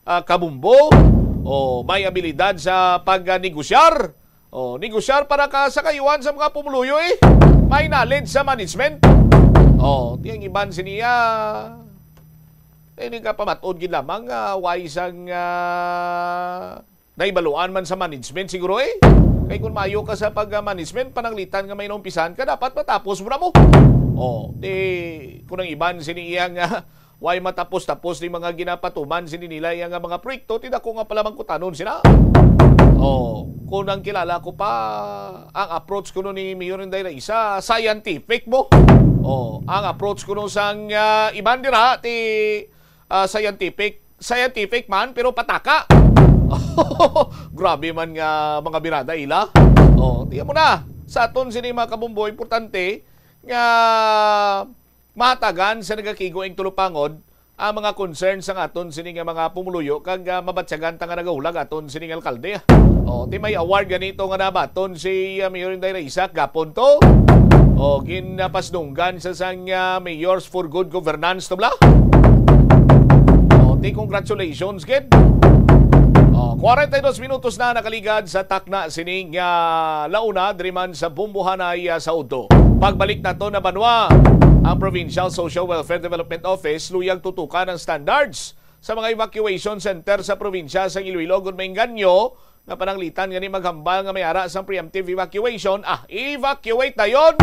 ah, kabumbo. O may abilidad sa pagnegosyar. Oh, negosyar para ka sa kayuhan sa mga pumuluyo, eh. May knowledge sa management. Oh, ti ang iban sini iya, ini ka pamat-on gid lamang nga way sang, ah, nahibaluan man sa management siguro, eh. Kay kung maayo ka sa pag-management, pananglitan nga may naumpisahan ka, dapat matapos mo na mo. Oh, ti kung ang iban sini iya nga way matapos-tapos ni mga ginapatuman sini nila iya nga mga proyekto, ti dako nga pala mangkutanon sila. Oh, kung ang kilala ko pa, ang approach kuno ni Mayor Inday Raisa, scientific mo. Oh, ang approach kuno sang, ah, iban dira, ti, ah, scientific, scientific man, pero pataka. Grabe man nga mga birada ila. Oh, tiyan mo na. Sa aton sini mga kabumbo, importante nga mahatagan sa nagakigo ing tulupangod ang mga concern sang aton sini nga mga pumuluyo kag, ah, mabatyagan ta nga nagahulag aton sini nga alkalde. Oh, ti may award ganito nga nabaton si, ah, Mayor Inday Raisa gapon to. Oh, ginapasdunggan sa sang, ah, Mayors for Good Governance to bla. Oh, ti congratulations gid. Oh, kwarenta y dos minutos na nakaligad sa takna sining, ah, launa diri man sa Bumbuhanay, ah, sa Udo. Pagbalik nato na banwa, ang Provincial Social Welfare Development Office luyag tutukan ang standards sa mga evacuation center sa probinsya sang Iloilo, gun maengganyo nga pananglitan nga ni maghambal nga may ara sang preemptive evacuation. Ah, evacuate dayon!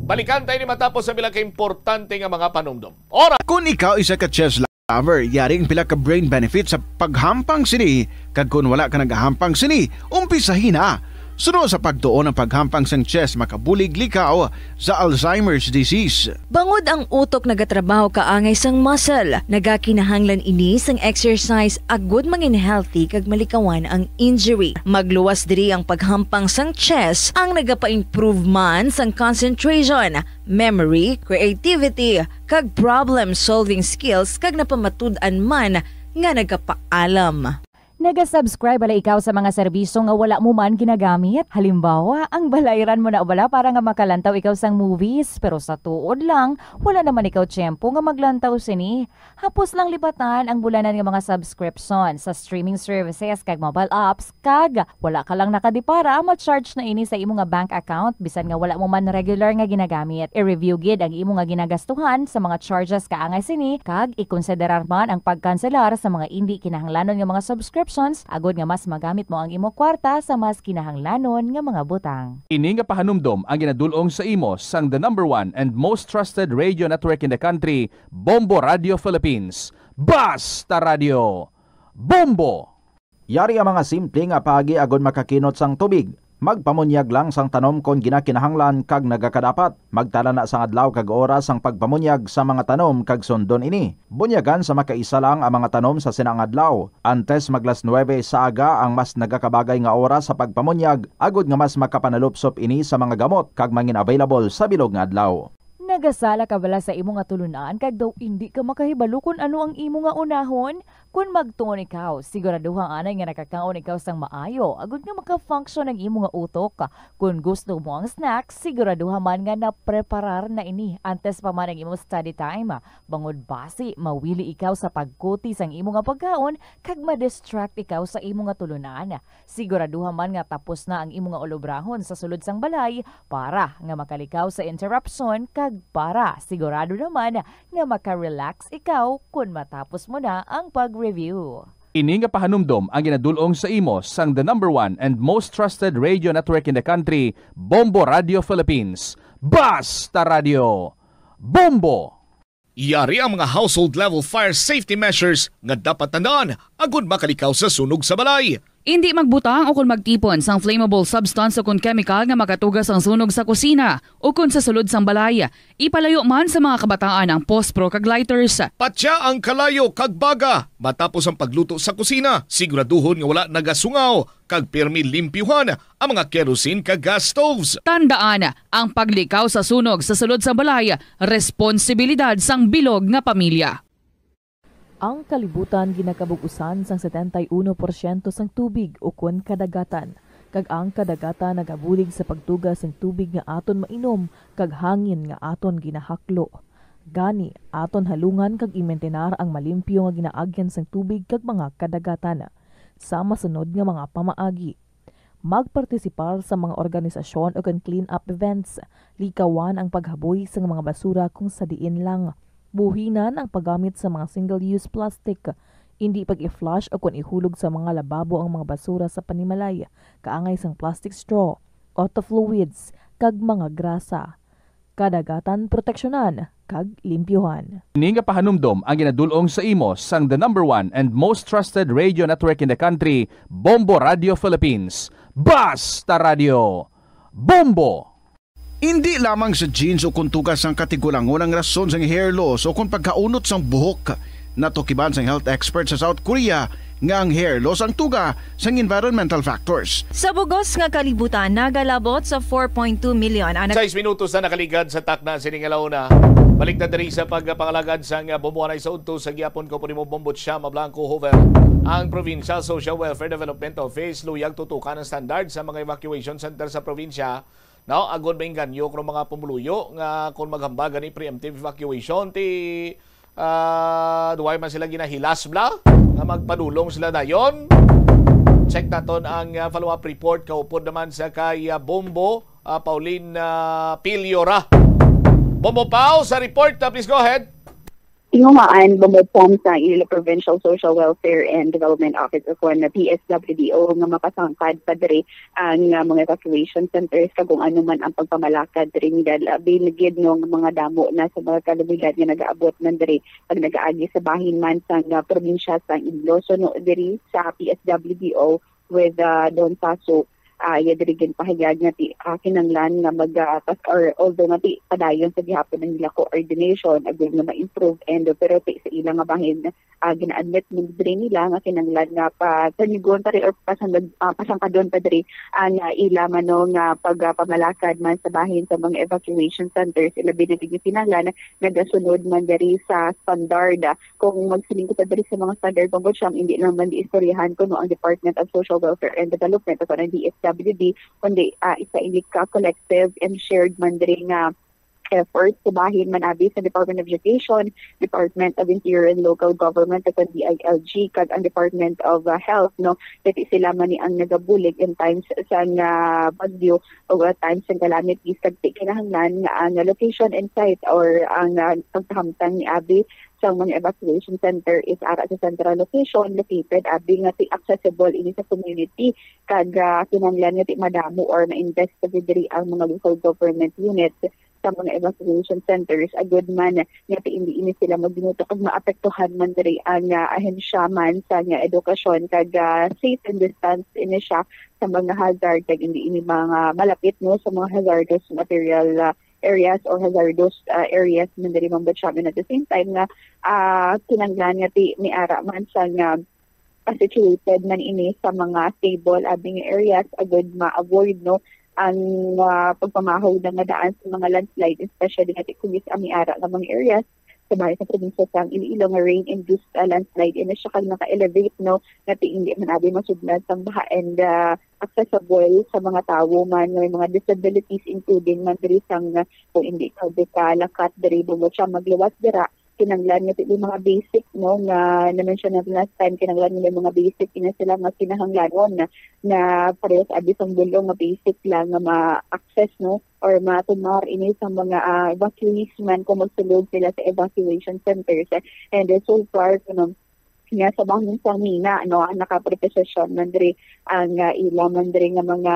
Balikan tayo ni matapos sa pila ka importante nga mga panumdom. Ora! Kung ikaw isa ka chess lover, yari ang pila ka brain benefits sa paghampang sini, kag kung wala ka nagahampang sini, umpisahi na. Suno sa pagtuon ang paghampang sang chess makabulig likaw sa Alzheimer's disease. Bangod ang utok nagatrabaho kaangay sang muscle, nagakinahanglan ini sang exercise agud mangin healthy kag malikawan ang injury. Magluwas diri ang paghampang sang chess, ang nagapa-improve man sang concentration, memory, creativity, kag problem-solving skills, kag napamatud-an man nga nagapaalam. Naga-subscribe bala ikaw sa mga serbisyo nga wala mo man ginagamit? Halimbawa, ang balayran mo na bala para nga makalantaw ikaw sang movies, pero sa tuod lang, wala naman ikaw tiyempo nga maglantaw sini. Hapos lang lipatan ang bulanan nga mga subscription sa streaming services kag mobile apps, kag wala ka lang nakadipara, ma-charge na ini sa imo nga bank account bisan nga wala mo man regular nga ginagamit. I-review gid ang imo nga ginagastuhan sa mga charges kaangay sini, kag ikonsiderar man ang pagkanselar sa mga indi kinahanglanon nga mga subscriptions agod nga mas magamit mo ang imo kwarta sa mas kinahanglanon nga mga butang. Ini nga pahanumdom ang ginadul-ong sa imo sang the number one and most trusted radio network in the country, Bombo Radio Philippines. Basta Radio! Bombo! Yari ang mga simple nga paagi agod makakinot sang tubig. Magpamunyag lang sang tanom kon ginakinahanglan kag nagakadapat. Magtala na sang adlaw kag oras sang pagpamunyag sa mga tanom kag sundon ini. Bunyagan sa makaisa lang ang mga tanom sa sina nga adlaw. Antes mag las nuebe sa aga ang mas nagakabagay nga oras sa pagpamunyag, agod nga mas makapanalupsop ini sa mga gamot kag mangin available sa bilog nga adlaw. Nagasala ka bala sa imo nga tulunan kag daw indi ka makahibalo kon ano ang imo nga unahon? Kon magtuon ikaw, siguraduha anay nga nakakaon ikaw sang maayo agod nga maka-function ang imo nga utok. Kon gusto mo ang snack, siguraduha man nga napreparar na ini antes pa man ang imo study time, bangod basi mawili ikaw sa pagkuti sang imo nga pagkaon kag ma-distract ikaw sa imo nga tulunan. Siguraduha man nga tapos na ang imo nga ulobrahon sa sulod sang balay para nga makalikaw sa interruption kag para sigurado naman nga maka-relax ikaw kon matapos mo na ang pag-review. Ini nga pahanumdom ang ginadul-ong sa imo sang the number one and most trusted radio network in the country, Bombo Radio Philippines. Basta Radio! Bombo! Yari ang mga household level fire safety measures nga dapat tandaan agud makalikaw sa sunog sa balay. Indi magbutang o kon magtipon sang flammable substance o kon chemical nga makatuga sang sunog sa kusina o kon sa sulod sang balay. Ipalayo man sa mga kabataan ang pospro kag lighters. Patya ang kalayo kag baga matapos ang pagluto sa kusina. Siguraduhon nga wala nagasungaw kag pirmi limpyuhan ang mga kerosene kag gas stoves. Tandaan, ang paglikaw sa sunog sa sulod sa balay, responsibilidad sang bilog nga pamilya. Ang kalibutan ginakabug-usan sang setenta y uno porsyento sang tubig ukon kadagatan, kag ang kadagatan nagabulig sa pagtuga sang tubig nga aton mainom kag hangin nga aton ginahaklo. Gani, aton halungan kag imintinar ang malimpyo nga ginaagyan sang tubig kag mga kadagatan. Sa masunod nga mga pamaagi, Magpartisipar sa mga organisasyon o kan clean-up events. Likawan ang paghaboy sa mga basura kung sa diin lang. Buhinan ang paggamit sa mga single-use plastic. Indi pag-i-flush o kon ihulog sa mga lababo ang mga basura sa panimalay, kaangay sang plastic straw, auto fluids, kag mga grasa. Kadagatan proteksyonan kag limpyuhan. Ini nga pahanumdom ang ginadul-ong sa imo sang the number one and most trusted radio network in the country, Bombo Radio Philippines. Basta Radio! Bombo! Indi lamang sa genes o kon tuga sang katigulangon ang rason sang hair loss o kon pagkaunot sang buhok. Natukiban sang health expert sa South Korea nga ang hair loss ang tuga sang environmental factors. Sa bugos nga kalibutan, nagalabot sa four point two million ang nag- Sais minutos na nakaligad sa takna sining alauna. Balik na diri sa pagpangalagad sang Bombo Anay sa udto sa gihapon ko, Primo Bombo Chama Blanco Hoover. Ang Provincial Social Welfare Development Office luyag tutukan ang standard sa mga evacuation center sa probinsya. No, agod mainganyo kuno mga pumuluyo nga kung maghambal gani preemptive evacuation, ti, ah, duway man sila ginahilas bala nga magpadulong sila dayon. Check naton ang, ah, follow-up report kaupod naman sa kay, ah, Bombo, ah, Pauline, ah, Piliora. Bombo Pao sa report, ah, please go ahead. Tinguhaan, bumod sa Iloilo Provincial Social Welfare and Development Office o kon P S W D O nga mapasangkad pa diri ang, ah, mga evacuation centers kag kung ano man ang pagpamalakad diri nila, labi na gid no nga mga damo na sa mga kalamidad nga nagaabot man diri pag nagaagi sa bahin man sang, ah, probinsya sang Iloilo. So, no, diri sa P S W D O with, ah, Don Sasso, ah, iya diri ginpahayag nga ti, ah, kinahanglan nga mag, ah, pas-, or although nga ti padayon sa gihapon ang ila coordination agud nga ma-improve and pero ti sa ila nga bahin, ah, gina-admit man diri nila nga kinahanglan nga patanyugon pa rin or pasangad-, ah, pasangkadon pa diri ang, ah, ila mano nga pag, ah, pamalakad man sa bahin sa mga evacuation centers, ilabi na gid nga kinahanglan nagasunod man diri sa standard. Kung magsiling kita diri sa mga standard, Bombo Cham, hindi naman di istoryahan kuno ang Department of Social Welfare and Development o ang D S W D, kundi, ah, isa ini ka collective and shared man diri nga effort sa bahin man abi sa Department of Education, Department of Interior and Local Government, o ang D I L G, kag ang Department of, ah, Health, no? Kay sila man ni ang nagabulig in times sa nga bagyo o, ah, times sa calamity, kag ti kinahanglan nga ang location and site or ang, ah, pagkahamtang ni abi sa mga evacuation center is ara sa central location located abi nga ti accessible ini sa community kag, ah, kinahanglan nga ti madamo or ma-invest pa gid diri ang mga local government units sa mga evacuation centers agud man nga ti indi ini sila magbinuto kag maapektuhan man diri ang, ah, ahensya man sa nga edukasyon kag, ah, safe and distance ini siya sa mga hazard kag indi ini mga malapit no sa mga hazardous material, ah, areas or hazardous, ah, areas man diri, Ma'am Batsyam. And at the same time nga, ah, kinahanglan nga ti may ara man sa nga, ah, situated man ini sa mga stable abi nga areas agud ma-avoid no ang, ah, pagpamahaw na nga daan sa mga landslide, especially nga ti kung sa may ara nga mga areas sa bahin sa probinsya sang Iloilo nga rain-induced, ah, landslide ini siya kag naka-elevate no nga ti indi man abi masudlan sang baha and, ah, accessible sa mga tawo man nga may mga disabilities, including man diri sang, ah, kung hindi ka di ka lakat diri, bumot siya magluwas dira, kinahanglan nga ti mga basic no nga na-mention natin last time, kinahanglan nga may mga basic ini sila nga kinahanglanon na, na parehas abi sang bulong nga basic lang nga ma-access no or matumar ini sa mga, ah, evacuees man kung magsulod sila sa evacuation centers. And, uh, so far kuno nga sa bahin sang Mina no, ang nakapreposisyon man diri ang, ah, ila man diri nga mga,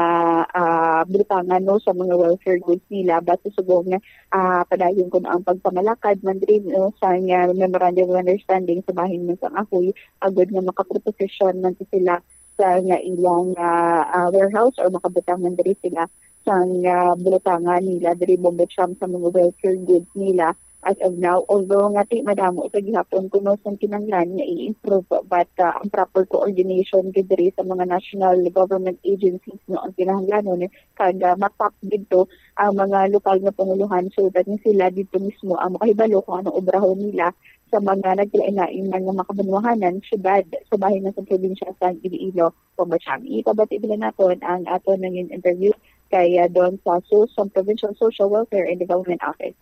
ah, butangan no sa mga welfare goods nila basta subong nga, ah, padayon kuno ang pagpamalakad man diri no sa nga memorandum of understanding sa bahin man sang Ahoy agud nga makapreposisyon man sila sa nga ilang, ah, ah, warehouse or makabutang man diri sila sang, ah, bulutangan nila diri, bumbo siyam sa mga welfare goods nila as of now. Although nga ti madamo sa gihapon kuno sang kinahanglan nga i-improve, but, ah, ang proper coordination gid diri sa mga national government agencies no ang kinahanglanon, kag, ah, matap didto ang mga lokal nga pangulohan so that nga sila didto mismo ang makahibalo kung anong obrahon nila sa mga nagkalain-lain man nga mga kabanwahanan, syudad, sa bahin man sa probinsya sa Iloilo. Pambatyang ipabati nila naton ang aton nangin interview kay, ah, Don Sasso sa Provincial Social Welfare and Development Office.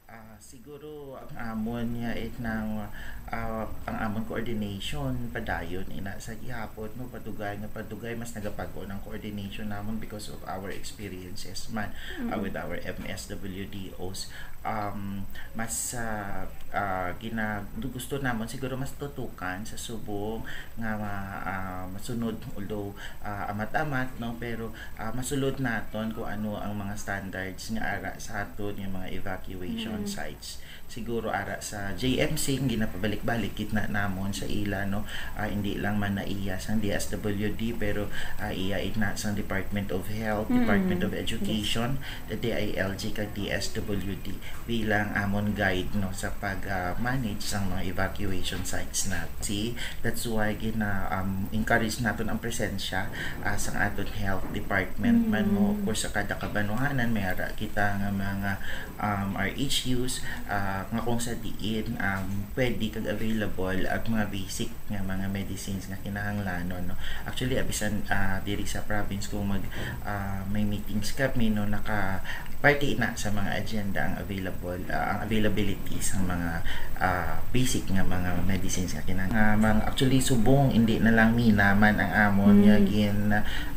Ah, Siguro ang amon nga it nang, ah, ang amon coordination padayon ina sa gihapon, no, padugay nga padugay mas nagapag-on ang coordination namon because of our experiences man, ah, with our M S W D Os. Um, mas, ah, ah, gina-, gusto namon siguro mas tutukan sa subong nga ma-, ah, masunod, although, ah, amat-amat, no, pero, ah, masulod naton kung ano ang mga standards nga ara sa aton nga mga evacuation sites. Siguro ara sa J M C, nga ginapabalik-balik gid na namon sa ila, no? Ah, hindi lang man na iya sang D S W D, pero, ah, iya ina sang Department of Health, Department of Education, the D I L G, kag D S W D bilang amon guide, no, sa pag, ah, manage sang mga evacuation sites na. See, that's why gina, um, encourage naton ang presensya, ah, sang aton health department man, no? Of course, sa kada kabanwahanan may ara kita nga mga, um, R H Us, ah, nga kung sa diin, um, pwede kag available ang mga basic nga mga medicines nga kinahanglanon, no? Actually, abisan, ah, diri sa province kung mag, ah, may meetings kami, no, naka parte ina sa mga agenda ang available, ah, ang availability sa mga, ah, basic nga mga medicines nga kinahanglan. Ah, mga, actually, subong hindi na lang Mina man ang amon nga gin,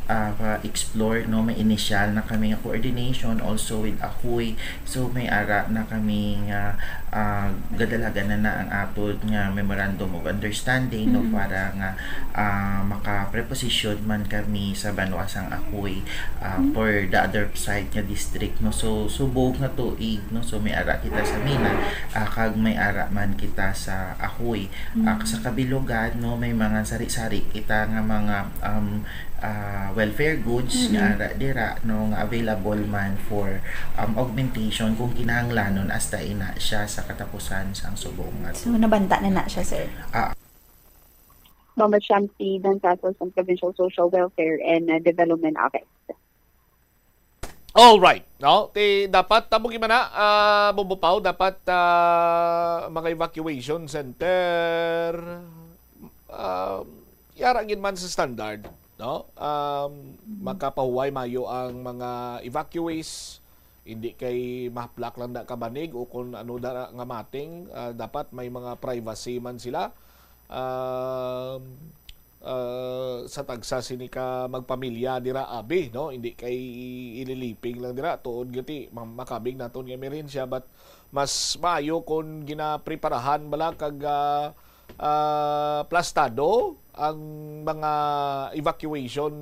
ah, explore, no, may initial na kami nga coordination also with Ahoy. So may ara na kami nga, ah, gadalagan na na ang aton nga memorandum of understanding, no, para nga, ah, maka-preposition man kami sa banwa sang Ahoy, ah, for the other side nga district, no. So subong nga tuig, no, so may ara kita sa Mina, ah, kag may ara man kita sa Ahoy. Ah, sa kabilugan, no, may mga sari-sari kita nga mga, um, ah, welfare goods nga ara dira, no, nga available man for, um, augmentation kung kinahanglanon hasta ina siya sa katapusan sang subong nga So, nabanta na na siya, sir. Ah. Mama Shamsi Dancaso sa Provincial Social Welfare and, uh, Development Office. All right, no? Ti dapat tamo gid man na, ah, Bombo Pao, dapat, ah, mga evacuation center, um, yara gid man sa standard, no? Um, makapahuway mayo ang mga evacuees, hindi kay mahaplak lang na kabanig o kung ano da nga mating, ah, dapat may mga privacy man sila. Um, ah, sa tagsa sini ka magpamilya dira, abi, no? Hindi kay ililiping lang dira tuod gati ma-, makabig naton nga emerhensya, but mas maayo kon ginapreparahan bala kag, ah, ah, plastado ang mga evacuation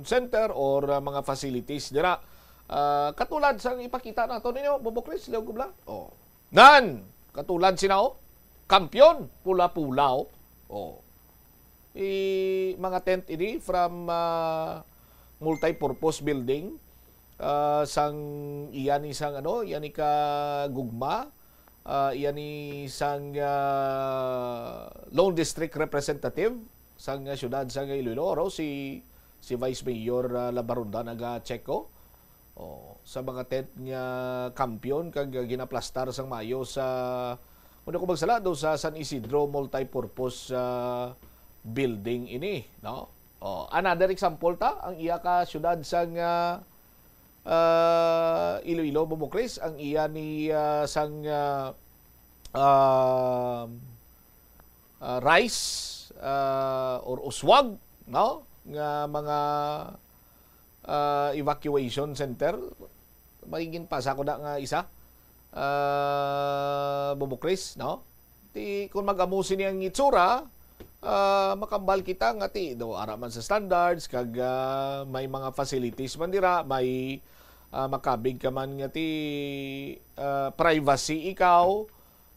center or, ah, mga facilities dira. Ah, katulad sang ipakita nato ninyo, Bobo Chris, Leo Gubla. Oh. Nan, katulad sina, oh. Kampiyon, pula-pula, oh. Oh. I, mga tent ini from, ah, multi-purpose building, ah, sang iya ni sang ano, iya ni ka gugma, ah, iya ni sang, ah, lone district representative sang, ah, siyudad sang Iloilo, oro, si, si Vice Mayor, ah, Labaronda naga-check ko. Oh, sa mga tent nga kampiyon kag ginaplastar sang maayo sa, kung di ko magsala, do sa San Isidro multipurpose, ah, building ini, no? Oh, another example ta, ang iya ka siyudad sang, ah, ah, Iloilo, Bombo Chris, ang iya ni, ah, sang, ah, ah, ah, rice, ah, or uswag, no? Nga mga, ah, evacuation center. May ginpasa ko na nga isa, ah, Bobo Chris, no? Ti, kung mag-amo sini ang itsura, ah, makambal kita nga ti, do, ara man sa standards, kag, ah, may mga facilities man dira, may, ah, makabig ka man nga ti, ah, privacy ikaw,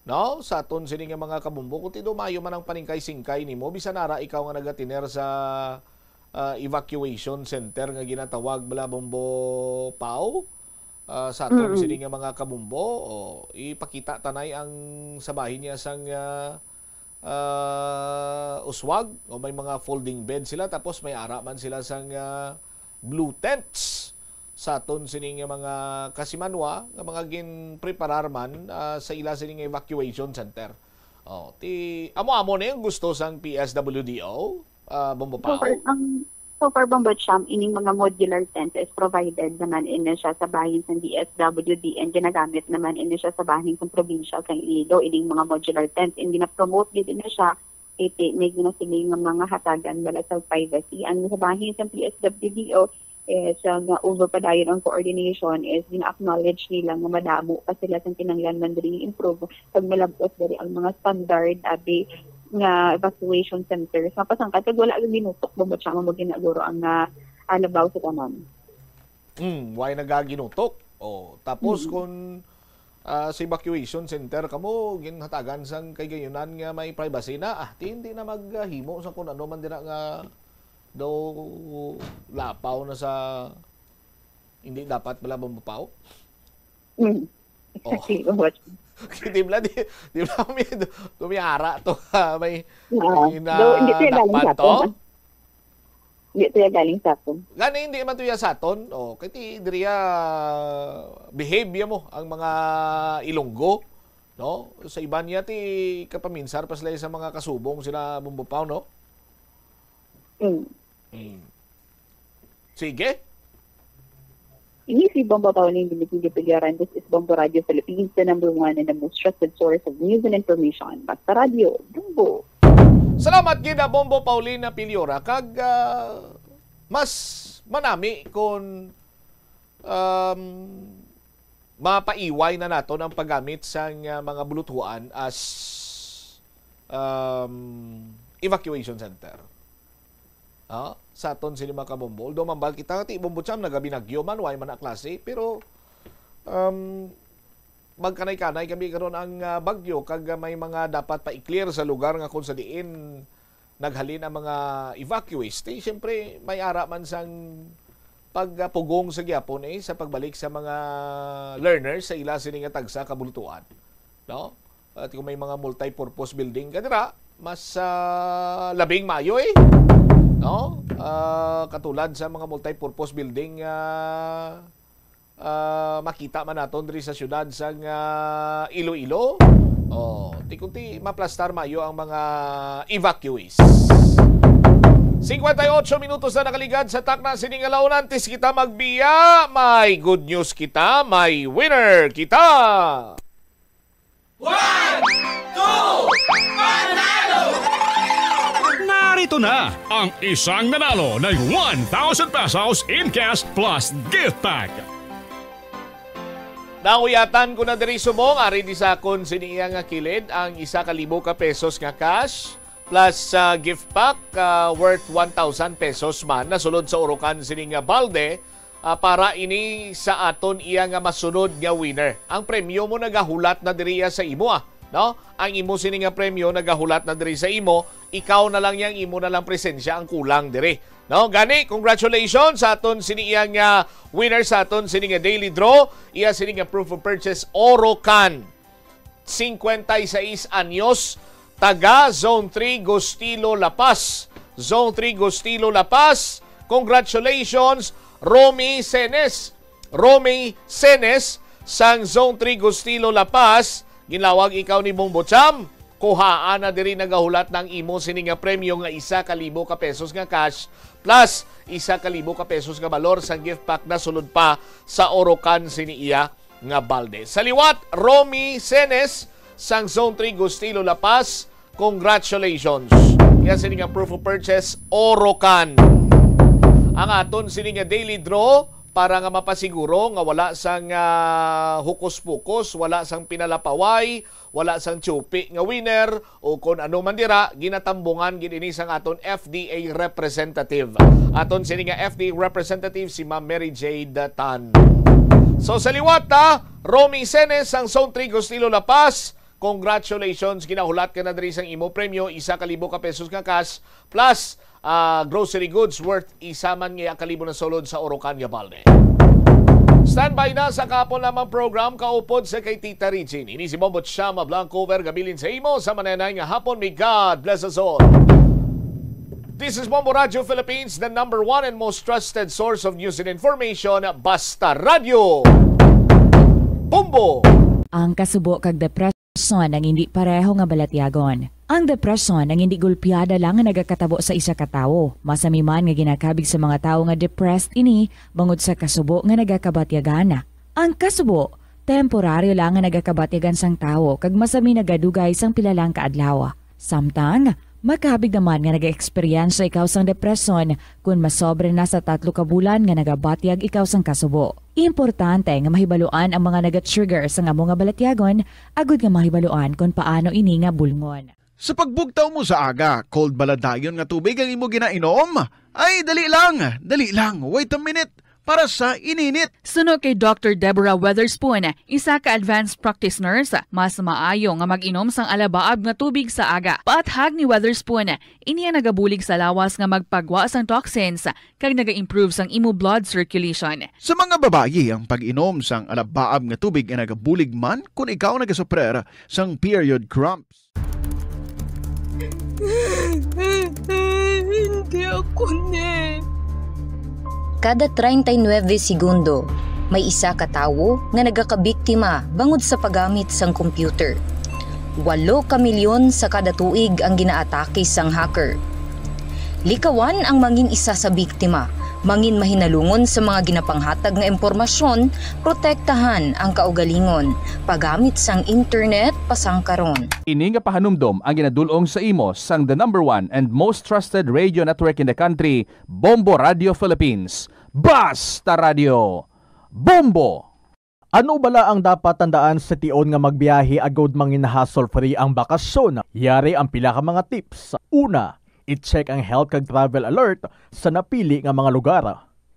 no? Sa aton sini nga mga kabombo, kung ti do maayo man ang paningkay-singkay nimo, bisan ara ikaw nga nagatiner sa, ah, evacuation center nga ginatawag bala, Bombo Pao, ah, sa aton Mm. sini nga mga kabombo, o, ipakita tanay ang sa bahin niya sang, ah, ah, uswag, o may mga folding bed sila, tapos may ara man sila sang, ah, blue tents sa aton sini nga mga kasimanwa nga mga ginpreparar man, ah, sa ila sini nga evacuation center. Oh, ti amo-amo na yung gusto sang P S W D O, ah, Bombo Pao. Sir, ang, So far, Bombo Champ, ining mga modular tents is provided naman ini siya sa bahin sang D S W D and ginagamit naman ini siya sa bahin sang probinsya sang Iloilo. Ining mga modular tents, and gina-promote gid ini siya, iti may ginasiling nga mga hatagan bala sa privacy. Ang sa bahin sang P S W D O is, uh, nga over padayon ang coordination is gina-acknowledge nila nga madamo pa sila sang kinahanglan man diri improve pag malab-ot diri ang mga standard abi nga evacuation centers. Mapasangkad kag wala ang ginutok, Bombo Champ, mo ginaguro ang, ah, alabaw sa tanan. Hmm, why nagaginutok? Oh, tapos Mm. kung ah, sa evacuation center kamo ginhatagan sang kay gayunan nga may privacy na, ah, ti hindi na maghimo sa kung ano man dira nga daw lapaw na sa hindi dapat bala mamupaw. Mm. Oh. Exactly. What? Di bala, di, di bala kami, kami ara to, ah, may Oo. may na Though, hindi siya galing dapat sa to. aton. Hindi siya galing sa aton. Gani hindi man to ya sa aton. Oh, kay ti diriya behave ya mo ang mga Ilonggo, no? Sa iban niya ti kapaminsar pa sila sa mga kasubong sila Bombo Pao, no? Mm. Mm. Sige. Ini si Bombo Paulin Dimitriyo Piliaran. This is Bombo Radio Philippines, the number one and the most trusted source of news and information. Basta Radio, Bombo. Salamat gid, ah, Bombo Paulina Piliora, kag ah, mas manami kung um, mapaiway na naton ang paggamit sang ah, mga bulutuan as um, evacuation center. Ah, sa aton sini mga kabombo. Although mambal kita nga ti Bombo Cham nagabinagyo man, way man na klase, pero um, magkanay-kanay kami karon ang ah, bagyo kag ah, may mga dapat pa-i-clear sa lugar nga kung sa diin naghalin ang mga evacuees. Ti siyempre may ara man sang pagpugong sa gyapon eh sa pagbalik sa mga learners sa ila sini nga tagsa ka bulutuan, no? At kung may mga multi-purpose building ka dira, mas ah, labing maayo eh, no? Ah, katulad sa mga multi-purpose building ah, ah, makita man naton diri sa siyudad sang ah, Iloilo. Oh, ti kunti maplastar maayo ang mga evacuees. Cincuenta y ocho minutos na nakaligad sa takna sini nga laon. Antes kita magbiya, may good news kita, may winner kita. One, two, panalo! Narito na ang isang nanalo ng one thousand pesos in cash plus gift pack. Nauyatan ko na diri subong, ari di sa akon sini iya nga kilid ang isa ka libo ka pesos nga cash plus sa gift pack ah, worth one thousand pesos man nasulod sa urukan sini nga balde ah, para ini sa aton iya nga masunod nga winner. Ang premyo mo nagahulat na diri iya sa imo ah, no? Ang imo sini nga premyo nagahulat na diri sa imo, ikaw na lang yang imo na lang presensya ang kulang diri. No, gani congratulations sa aton sini iya nga winner sa aton sini nga daily draw. Iya sini nga proof of purchase Orocan. Cincuenta y seis anyos, taga Zone three Gustilo La Paz. Zone three Gustilo La Paz. Congratulations, Romy Senes. Romy Senes sang Zone three Gustilo La Paz. Ginlawag ikaw ni Bong Bocham. Kuhaan na diri nagahulat na ang imo sini nga premyo nga isa ka libo ka pesos nga cash plus isa ka libo ka pesos nga balor sang gift pack na sulod pa sa Orocan sini iya nga balde. Sa liwat, Romy Senes sang Zone three Gustilo La Paz, congratulations. Iya sini nga proof of purchase, Orocan. Ang aton sini nga daily draw para nga mapasiguro nga wala sang ah, hukus-pukus, wala sang pinalapaway, wala sang tsupi nga winner, o kon ano man dira, ginatambungan gid ini sang aton F D A representative. Aton sini nga F D A representative si Ma'am Mary Jade Tan. So sa liwat ta, Romy Senes sang Zone three Gustilo La Paz, congratulations, ginahulat ka na diri sang imo premyo, isa ka libo ka pesos nga cash plus ah, grocery goods worth isa man nga kalibo na sulod sa Orocan nga balde. Standby na sa kahapon lamang program kaupod sa kay Tita Regine. Ini si Bombo Chama Blanco Vergabilin sa imo sa mananay nga hapon. May God bless us all. This is Bombo Radio Philippines, the number one and most trusted source of news and information. Basta Radio. Bombo! Ang kasubo kag depresyon ang hindi pareho nga balatyagon. Ang depresyon ang hindi gulpiada lang nga nagakatabo sa isa ka tawo. Masami man nga ginakabig sa mga tawo nga depressed ini bangod sa kasubo nga nagakabatyagan. Ang kasubo, temporaryo lang nga nagakabatyagan sang tawo kag masami nagadugay sang pila lang ka adlaw. Samtang, makabig naman nga nag-eksperyensya ikaw sang depresyon kon masobra na sa tatlo ka bulan nga nagabatyag ikaw sang kasubo. Importante nga mahibaluan ang mga naga-trigger sang amo nga balatyagon agud nga mahibaluan kon paano ini nga bulngon. Sa pagbugtaw mo sa aga, cold bala dayon nga tubig ang imo ginainom? Ay, dali lang, dali lang, wait a minute, para sa ininit. Suno kay Doctor Deborah Weatherspoon, isa ka advanced practice nurse, mas maayo nga mag-inom sang alabaab nga tubig sa aga. Paathag ni Weatherspoon, ini ang nagabulig sa lawas nga magpagwa sang toxins kag naga-improve sang imo blood circulation. Sa mga babayi, ang pag-inom sang alabaab nga tubig ay nagabulig man kon ikaw nagasuprer sang period cramps. Hindi ako ni. Kada treinta y nueve segundo, may isa ka tawo nga nagakabiktima bangod sa paggamit sang computer. Walo ka milyon sa kada tuig ang ginaatake sang hacker. Likawan ang mangin isa sa biktima, mangin mahinalungon sa mga ginapanghatag nga impormasyon, protektahan ang kaugalingon, paggamit sang internet pasangkaron. Ini nga pahanumdom ang ginadul-ong sa imo sang the number one and most trusted radio network in the country, Bombo Radio Philippines. Basta Radio Bombo! Ano bala ang dapat tandaan sa tion nga magbiyahe agud mangin hassle-free ang bakasyon? Yari ang pila ka mga tips. Una, i-check ang health kag travel alert sa napili nga mga lugar.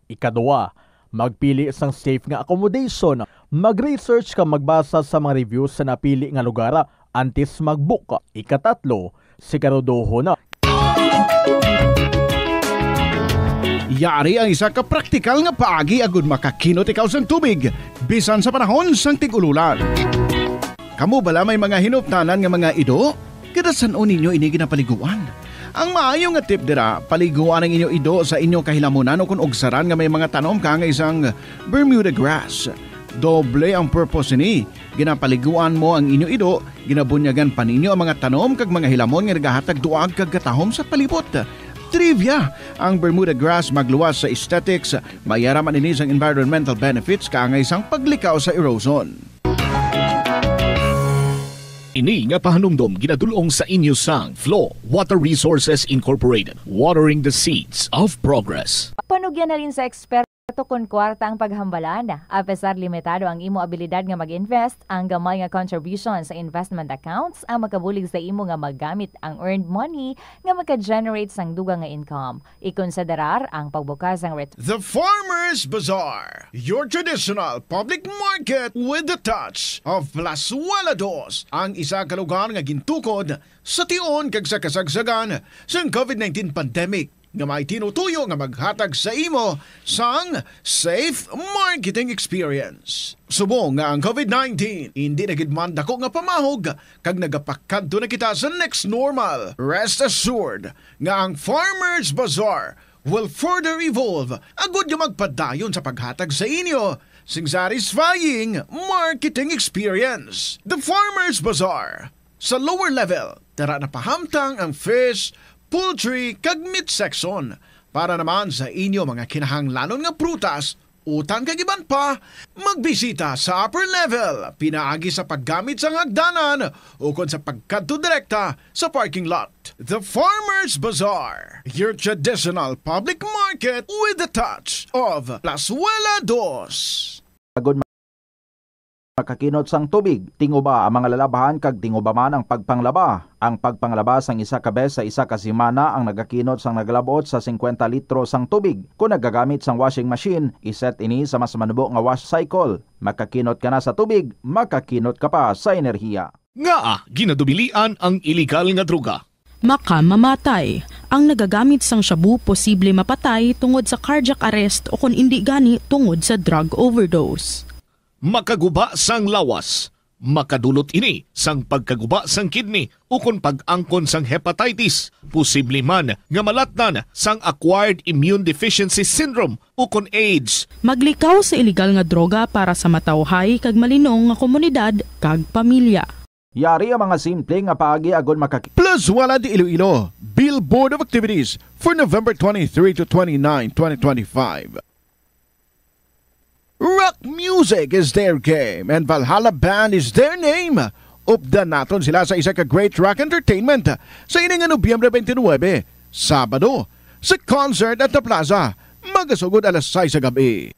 Ikaduha, magpili sang safe nga accommodation. Mag-research kag magbasa sa mga reviews sa napili nga lugar antes mag-book. Ikatatlo, siguraduhon na. Yari ang isa ka praktikal nga paagi agud makakinot ikaw sang tubig, bisan sa panahon sang tig-ululan. Kamo bala may mga hinuptanan nga mga ido? Kada san-o ninyo ini ginapaliguan? Ang maayo nga tip dira, paliguan ang inyo ido sa inyo kahilamunan ukon ugsaran nga may mga tanom kaangay sang Bermuda grass. Doble ang purpose sini. Ginapaliguan mo ang inyo ido, ginabunyagan pa ninyo ang mga tanom kag mga hilamon nga nagahatag duag kag katahom sa palibot. Trivia, ang Bermuda grass magluwas sa aesthetics, may ara man ini sang environmental benefits kaangay sang paglikaw sa erosion. Ini nga pahanumdom ginadul-ong sa inyo sang Flow Water Resources Incorporated, watering the seeds of progress. Panugyan halin sa eksperto kon kwarta ang paghambalan. Apesar limitado ang imo abilidad nga mag-invest, ang gamay nga contribution sa investment accounts ang makabulig sa imo nga magamit ang earned money nga maka-generate sang dugang nga income. Ikonsiderar ang pagbukas sang ret- The Farmers Bazaar, your traditional public market with the touch of Plazuela Dos, ang isa ka lugar nga gintukod sa tion kag sa kasagsagan sang covid nineteen pandemic, nga may tinutuyo nga maghatag sa imo sang safe marketing experience. Subong nga ang covid nineteen indi na gid man dako nga pamahog kag nagapakadto na kita sa next normal, rest assured nga ang Farmers Bazaar will further evolve agud nga magpadayon sa paghatag sa inyo sing satisfying marketing experience. The Farmers Bazaar. Sa lower level, tara na pahamtang ang fish, poultry, kag meat section. Para naman sa inyo mga kinahanglanon nga prutas, utan kag iban pa, magbisita sa upper level pinaagi sa paggamit sang hagdanan ukon sa pagkadto direkta sa parking lot. The Farmers Bazaar, your traditional public market with the touch of Plazuela Dos. Agud makakinot sang tubig, tinguba ang mga lalabhan kag tinguba man ang pagpanglaba. Ang pagpanglaba sang isa ka bes sa isa ka semana ang nagakinot sang nagalab-ot sa singkwenta litro sang tubig. Kon nagagamit sang washing machine, iset ini sa mas manubo nga wash cycle. Makakinot ka na sa tubig, makakinot ka pa sa enerhiya. Ngaa ginadubilian ang iligal nga droga? Makamamatay. Ang nagagamit sang shabu posible mapatay tungod sa cardiac arrest o kon indi gani tungod sa drug overdose. Makaguba sang lawas. Makadulot ini sang pagkaguba sang kidney ukon pag-angkon sang hepatitis, posible man nga malatnan sang acquired immune deficiency syndrome ukon AIDS. Maglikaw sa iligal nga droga para sa matawhay kag malinong nga komunidad kag pamilya. Yari ang mga simple nga paagi agod makaki- Plazuela de Iloilo, Billboard of Activities for November twenty-three to twenty-nine, twenty twenty-five. Rock music is their game and Valhalla Band is their name. Updan naton sila sa isa ka great rock entertainment sa ini nga Nobyembre twenty-nine, Sabado, sa concert at the plaza, magasugod alas sais sa gabi.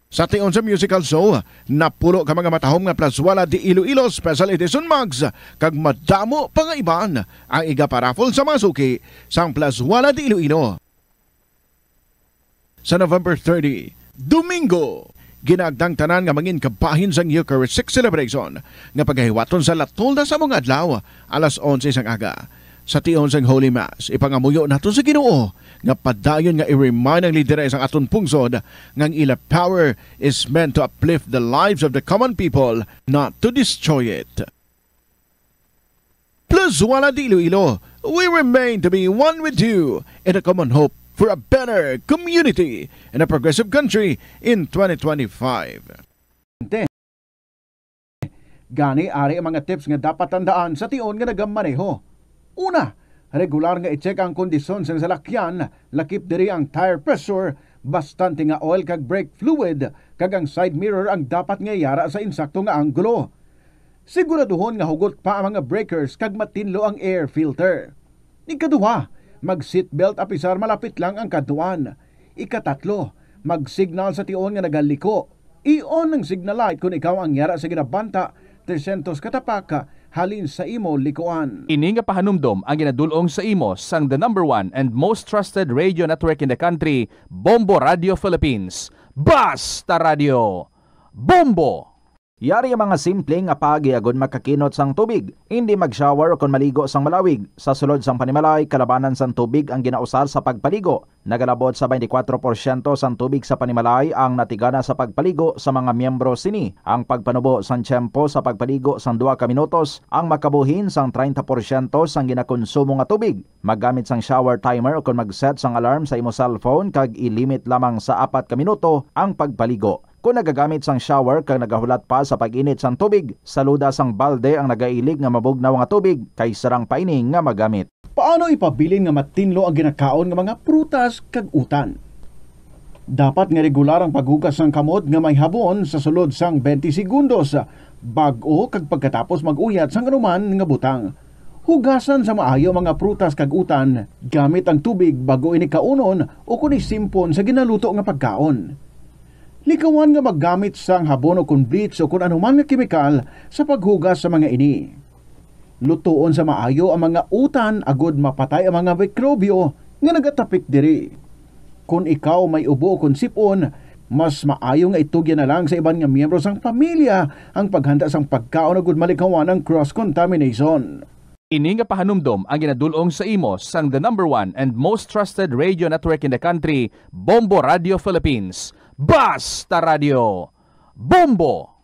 Sa tion sa musical show, napulo ka mga matahom nga Plazuela de Iloilo Special Edition mugs kag madamo pa nga iban ang igaparaffle sa mga suki sang Plazuela de Iloilo. Sa November thirty, Domingo, ginaagdang tanan nga mangin kabahin sang Eucharistic celebration nga pagahiwaton sa latulda sa mga adlaw, alas onse sang aga. Sa tion sang Holy Mass, ipangamuyo nato sa Ginoo nga padayon nga i-remind ang lideres sang aton pungsod nga ang ila power is meant to uplift the lives of the common people, not to destroy it. Plazuela de Iloilo, we remain to be one with you in a common hope for a better community and a progressive country in twenty twenty-five. Gani, ari ang mga tips nga dapat tandaan sa tion nga nagamaneho. Una, regular nga i-check ang kondisyon sang salakyan, lakip diri ang tire pressure, bastante nga oil kag brake fluid, kag ang side mirror ang dapat nga yara sa insakto nga anggulo. Siguraduhon nga hugot pa ang mga breakers kag matinlo ang air filter. Ikaduha, mag-seatbelt apisar malapit lang ang kadtuan. Ikatatlo, mag-signal sa tion nga nagaliko. I-on ang signal light kon ikaw ang yara sa ginabanta tresyentos ka tapak halin sa imo likuan. Ini nga pahanumdom ang ginadul-ong sa imo sang the number one and most trusted radio network in the country, Bombo Radio Philippines. Basta Radio! Bombo! Yari ang mga simple nga paagi agod makakinot sang tubig. Indi mag-shower ukon maligo sang malawig. Sa sulod sang panimalay, kalabanan sang tubig ang ginausar sa pagpaligo. Nagalabot sa twenty-four porsyento sang tubig sa panimalay ang natigana sa pagpaligo sa mga miyembro sini. Ang pagpanubo sang tiyempo sa pagpaligo sang duha ka minutos ang makabuhin sang treinta porsyento sang ginakonsumo nga tubig. Maggamit sang shower timer ukon mag-set sang alarm sa imo cellphone kag i-limit lamang sa apat ka minuto ang pagpaligo. Kon nagagamit sang shower kag nagahulat pa sa pag-init sang tubig, saluda sang balde ang nagailig nga mabugnaw nga tubig kay sarang pa ini nga magamit. Paano ipabilin nga matinlo ang ginakaon nga mga prutas kag utan? Dapat nga regular ang paghugas sang kamot nga may habon sa sulod sang twenty segundos, bag-o kag pagkatapos mag-uyat sang anuman nga butang. Hugasan sa maayo ang mga prutas kag utan gamit ang tubig bag-o ini kaunon ukon isimpon sa ginaluto nga pagkaon. Likawan nga maggamit sang habon ukon bleach ukon anuman nga kemikal sa paghugas sa mga ini. Lutoon sa maayo ang mga utan agod mapatay ang mga mikrobyo nga nagatapik diri. Kon ikaw may ubo ukon sip-on, mas maayo nga itugyan na lang sa iban nga miyembro sang pamilya ang paghanda sang pagkaon agod malikawan ang cross contamination. Ini nga pahanumdom ang ginadul-ong sa imo sang the number one and most trusted radio network in the country, Bombo Radio Philippines. Basta Radio! Bombo!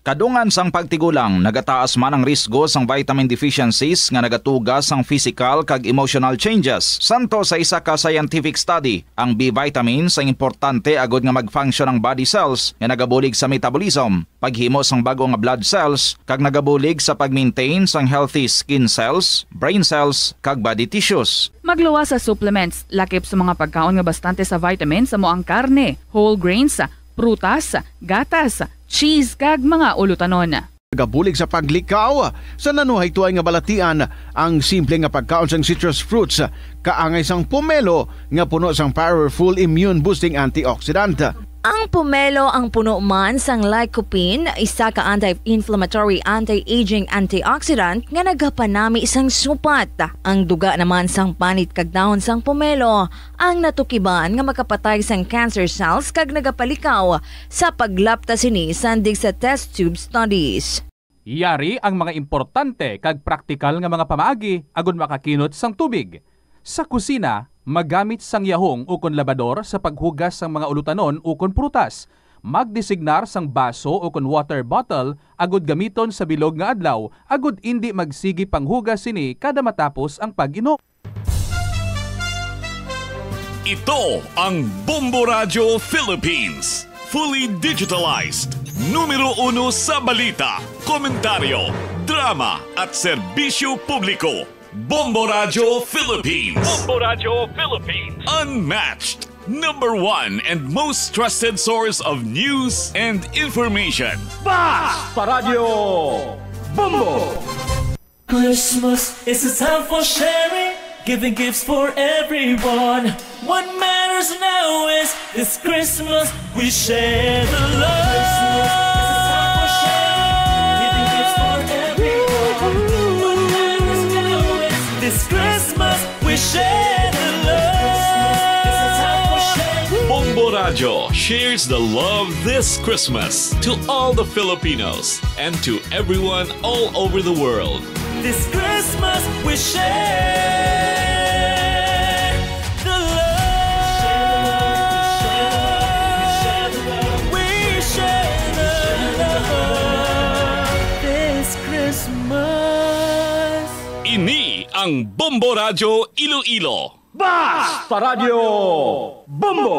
Kadungan sang pagtigulang, nagataas man ang risgo sang vitamin deficiencies nga nagatuga sang physical kag emotional changes. Santo sa isa ka scientific study, ang B vitamins ang importante agod nga mag-function ang body cells nga nagabulig sa metabolism, paghimo sang bag-o nga blood cells, kag nagabulig sa pag-maintain sang healthy skin cells, brain cells, kag body tissues. Magluwas sa supplements, lakip sa mga pagkaon nga bastante sa vitamins, amo ang karne, whole grains, prutas, gatas, cheese, kag mga ulutanon. Nagabulig sa paglikaw sa nanuhaytoay nga balatian ang simple nga pagkaon sang citrus fruits, kaangay sang pomelo nga puno sang powerful immune boosting antioxidant. Ang pomelo ang puno man sang lycopene, isa ka anti-inflammatory, anti-aging antioxidant nga nagapanami sang supat. Ang duga naman sang panit kag dahon sang pomelo ang natukiban nga makapatay sang cancer cells kag nagapalikaw sa paglapta sini sandig sa test tube studies. Yari ang mga importante kag praktikal nga mga pamaagi agod makakinot sang tubig. Sa kusina, magamit sang yahong ukon labador sa paghugas sang mga ulutanon ukon prutas. Magdesignar sang baso ukon water bottle agod gamiton sa bilog nga adlaw agod indi magsigi panghugas sini kada matapos ang pag-inom. Ito ang Bombo Radyo Philippines. Fully digitalized. Numero uno sa balita. komentaryo, drama at serbisyo publiko. Bombo Radyo Philippines. Bombo Radyo Philippines. Unmatched, number one and most trusted source of news and information. Basta Radyo Bombo! Christmas is a time for sharing, giving gifts for everyone. What matters now is this Christmas we share the love. Christmas is a time for sharing, giving gifts for everyone. What matters now is this Christmas we share the love. Christmas is a time for sharing. Bombo Radyo shares the love this Christmas to all the Filipinos and to everyone all over the world. This Christmas we share the love. We share the love this Christmas. Ini ang Bombo Radyo Iloilo. Basta Radyo Bombo!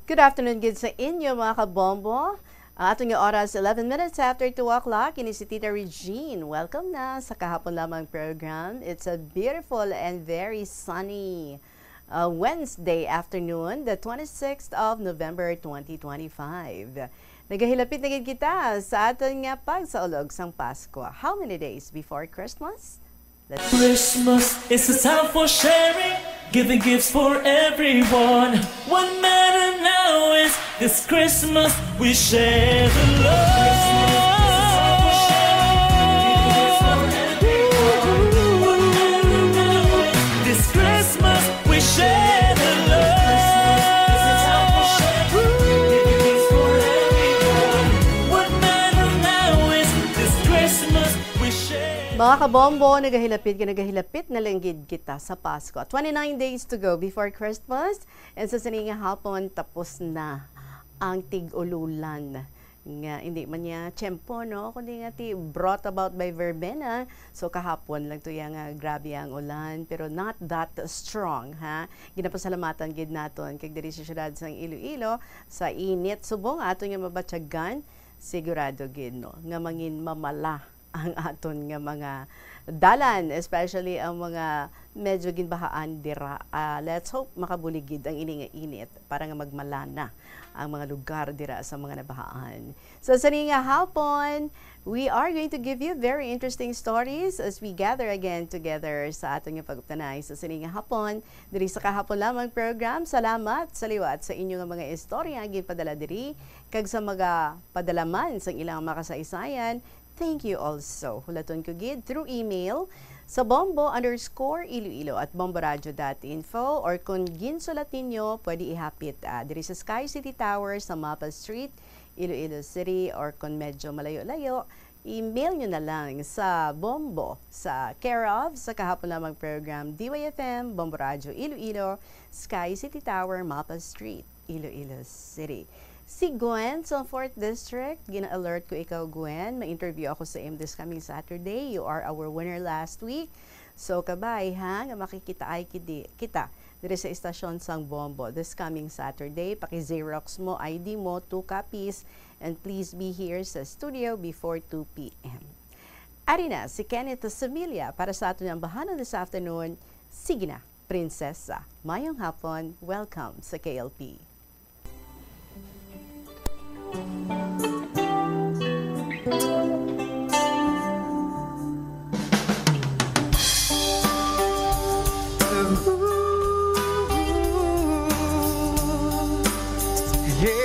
Good afternoon gid sa inyo, mga kabombo. Ang aton nga oras, eleven minutes after two o'clock. Ini si Tita Regine. Welcome na sa Kahapon Lamang program. It's a beautiful and very sunny, uh, Wednesday afternoon, the twenty-sixth of November, twenty twenty-five. Nagahilapit na gid kita sa aton nga pagsaulog sang Pasko. How many days before Christmas? Let's Christmas is a time for sharing, giving gifts for everyone. What matter now is this Christmas we share the love. This Christmas we share the love. What matter now is this Christmas we share. Mga kabombo, nagahilapit nga nagahilapit na lang gid kita sa Pasko. Twenty-nine days to go before Christmas. And sa sini nga hapon, tapos na ang tig-ululan nga hindi man niya tiyempo, no? Kundi nga ti brought about by verbena. So, kahapon lang to ya nga grabe ang ulan, pero not that strong, ha? Ginapasalamatan gid naton kag diri sa siyudad sang Iloilo, sa init subong aton nga mabatyagan, sigurado gid, no, nga mangin mamala ang aton nga mga dalan, especially ang mga medyo ginbahaan dira. Ah, let's hope makabulig gid ang ini nga init para nga magmalana ang mga lugar dira sa mga nabahaan. So, sa ini nga hapon, we are going to give you very interesting stories as we gather again together sa aton nga pag-uptanay. So, sa ini nga hapon, diri sa Kahapon Lamang program, salamat sa liwat sa inyo nga mga istorya nga ginpadala diri kag sa mga padala man sang ilang mga kasaysayan. Thank you also. Hulaton ko gid through email sa bombo underscore iloilo at bomboradio dot info, or kung ginsulat ninyo, pwede ihapit, ah, diri sa Sky City Tower sa Mapa Street, Iloilo City, or kung medyo malayo-layo, email nyo na lang sa bombo sa care of sa Kahapon Lamang program, D Y F M, Bombo Radyo Iloilo, Sky City Tower, Mapa Street, Iloilo City. Si Gwen sa Fourth District, gina-alert ko ikaw, Gwen. May interview ako sa imo this coming Saturday. You are our winner last week. So, kabay, ha, nga makikita ay kidi-, kita diri sa istasyon sang Bombo this coming Saturday. Paki-xerox mo I D mo, two copies, and please be here sa studio before two P M. Ari na si Kenneth Semilia para sa aton nga ambahanon this afternoon. Sige na, Prinsesa. Mayong hapon. Welcome sa K L P. Yeah.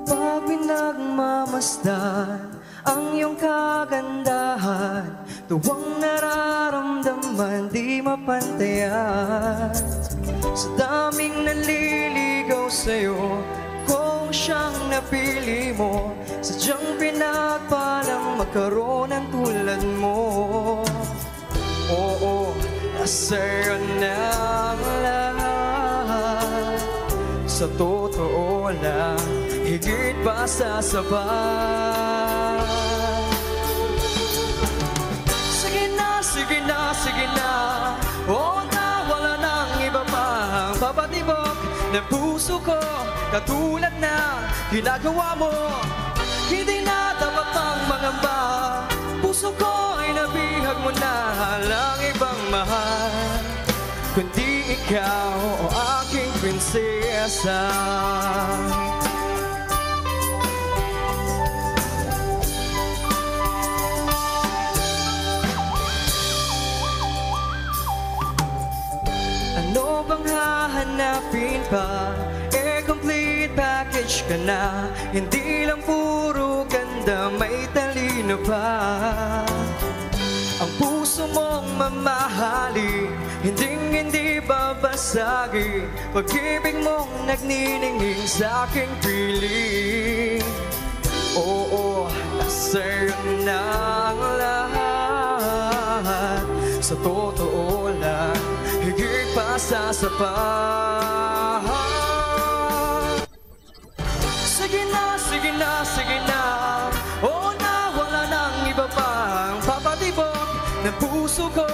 Pag pinagmamasdan ang iyong kagandahan, tuwang nararamdaman di mapantayan. Sa daming nanliligaw sa'yo, kung siyang napili mo, sadyang pinagpalang magkaroon ng tulad mo. Oo, nasa'yo na ang lahat. Sa totoo lang, higit pa sa sapat. Sige na, sige na, sige na. Oo na, wala nang iba pang papatibok ng puso ko. Katulad na ginagawa mo, hindi na dapat pang mangamba. Puso ko'y nabihag mo na lang ibang mahal, kundi ikaw, o aking prinsesa. Ano bang hahanapin pa? Eh, complete package ka na. Hindi lang puro ganda, may talino pa. Ang puso mong mamahalin, hinding hindi babasagin. Pag-ibig mong nagniningning sa aking piling. Oo, sa'yo na ang lahat. Sa totoo lang, higit pa sa sapat. Sige na, sige na, sige na. Oo na, wala nang iba pang papatibok ng puso ko.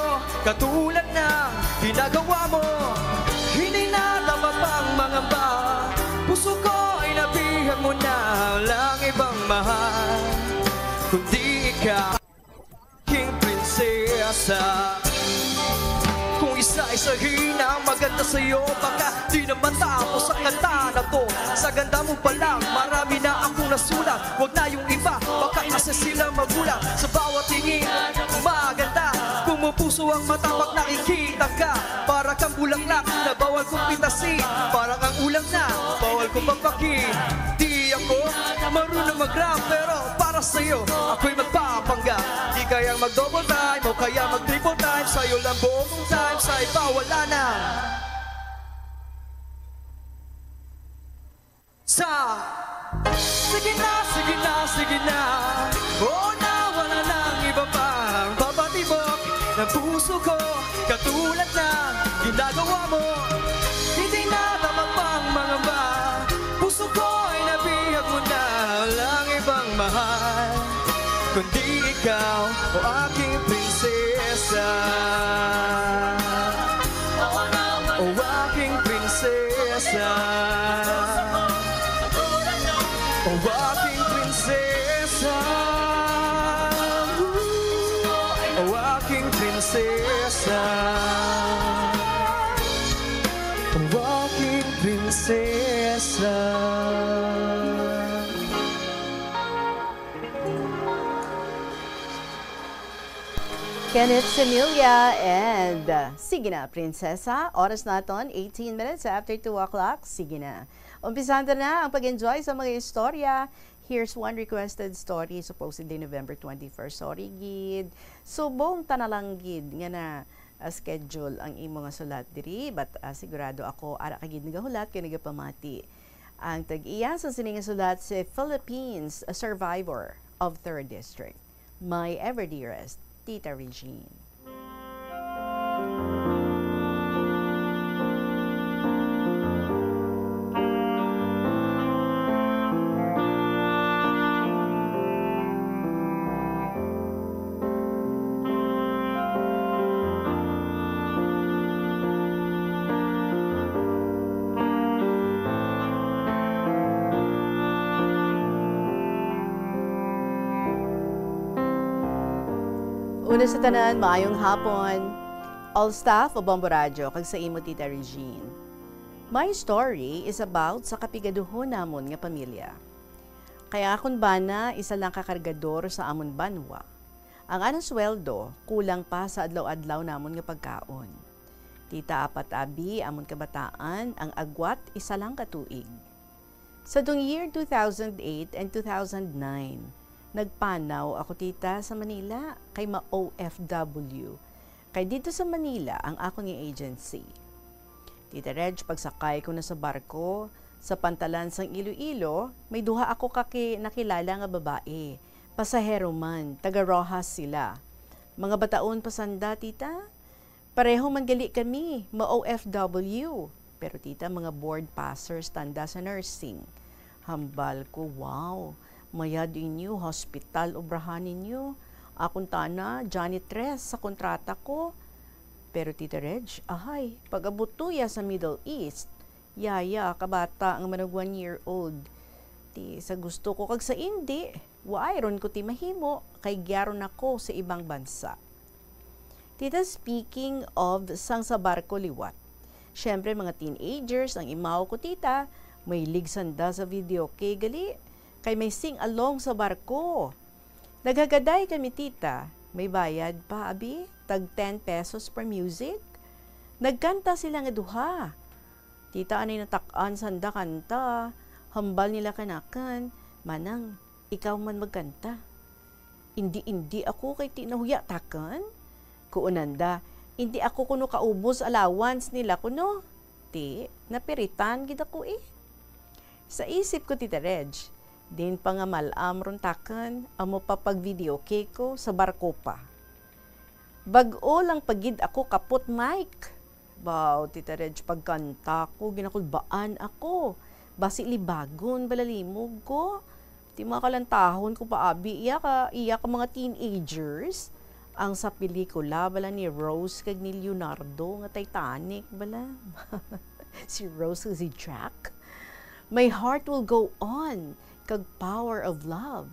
Katulad na ginagawa mo, hindi na dapat pang mangamba. Puso ko ay nabihag mo na lang ibang mahal, kundi ikaw, king prinsesa. Kung isa-isahin ang maganda sa'yo, baka di na matapos ang kanta na to. Sa ganda mo pa lang, marami na akong nasulat. Wag na yung iba, baka kasi sila magulat. Sa bawat tingin, maganda. Pumupuso ang mata pag nakikita ka. Para kang bulaklak na bawal kong pitasin. Parang ang ulang na bawal kong papakin. Di ako marunong mag-rap, pero para sa'yo, ako'y magpapanggap. Di kayang mag-double time o kaya mag-triple time. Sa'yo lang buong time, sa iba wala na. Sa sige na, sige na, sige na. Oo na, wala nang iba pang papatibok ng puso ko. Katulad na ginagawa mo, hindi na dapat pang mangamba. Puso ko ay nabihag mo na lang ibang mahal, kundi ikaw, o aking prinsesa. O aking prinsesa. O aking prinsesa. O aking prinsesa. O aking prinsesa. Kenneth Semilia and, uh, Sige Na, Prinsesa. Oras naton, eighteen minutes after two o'clock. Sige na. Umpisahan ta na ang pag-enjoy sa mga istorya. Here's one requested story, supposedly November twenty-first. Sorry, gid. Subong ta na lang, gid, nga na, uh, schedule ang imo nga sulat diri. But, uh, sigurado ako, ara ka gid nagahulat kay nagapamati. Ang tag-iya sa sini nga sulat, si Philippines, a survivor of Third District. My ever dearest, Tita Regine. Una sa tanan, maayong hapon, all staff o Bombo Radyo, kag sa imo, Tita Regine. My story is about sa kapigaduhon namon nga pamilya. Kay akon bana, isa lang ka kargador sa amon banwa. Ang anang sweldo, kulang pa sa adlaw-adlaw namon nga pagkaon. Tita, apat abi amon kabataan, ang agwat, isa lang ka tuig. Sa dong year two thousand eight and two thousand nine, nagpanaw ako, tita, sa Manila kay ma-O F W. Kay dito sa Manila ang akon nga agency. Tita Reg, pagsakay ko na sa barko, sa pantalan sang Iloilo, may duha ako ka ki-, nakilala nga babae. Pasahero man, taga Roxas sila. Mga bataon pa sanda, tita? Pareho man gali kami, ma-O F W. Pero tita, mga board passers tanda sa nursing. Hambal ko, wow, mayad inyo, hospital obrahan ninyo. Akon tana, janitress sa kontrata ko. Pero Tita Reg, ahay, pag-abot tuya sa Middle East, yaya, kabata nga manag one year old. Ti sa gusto ko kag sa indi, waay ron ko ti mahimo kay giaron ako sa ibang bansa. Tita, speaking of sang sa barko liwat, syempre, mga teenagers ang imaw ko, tita, may lig sanda sa video, okay, gali? Kay may sing-along sa barko. Naghagaday kami, tita. May bayad pa, abi? Tag ten pesos per music. Nagkanta sila nga duha. Tita, anay natak-an sanda kanta. Hambal nila kanakan, "Manang, ikaw man magkanta." "Indi, indi ako kay ti nahuya takan." Kuunanda, "Indi ako kuno kaubos allowance nila kuno." Ti, napiritan gid ako, eh. Sa isip ko, Tita Reg, din pa nga mal-am ron takan, amo pa pag video kay ko sa barko pa. Bag-o lang pa gid ako kapot mic. Baw, Tita Reg, pagkanta ko, ginakulbaan ako. Basi libagon bala limog ko. Ti makalantahon ko pa, abi, iya ka, iya ka mga teenagers. Ang sa pelikula bala ni Rose kag ni Leonardo nga Titanic bala. Si Rose kag si Jack. My heart will go on, kag power of love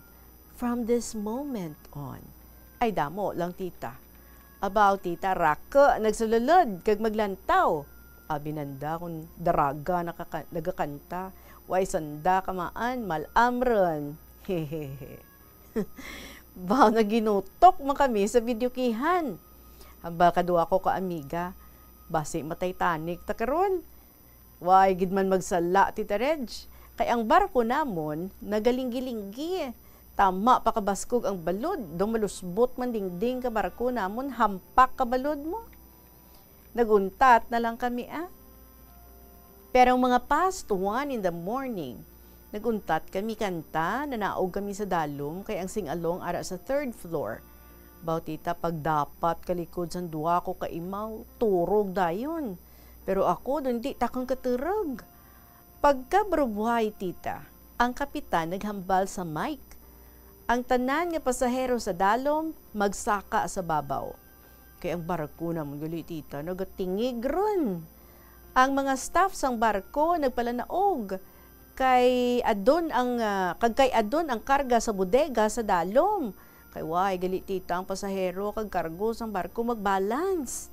from this moment on. Ay, damo lang, tita. Abaw, tita, rako, nagsululod kag maglantaw. Abi nanda kon daraga nakaka-, nagakanta. Way sanda kamaan, mal-am ron. Hehehe. Baw, naginutok man kami sa videokihan. Hambal kadua ko ka amiga, "Basi ma-Titanic ta karon." Way gid man magsala, Tita Reg, kay ang barko namon nagalinggi-linggi. Tama pa kabaskog ang balod, daw malusbot man dingding ka barko namon, hampak ka balod mo. Naguntat na lang kami, ah. Pero mga past one in the morning, naguntat kami kanta, nanaog kami sa dalom, kay ang sing-along ara sa third floor. Baw, tita, pagdapat kalikod sang duha ko ka imaw, turog dayon. Pero ako, dun di takon katurog. Pagkaburubuhay, tita, ang kapitan naghambal sa mic, "Ang tanan nga pasahero sa dalom magsaka sa babaw." Kay ang barko namon gali, tita, nagatingig ron. Ang mga staff sang barko nagpalanaog kay adun ang, ah, kag kay adun ang karga sa bodega sa dalom. Kay way gali, tita, ang pasahero kag kargo sang barko magbalance.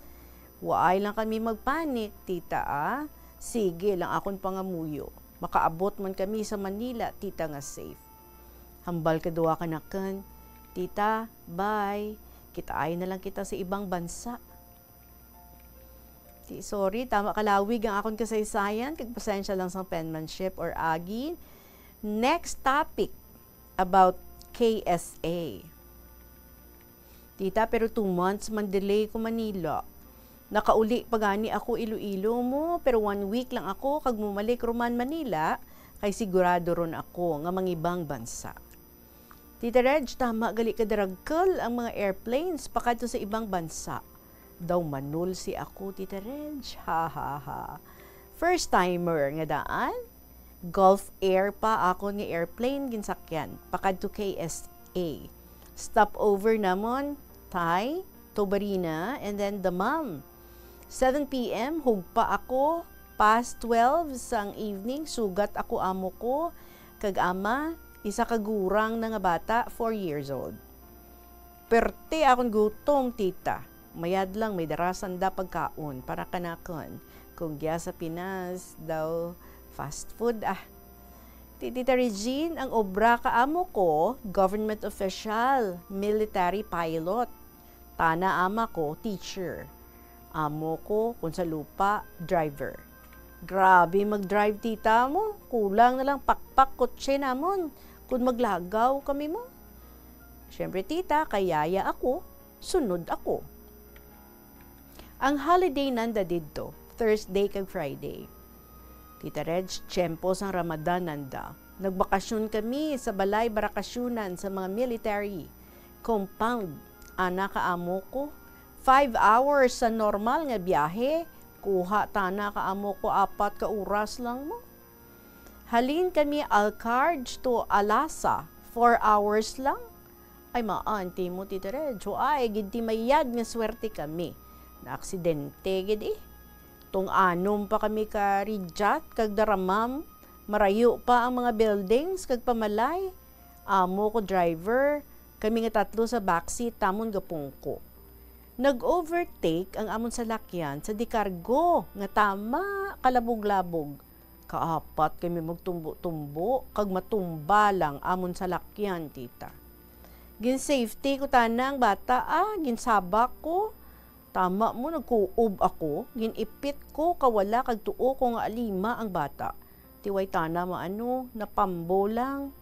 Way lang kami magpanik, tita, ah. Sige lang akon pangamuyo. Makaabot man kami sa Manila, tita, nga safe. Hambal kadua kanakan, "Tita, bye. Kitaay na lang kita sa ibang bansa." Ti, sorry, tama kalawig ang akon kasaysayan, kag pasensya lang sang penmanship or agi. Next topic, about K S A. Tita, pero two months man delay ko Manila. Nakauli pa gani ako Iloilo mo, pero one week lang ako kag mumalik ruman Manila, kay sigurado ron ako nga mangibang bansa. Tita Reg, tama gali ka daragkol ang mga airplanes pakadto sa ibang bansa. Daw manulsi ako, Tita Reg. Ha, ha, ha. First timer nga daan. Gulf Air pa akon nga airplane ginsakyan pakadto K S A. Stopover namon, Thai, Tubarina, and then Dammam. Seven P M, hugpa ako, past twelve sang evening, sugat ako amo ko, kag ama, isa ka gurang na nga bata, four years old. Perte akon gutom, tita. Mayad lang may dara sanda pagkaon para kanakon. Kung giya sa Pinas, daw fast food, ah. Ti Tita Regine, ang obra ka amo ko, government official, military pilot. Tana ama ko, teacher. Amo ko, kun sa lupa, driver. Grabe mag-drive, tita mo. Kulang na lang pakpak kotse namon kun maglagaw kami mo. Siyempre, tita, kay yaya ako, sunod ako. Ang holiday nanda didto, Thursday kag Friday. Tita Reg, tiyempo sang Ramadan nanda. Nagbakasyon kami sa balay barakasyonan sa mga military compound. Ana ka amo ko, five hours sa normal nga biyahe, kuha tana ka amo ko apat ka oras lang mo. Halin kami Alcarge to Alasa, four hours lang. Ay, maan ti mo, Tita Reg. Ay, gid ti mayad nga swerte kami. Naaksidente gid, eh. Tong anom pa kami ka ridyat kag daramam, marayo pa ang mga buildings kag pamalay. Amo ko driver, kami nga tatlo sa backseat, tamon gapungko. Nag-overtake ang amon salakyan sa dikargo nga tama kalabog-labog. Kaapat kami magtumbo-tumbo kag matumba lang amon salakyan, tita. Gin-safety ko tana ang bata, ah, ginsabak ko. Tama mo, nagkuob ako, gin-ipit ko, kawala kag tuo ko nga alima ang bata. Ti way tana maano, napambo lang.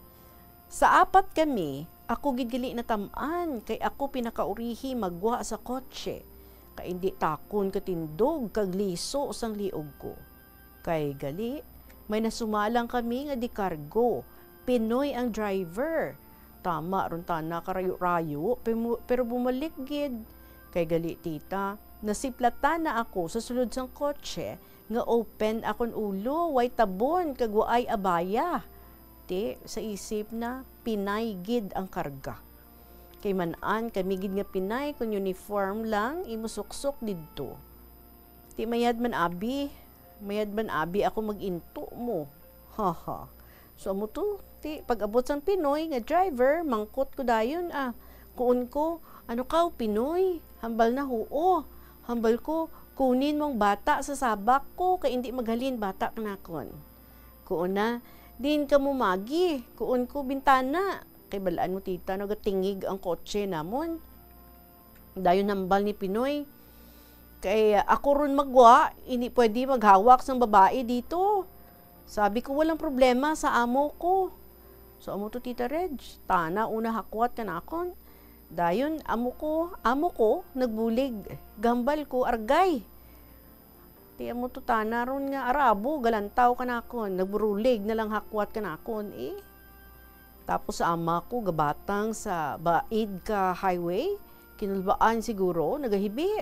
Sa apat kami, ako gid gali natam-an, kay ako pinakaurihi maggwa sa kotse, kay indi takon katindog kag liso sang liog ko. Kay gali, may nasumalang kami nga dikargo, Pinoy ang driver. Tama ron tana karayo-rayo, pemo-, pero bumalik gid. Kay gali, tita, nasiplatan na ako sa sulod sang kotse nga open akon ulo, way tabon kag waay abaya. Ti, sa isip na, Pinay gid ang karga. Kay man-an kami gid nga Pinay, kon uniform lang imo suksok didto. Ti mayad man abi, mayad man abi ako mag-into mo. Haha. So amo to, ti pag-abot sang Pinoy nga driver, mangkot ko dayon, ah. Kuon ko, "Ano kaw, Pinoy?" Hambal na, "Huo." Hambal ko, "Kunin mong bata sa sabak ko, kay indi maghalin bata kanakon." Kuon na, "Diin ka mo magi?" Kuon ko, "Bintana." Kay bal-an mo, tita, nagatingig ang kotse namon. Dayon hambal ni Pinoy, "Kay ako ron magwa, hindi pwede maghawak sang babae dito." Sabi ko, "Walang problema sa amo ko." So, amo to, Tita Reg. Tana una hakwat kanakon. Dayon, amo ko, amo ko, nagbulig. Gambal ko, "Argay." Ti amo to tana ron nga Arabo, galantaw kanakon. Nagburulig na lang hakwat kanakon, eh. Tapos sa ama ko gabatang sa baid ka highway, kinulbaan siguro, nagahibi.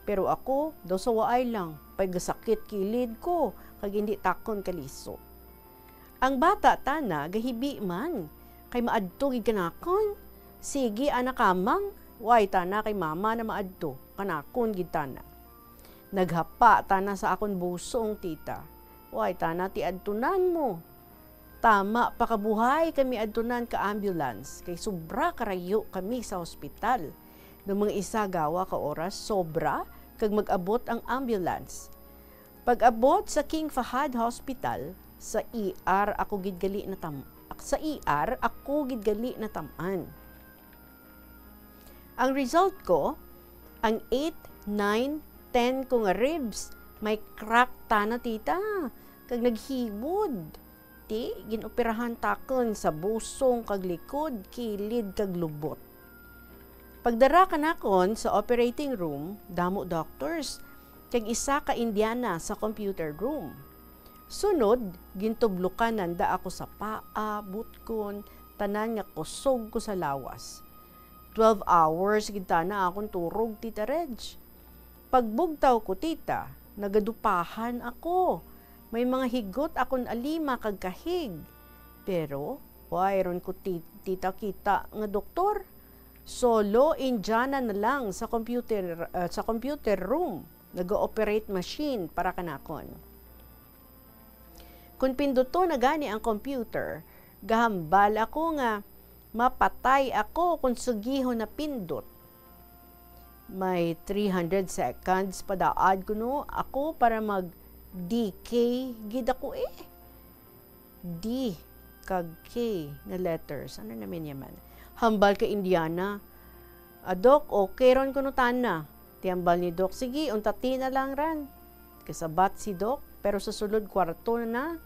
Pero ako, daw sa waay lang, pay gasakit kilid ko, kag hindi takon kaliso. Ang bata tana gahibi man, kay maadto gid kanakon. Sige, ana kamang, way tana kay mama na maadto, kanakon gid tana. Naghapa tana sa akon busong, tita. Way tana ti adtunan mo. Tama, pakabuhay kami adtunan ka ambulance, kay sobra karayo kami sa hospital. Nung mga isa gawa ka oras, sobra, kag mag-abot ang ambulance. Pag-abot sa King Fahad Hospital, sa E R ako gid gali natam-, sa E R ako gid gali natam-an. Ang result ko, ang eight, nine, ten ko nga ribs, may crack tana, tita, kag naghiwod. Ti, ginoperahan takon sa busong kag likod, kilid kag lubot. Pagdara kanakon sa operating room, damo doctors, kag isa ka Indiana sa computer room. Sunod, gintublokan nanda ako sa paa, butkon, tanan nga kusog ko sa lawas. Twelve hours gid tana akon turog, Tita Reg. Pagbugtaw ko, tita, nagadupahan ako. May mga higot akon alima kag kahig. Pero, way ron ko ti-, tita kita nga doktor. Solo Indiana na lang sa computer, ah, sa computer room. Nag-ooperate machine para kanakon. Kon pinduton na gani ang computer, gahambal ako nga mapatay ako kon sugihon na pindot. May three hundred seconds pa daad kuno ako para mag D K gid ako, eh. D kag K nga letters. Ano naman yaman? Hambal ka Indiana. "Ah, Doc, okay ron kuno tana." Ti hambal ni Doc, "Sige, untati na lang ran." Kasabat si Doc, pero sa sulod kwarto na.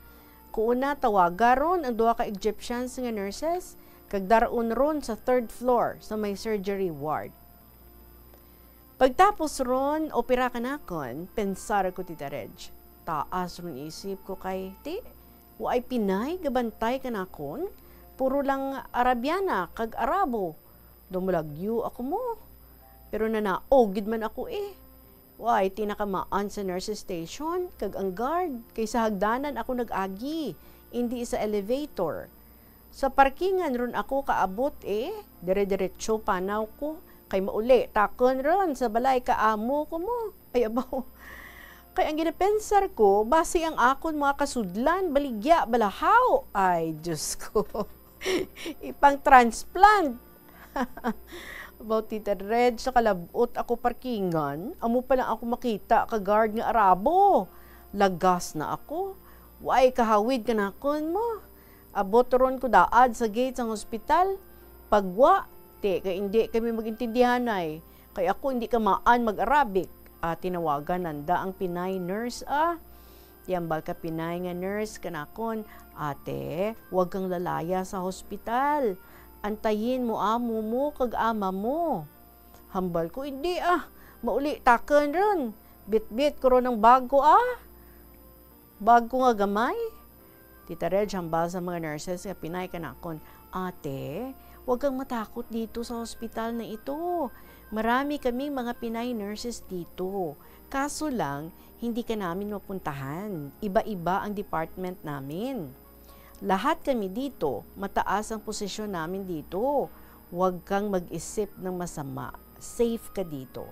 Kuon na, tawaga ron ang duha ka Egyptians nga nurses, kag dar-on ron sa third floor, sa may surgery ward. Pagtapos ron, opera kanakon, pensar ko, Tita Reg. Taas ron isip ko kay, ti, waay Pinay gabantay kanakon, puro lang Arabiana kag Arabo. Daw malagyo ako mo. Pero nanaog gid man ako, eh. Way tinakamaan sa nurses station, kag ang guard, kay sa hagdanan ako nag-agi, indi sa elevator. Sa parkingan ron ako kaabot, eh. Dire-diretso panaw ko, kay mauli takon ron sa balay ka amo ko mo. Ay, abaw. Kay ang ginapensar ko, basi ang akon mga kasudlan, baligya, balahaw. Ay, Diyos ko. Ipang-transplant. About Tita Reg, sa kalabot ako parkingan, amo pa lang ako makita ka guard nga Arabo. Lagas na ako. Way kahawid kanakon mo. Abot ron ko daad sa gate sang hospital. Pagwa, te, kay hindi kami mag-intindihanay. Kay ako hindi ka maan mag-Arabic. Ah, tinawagan nanda ang Pinay nurse, ah. Yambal ka Pinay nga nurse kanakon, "Ate, wag kang lalaya sa hospital. Antayin mo amo mo kag ama mo." Hambal ko, "Hindi, ah. Mauli takon ron. Bitbit ko ron ang bag ko, ah. Bag ko nga gamay." Tita Reg, hambal sa mga nurses nga Pinay kanakon, "Ate, wag kang matakot dito sa hospital na ito. Marami kaming mga Pinay nurses dito. Kaso lang, hindi ka namin mapuntahan. Iba-iba ang department namin. Lahat kami dito, mataas ang posisyon namin dito. Huwag kang mag-isip ng masama. Safe ka dito."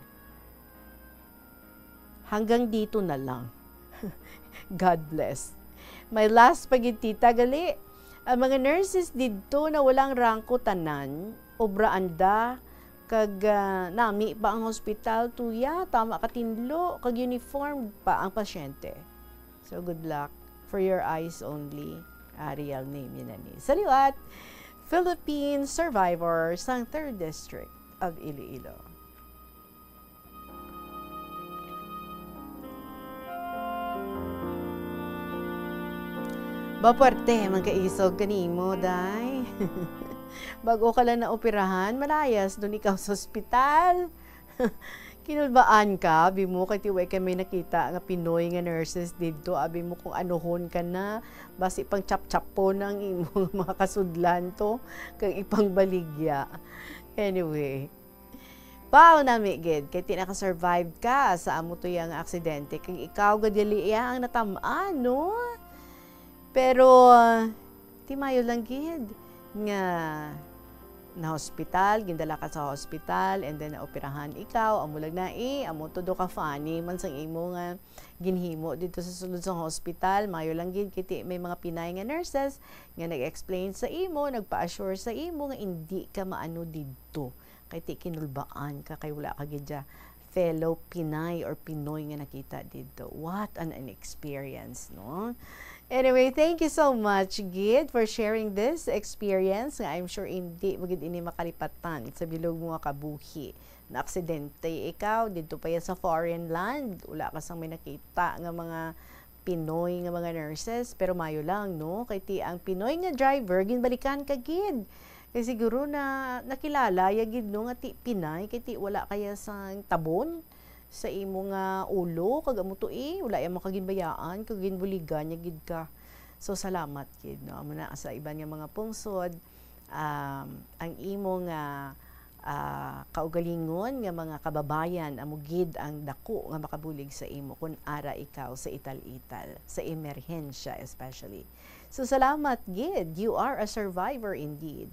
Hanggang dito na lang. God bless. My last pa gid, tita, gali. Ang mga nurses didto na walang rangko tanan, obra anda, kag, ah, nami pa ang hospital, tuya, tama ka tinlo, kag uniformed pa ang pasyente. So, good luck. For your eyes only, ah, real name yun na ni. Sa liwat, Philippine survivor sang third District of Iloilo. Ba, puwerte man kaisog kanimo, day. Bag-o ka lang naoperahan, malayas dun ikaw sa ospital. Kinulbaan ka, abi mo, kay ti way kami nakita nga Pinoy nga nurses didto, abi mo, kung anuhon ka na, basi pang chap-chapon ang imong mga kasudlan to, kag ipangbaligya. Anyway, pao nami gid, kay ti naka-survive ka sa amo tuya nga aksidente, kag ikaw gid gali iya ang natam-an, no? Pero, ti mayo lang gid nga na-hospital, gindala ka sa hospital, and then naoperahan ikaw, amo lang na, eh, amo todo ka funny man sang imo nga ginhimo dito sa sulod sa hospital. Mayo lang gid, kay ti may mga Pinay nga nurses nga nag-explain sa imo, nagpa-assure sa imo nga indi ka maano didto. Kay ti kinulbaan ka, kay wala ka gid dya fellow Pinay or Pinoy nga nakita didto. What an, an experience, no? Anyway, thank you so much, gid, for sharing this experience nga I'm sure hindi mo gid ini makalipatan sa bilog mo nga kabuhi. Naaksidente ikaw, didto pa yan sa foreign land. Wala ka sang may nakita nga mga Pinoy nga mga nurses, pero mayo lang, no? Kay ti ang Pinoy nga driver, ginbalikan ka gid. Kay siguro na nakilala ya gid, no, nga ti Pinay, kay ti wala kaya sang tabon sa imo nga ulo, kag amo to, eh, wala ya makaginbayaan, kag ginbuligan ya gid ka. So, salamat gid, no? Amo na sa iban nga mga pungsod, um, ang imo nga, ah, kaugalingon nga mga kababayan, amo gid ang dako nga makabulig sa imo kun ara ikaw sa ital-ital, sa emerhensya especially. So, salamat gid. You are a survivor indeed.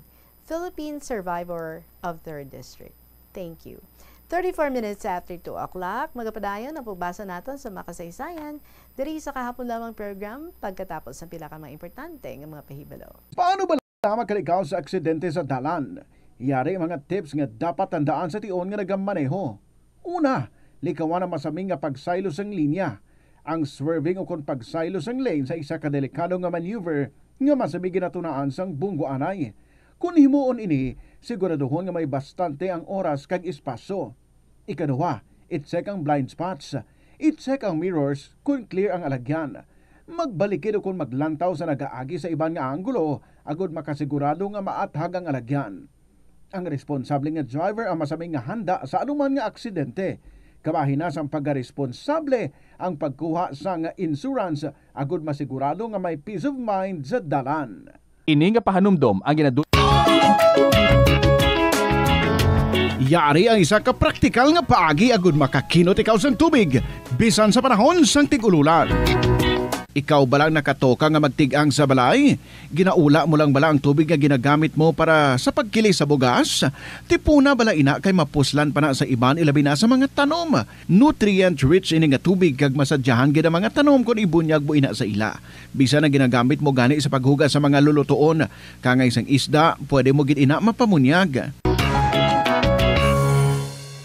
Philippine survivor of third District. Thank you. Thirty-four minutes after two o'clock, magapadayon ang pagbasa naton sa mga kasaysayan diri sa kahapon lamang program pagkatapos ng pila ka mga importante nga mga pahibalo. Paano ba tama ka likaw sa aksidente sa dalan? Yari ang mga tips nga dapat tandaan sa tion nga nagamaneho. Una, likawan ang masaming nga pagsaylo sang linya. Ang swerving ukon pagsaylo sang lane sa isa ka delikado nga maneuver nga masamig ginatunaan sang bunggoanay. Kon himuon ini, siguraduhon nga may bastante ang oras kag espasyo. Ikaduha, i-check ang blind spots. I-check ang mirrors kon clear ang alagyan. Magbalikid ukon maglantaw sa nagaagi sa iban nga anggulo agod makasigurado nga maathag ang alagyan. Ang responsable nga driver ang masaming nga handa sa anuman nga aksidente. Kabahin na sang pagkaresponsable ang pagkuha sang insurance agod masigurado nga may peace of mind sa dalan. Ini nga pahanumdom ang ginadu- Yari ang isa ka praktikal nga paagi agud makakinot ikaw sang tubig, bisan sa panahon sang tig-ululan. Ikaw bala ang nakatoka nga magtig-ang sa balay? Ginaula mo lang bala ang tubig nga ginagamit mo para sa pagkilis sa bugas? Tipuna bala ina kay mapuslan pa na sa iban, ilabi na sa mga tanom. Nutrient-rich ini nga tubig kag masadyahan gid ang mga tanom kon ibunyag mo ina sa ila. Bisan ang ginagamit mo gani sa paghugas sa mga lulutoon, kangay sang isda, pwede mo gid ina mapamunyag.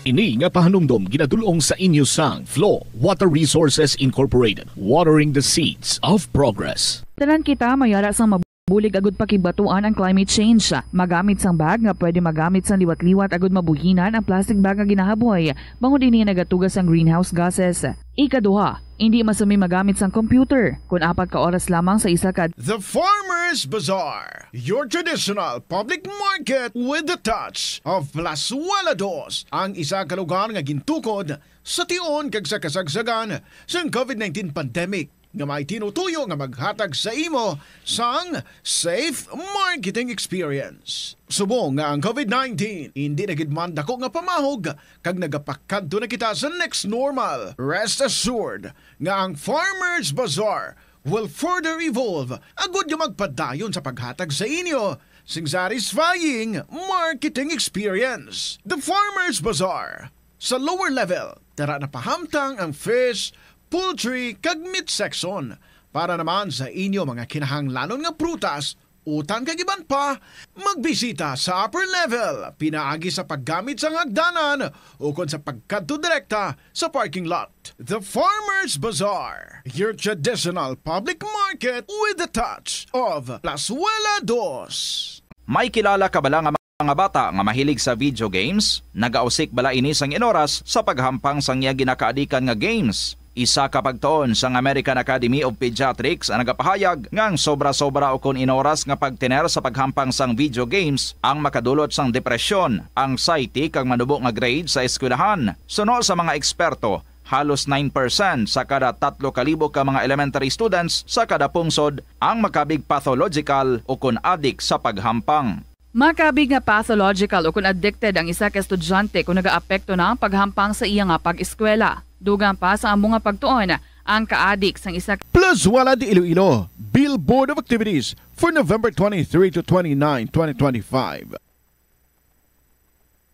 Ini nga pahanumdom ginadul-ong sa inyo sang Flow Water Resources Incorporated, watering the seeds of progress. Tanan kita may ara sang mabulig agud pakibatuan ang climate change. Magamit sang bag nga pwede magamit sang liwat-liwat agud mabuhinan ang plastic bag nga ginahaboy, bangod ini nagatuga sang greenhouse gases. Ikaduha, indi masami magamit sang computer kon apat ka oras lamang sa isa ka The Farmers Bazaar, your traditional public market with the touch of Plazuela Dos, ang isa ka lugar nga gintukod sa tion kag sa kasagsagan sang covid nineteen pandemic, nga may tinutuyo nga maghatag sa imo sang safe marketing experience. Subong nga ang covid nineteen indi na gid man dako nga pamahog kag nagapakadto na kita sa next normal, rest assured nga ang Farmers Bazaar will further evolve agud nga magpadayon sa paghatag sa inyo sing satisfying marketing experience. The Farmers Bazaar. Sa lower level, tara na pahamtang ang fish, poultry, kag meat section. Para naman sa inyo mga kinahanglanon nga prutas, utan kag iban pa, magbisita sa upper level pinaagi sa paggamit sang hagdanan ukon sa pagkadto direkta sa parking lot. The Farmers Bazaar, your traditional public market with the touch of Plazuela Dos. May kilala ka bala nga mga bata nga mahilig sa video games? Nagausik bala ini sang inoras sa paghampang sang iya ginakaadikan nga games? Isa ka pagtuon sang American Academy of Pediatrics ang nagapahayag nga ang sobra-sobra ukon inoras nga pagtener sa paghampang sang video games ang makadulot sang depresyon, anxiety, kag manubo nga grade sa eskwelahan. Suno sa mga eksperto, halos nine percent sa kada tatlo ka libo ka mga elementary students sa kada pungsod ang makabig pathological ukon adik sa paghampang. Makabig nga pathological ukon addicted ang isa ka estudyante kon nagaapekto na ang paghampang sa iya nga pag-eskwela. Dugang pa sa amo nga pagtuon, ang kaadik sang isa ka Plazuela de Iloilo, Billboard of Activities for November twenty-three to twenty-nine, twenty twenty-five.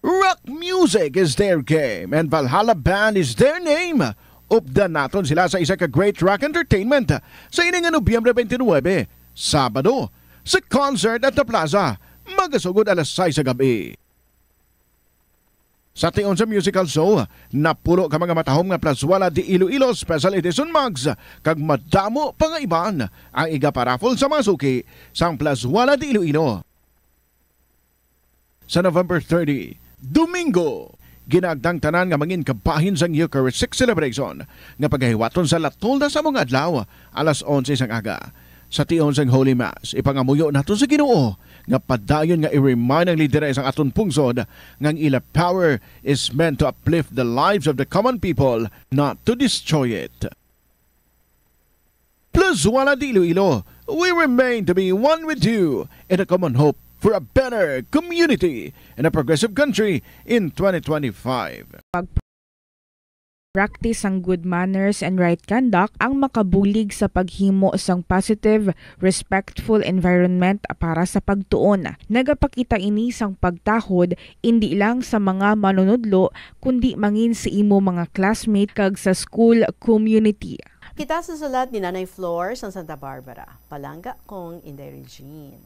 Rock music is their game and Valhalla Band is their name. Updan naton sila sa isa ka great rock entertainment sa ini nga Nobyembre twenty-nine, Sabado, sa concert at the Plaza, magasugod alas sais sa gabi. Sa tion sa musical show, napulo ka mga matahom nga Plazuela de Iloilo Special Edition mugs kag madamo pa nga iban ang igaparaffle sa mga suki sang Plazuela de Iloilo. Sa November thirty, Domingo, ginaagdang tanan nga mangin kabahin sang Eucharistic celebration nga pagahiwaton sa La Tolda sa mga adlaw, alas onse sang aga. Sa tion sang Holy Mass, ipangamuyo naton sa Ginoo nga padayon nga i-remind ang lideres sang aton pungsod nga ang ila power is meant to uplift the lives of the common people, not to destroy it. Plazuela de Iloilo, we remain to be one with you in a common hope for a better community and a progressive country in twenty twenty-five. Pag-practice sang good manners and right conduct ang makabulig sa paghimo sang positive, respectful environment para sa pagtuon. Nagapakita ini sang pagtahod indi lang sa mga manunudlo, kundi mangin sa imo mga classmate kag sa school community. Kita sa sulat ni Nanay Flor sang Santa Barbara. Palangga kong Inday Regine.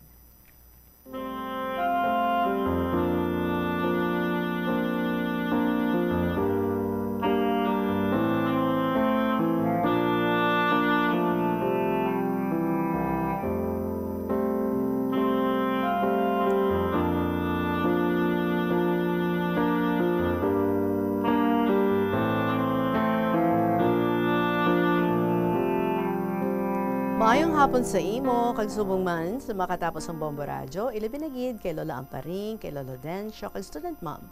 Maayong hapon sa imo, kag subong man sa makatapos ang Bombo Radyo, ilabi na gid kay Lola Amparing, kay Lolo Dencio, kag student mom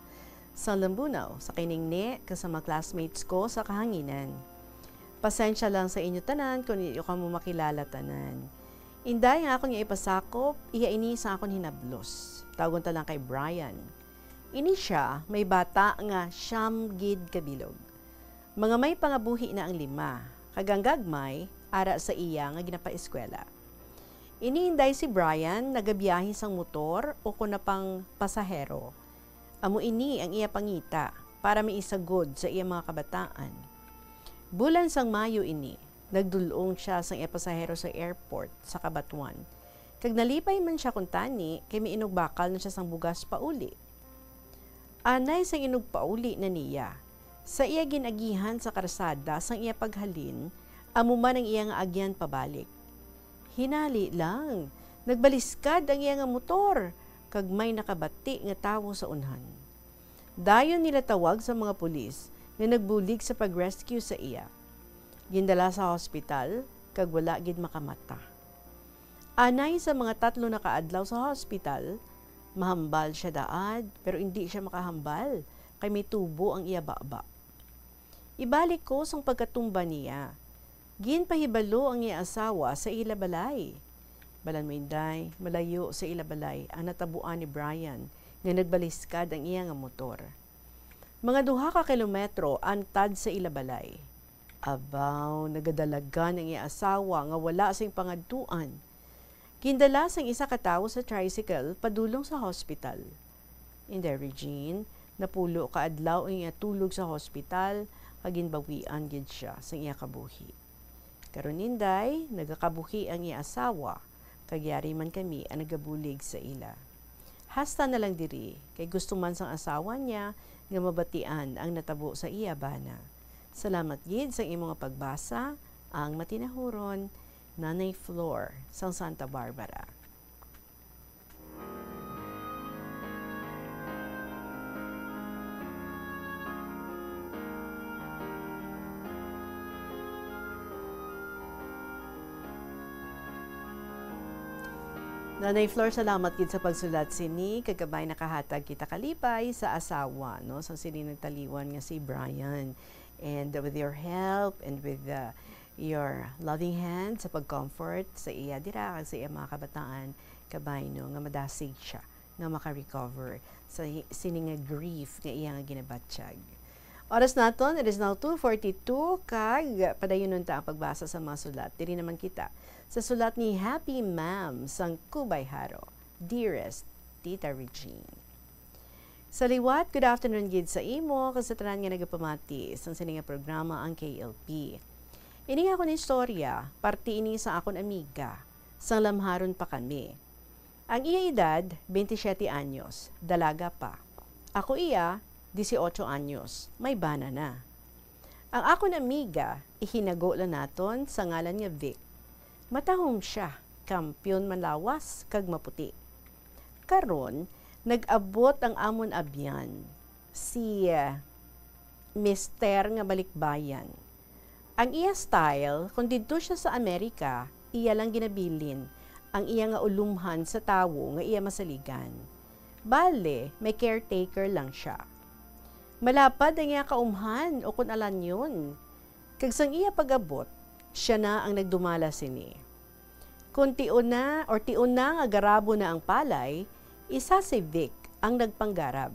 sa Lambunaw, sa kiningni, kag sa mga classmates ko sa kahanginan. Pasensya lang sa inyo tanan kung di ko kamo makilala tanan. Inday, ang akon nga ipasakop, iya ini sa akon hinablos. Tawgon ta lang kay Brian. Ini sia may bata nga siyam gid ka bilog. Mga may pangabuhi na ang lima, kag ang gagmay, ara sa iya nga ginapaeskwela. Ini inday si Brian nagabiyahe sang motor o kon na pang pasahero. Amo ini ang iya pangita para maisagod sa iya mga kabataan. Bulan sang Mayo ini, nagdul-ong sia sang iya pasahero sa airport sa Cabatuan. Kag nalipay man sia kuntani kay may inugbakal na sia sang bugas pauli. Anay sang inugpauli na niya, sa iya gin-agihan sa karsada sang iya paghalin, amo man ang iya nga agyan pabalik. Hinali lang, nagbaliskad ang iya nga motor, kag may nakabati nga tawo sa unhan. Dayon nila tawag sa mga pulis nga nagbulig sa pag-rescue sa iya. Gindala sa hospital, kag wala gid makamata. Anay sa mga tatlo na ka adlaw sa hospital, mahambal sia daad, pero indi sia makahambal, kay may tubo ang iya baba. Ibalik ko sang pagkatumba niya. Ginpahibalo ang iya asawa sa ila balay. Balan mo, inday, malayo sa ila balay ang natabuan ni Brian nga nagbaliskad ang iya nga motor. Mga duha ka kilometro antad sa ila balay. Abaw, nagadalagan ang iya asawa nga wala sing pangadtuan. Gindala sang isa ka tawo sa tricycle padulong sa hospital. Inday Regine, napulo ka adlaw ang iya tulog sa hospital, kag ginbawian gid sia sang iya kabuhi. Karon, inday, nagakabuhi ang iya asawa, kag yari man kami ang nagabulig sa ila. Hasta na lang diri, kay gusto man sang asawa niya nga mabatian ang natabo sa iya bana. Salamat gid sang imo nga pagbasa, ang matinahuron, Nanay Flor, sang Santa Barbara. Nanay Flor, salamat gid sa pagsulat sini, kag kabay nakahatag kita kalipay sa asawa, no, sang sini nagtaliwan nga si Brian. And with your help and with, uh, your loving hand sa pag-comfort sa iya dira kag sa iya mga kabataan, kabay, no, nga madasig siya nga maka-recover sa hi-, sini nga grief nga iya nga ginabatyag. Oras naton, it is now two forty-two, kag padayunon ta ang pagbasa sa mga sulat. Diri naman kita sa sulat ni Happy Ma'am sang Kubay Haro. Dearest Tita Regine. Sa liwat, good afternoon gid sa imo kag sa tanan nga nagapamati sang sini nga programa, ang K L P. Ini nga akon istorya, parte ini sa akon amiga, sang lamharon pa kami. Ang iya edad, twenty-seven anyos, dalaga pa. Ako iya, dieciocho anyos, may bana na. Ang akon amiga, ihinago lang naton sa ngalan nga Vic. Matahom sia, kampiyon manlawas, kag maputi. Karon, nag-abot ang amon abyan, si, ah, Mister nga balikbayan. Ang iya style, kon didto sia sa Amerika, iya lang ginabilin ang iya nga ulumhan sa tawo nga iya masaligan. Bale, may caretaker lang sia. Malapad ang iya kaumhan o kon alanyon. Kag sang iya pag-abot, sia na ang nagdumala sini. Kon tion na or tion na nga garabo na ang palay, isa si Vic ang nagpanggarab.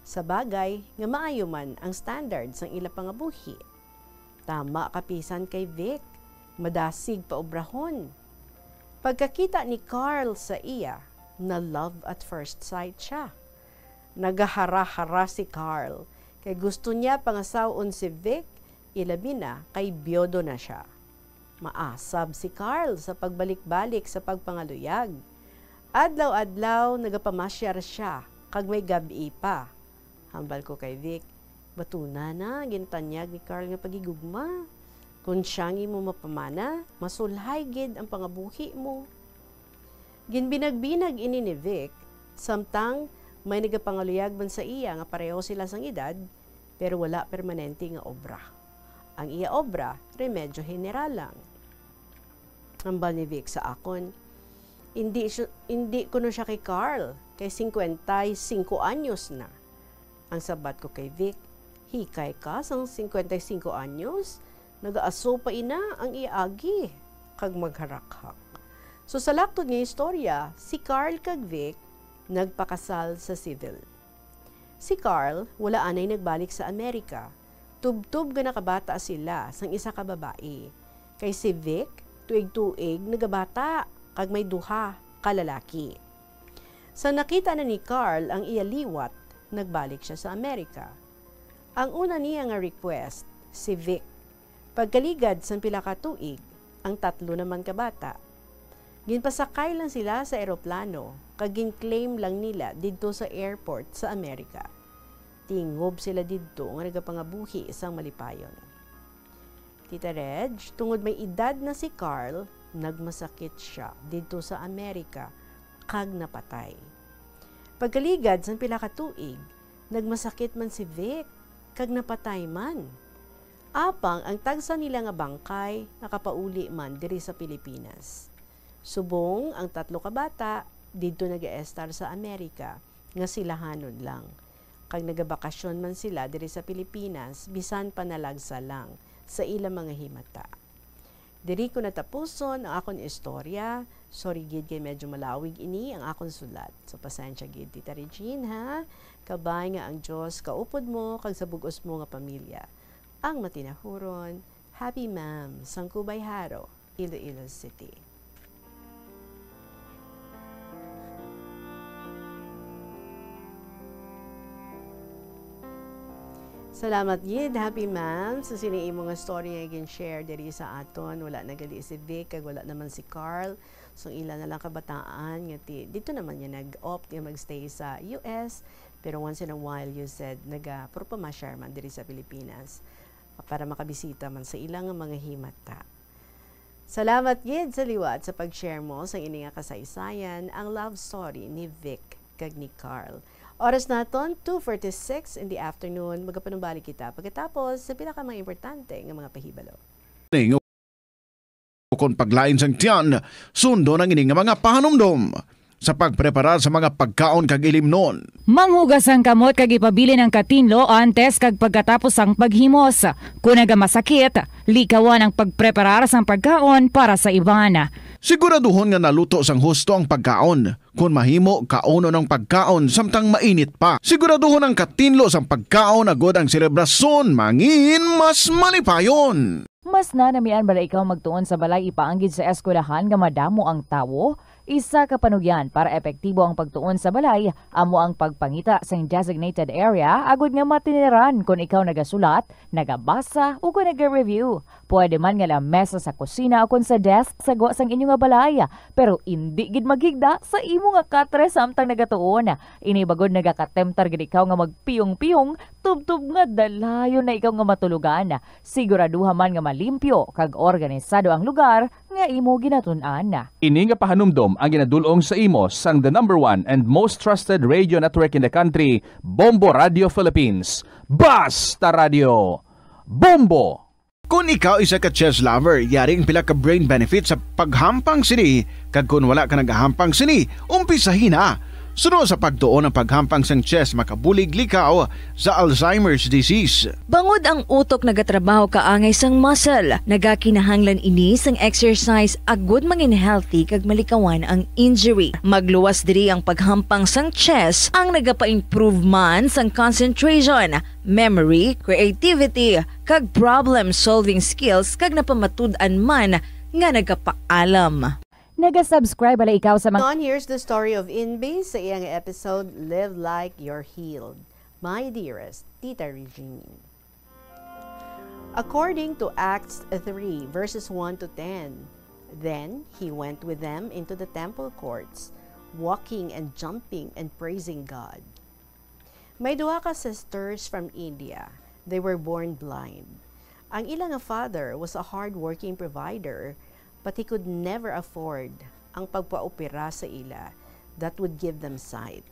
Sa bagay nga maayo man ang standard sang ila pangabuhi. Tama kapisan kay Vic, madasig paobrahon. Pagkakita ni Carl sa iya, na love at first sight sia. Nagahara-hara si Carl kay gusto niya pangasaw-on si Vic, ilabi na kay byodo na sia. Maasab si Carl sa pagbalik-balik sa pagpangaluyag. Adlaw-adlaw nagapamasyar sia kag may gab-i pa. Hambal ko kay Vic, batuna na ginatanyag ni Carl nga paghigugma. Kon sia ang imo mapamana, masulhay gid ang pangabuhi mo. Ginbinag-binag ini ni Vic, samtang may nagapangaluyag man sa iya nga pareho sila sang edad, pero wala permanente nga obra. Ang iya obra, remedyo general lang. Hambal ni Vic sa akon, "Indi siya, indi kuno siya kay Carl, kay singkwenta y singko anyos na." Ang sabat ko kay Vic, "Hikay ka sang singkwenta y singko anyos, nagaaso pa ina ang iya agi," kag magharakhak. So, sa laktod nga istorya, si Carl kag Vic nagpakasal sa civil. Si Carl wala anay nagbalik sa Amerika, tubtob nga nakabata sila sang isa ka babayi. Kay si Vic, tuig-tuig nagabata kag may duha ka lalaki. Sa nakita na ni Carl ang iya liwat, nagbalik siya sa Amerika. Ang una niya nga request, si Vic. Pagkaligad sang pila ka tuig, ang tatlo naman ka bata. Ginpasakay lang sila sa eroplano kag gin-claim lang nila didto sa airport sa Amerika. Tingob sila didto nga nagapangabuhi sang malipayon. Tita Reg, tungod may edad na si Carl, nagmasakit siya didto sa Amerika kag napatay. Pagkaligad sang pila ka tuig, nagmasakit man si Vic kag napatay man. Apang ang tagsa nila nga bangkay nakapauli man diri sa Pilipinas. Subong ang tatlo ka bata, didto nagaestar sa Amerika nga silahanon lang. Kag nagabakasyon man sila diri sa Pilipinas, bisan panalagsa lang sa ila mga himata. Diri ko natapuson ang akon istorya. Sorry gid kay medyo malawig ini ang akon sulat. So, pasensya gid, Tita Regine, ha? Kabay nga ang Dios kaupod mo kag sa bug-os mo nga pamilya. Ang matinahuron, Happy Ma'am, Sangkubay Haro, Iloilo City. Salamat gid, Happy Ma'am, sa sini imo nga story nga gin-share diri sa aton. Wala na gali si Vic, kag wala naman si Carl. So, ila na lang kabataan nga ti-, dito naman niya nag-opt nga magstay sa U S. Pero once in a while, you said, naga-, pero pamasyar man diri sa Pilipinas para makabisita man sa ilang mga himata. Salamat gid sa liwat sa pag-share mo sa ini nga kasaysayan, ang love story ni Vic kag ni Carl. Oras naton, two forty-six in the afternoon. Magapanumbalik kita pagkatapos sa pinaka mga importante nga mga pahibalo. Ning ukon paglain sang tiyan, sundon ang ini nga mga pahanumdom sa pagpreparar sa mga pagkaon kag ilimnon. Manghugas ang kamot kag ipabilin ang katinlo antes kag pagkatapos sang paghimos. Kon nagamasakit, likawan ang pagpreparar sang pagkaon para sa iban. Siguraduhon nga naluto sang husto ang pagkaon. Kon mahimo, kaunon ang pagkaon samtang mainit pa. Siguraduhon ang katinlo sang pagkaon agod ang selebrasyon mangin mas malipayon. Mas nanamian bala ikaw magtuon sa balay ipaanggid sa eskwelahan nga madamo ang tawo? Isa ka panugyan para epektibo ang pagtuon sa balay amo ang pagpangita sang designated area agud nga matiniran kon ikaw nagasulat, nagabasa, ukon naga-review. Pwede man nga lamesa sa kusina ukon sa desk sa gwa sang inyo nga balay, pero indi gid maghigda sa imo nga katre samtang nagatuon. Ini bagod nagakatemptar gid ikaw nga magpiyong-piyong tubtob nga dalayon na ikaw nga matulogan. Siguraduha man nga malimpyo kag organisado ang lugar nga imo ginatun-an. Ini nga pahanumdom ang ginadul-ong sa imo sang the number one and most trusted radio network in the country, Bombo Radio Philippines. Basta Radio! Bombo! Kon ikaw isa ka chess lover, yari ang pila ka brain benefits sa paghampang sini, kag kon wala ka nagahampang sini, umpisahi na. Suno sa pagtuon ang paghampang sang chess makabulig likaw sa Alzheimer's disease. Bangod ang utok nagatrabaho kaangay sang muscle, nagakinahanglan ini sang exercise agud mangin healthy kag malikawan ang injury. Magluwas diri ang paghampang sang chess ang nagapa-improve man sang concentration, memory, creativity, kag problem-solving skills kag napamatud-an man nga nagapaalam. Naga-subscribe bala ikaw sa mga On, here's the story of Inbi sa iyang episode, Live Like You're Healed. My dearest Tita Regine. According to Acts three, verses one to ten, then he went with them into the temple courts, walking and jumping and praising God. May duha ka sisters from India. They were born blind. Ang ila nga father was a hard-working provider, but he could never afford ang pagpaopera sa ila that would give them sight.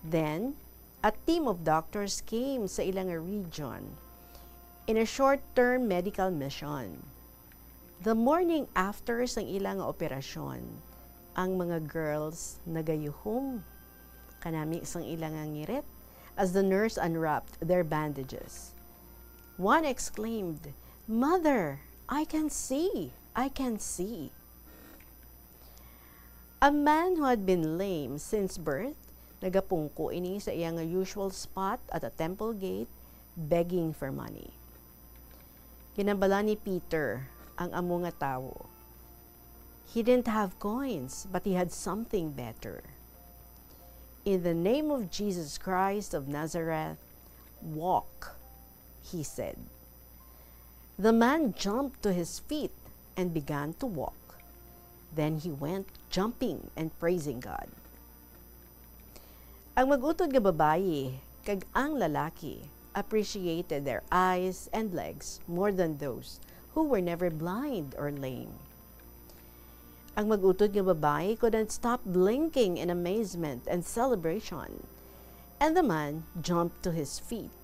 Then, a team of doctors came sa ila nga region in a short-term medical mission. The morning after sang ila nga operasyon, ang mga girls nagayuhom kanami sang ila nga ngirit as the nurse unwrapped their bandages. One exclaimed, "Mother, I can see! I can see!" A man who had been lame since birth, nagapungko ini sa iya nga usual spot at a temple gate, begging for money. Ginhambal ni Peter, ang amo nga tawo. He didn't have coins, but he had something better. "In the name of Jesus Christ of Nazareth, walk," he said. The man jumped to his feet and began to walk. Then he went jumping and praising God. Ang mag-utod nga babayi kag ang lalaki appreciated their eyes and legs more than those who were never blind or lame. Ang mag-utod nga babayi couldn't stop blinking in amazement and celebration, and the man jumped to his feet.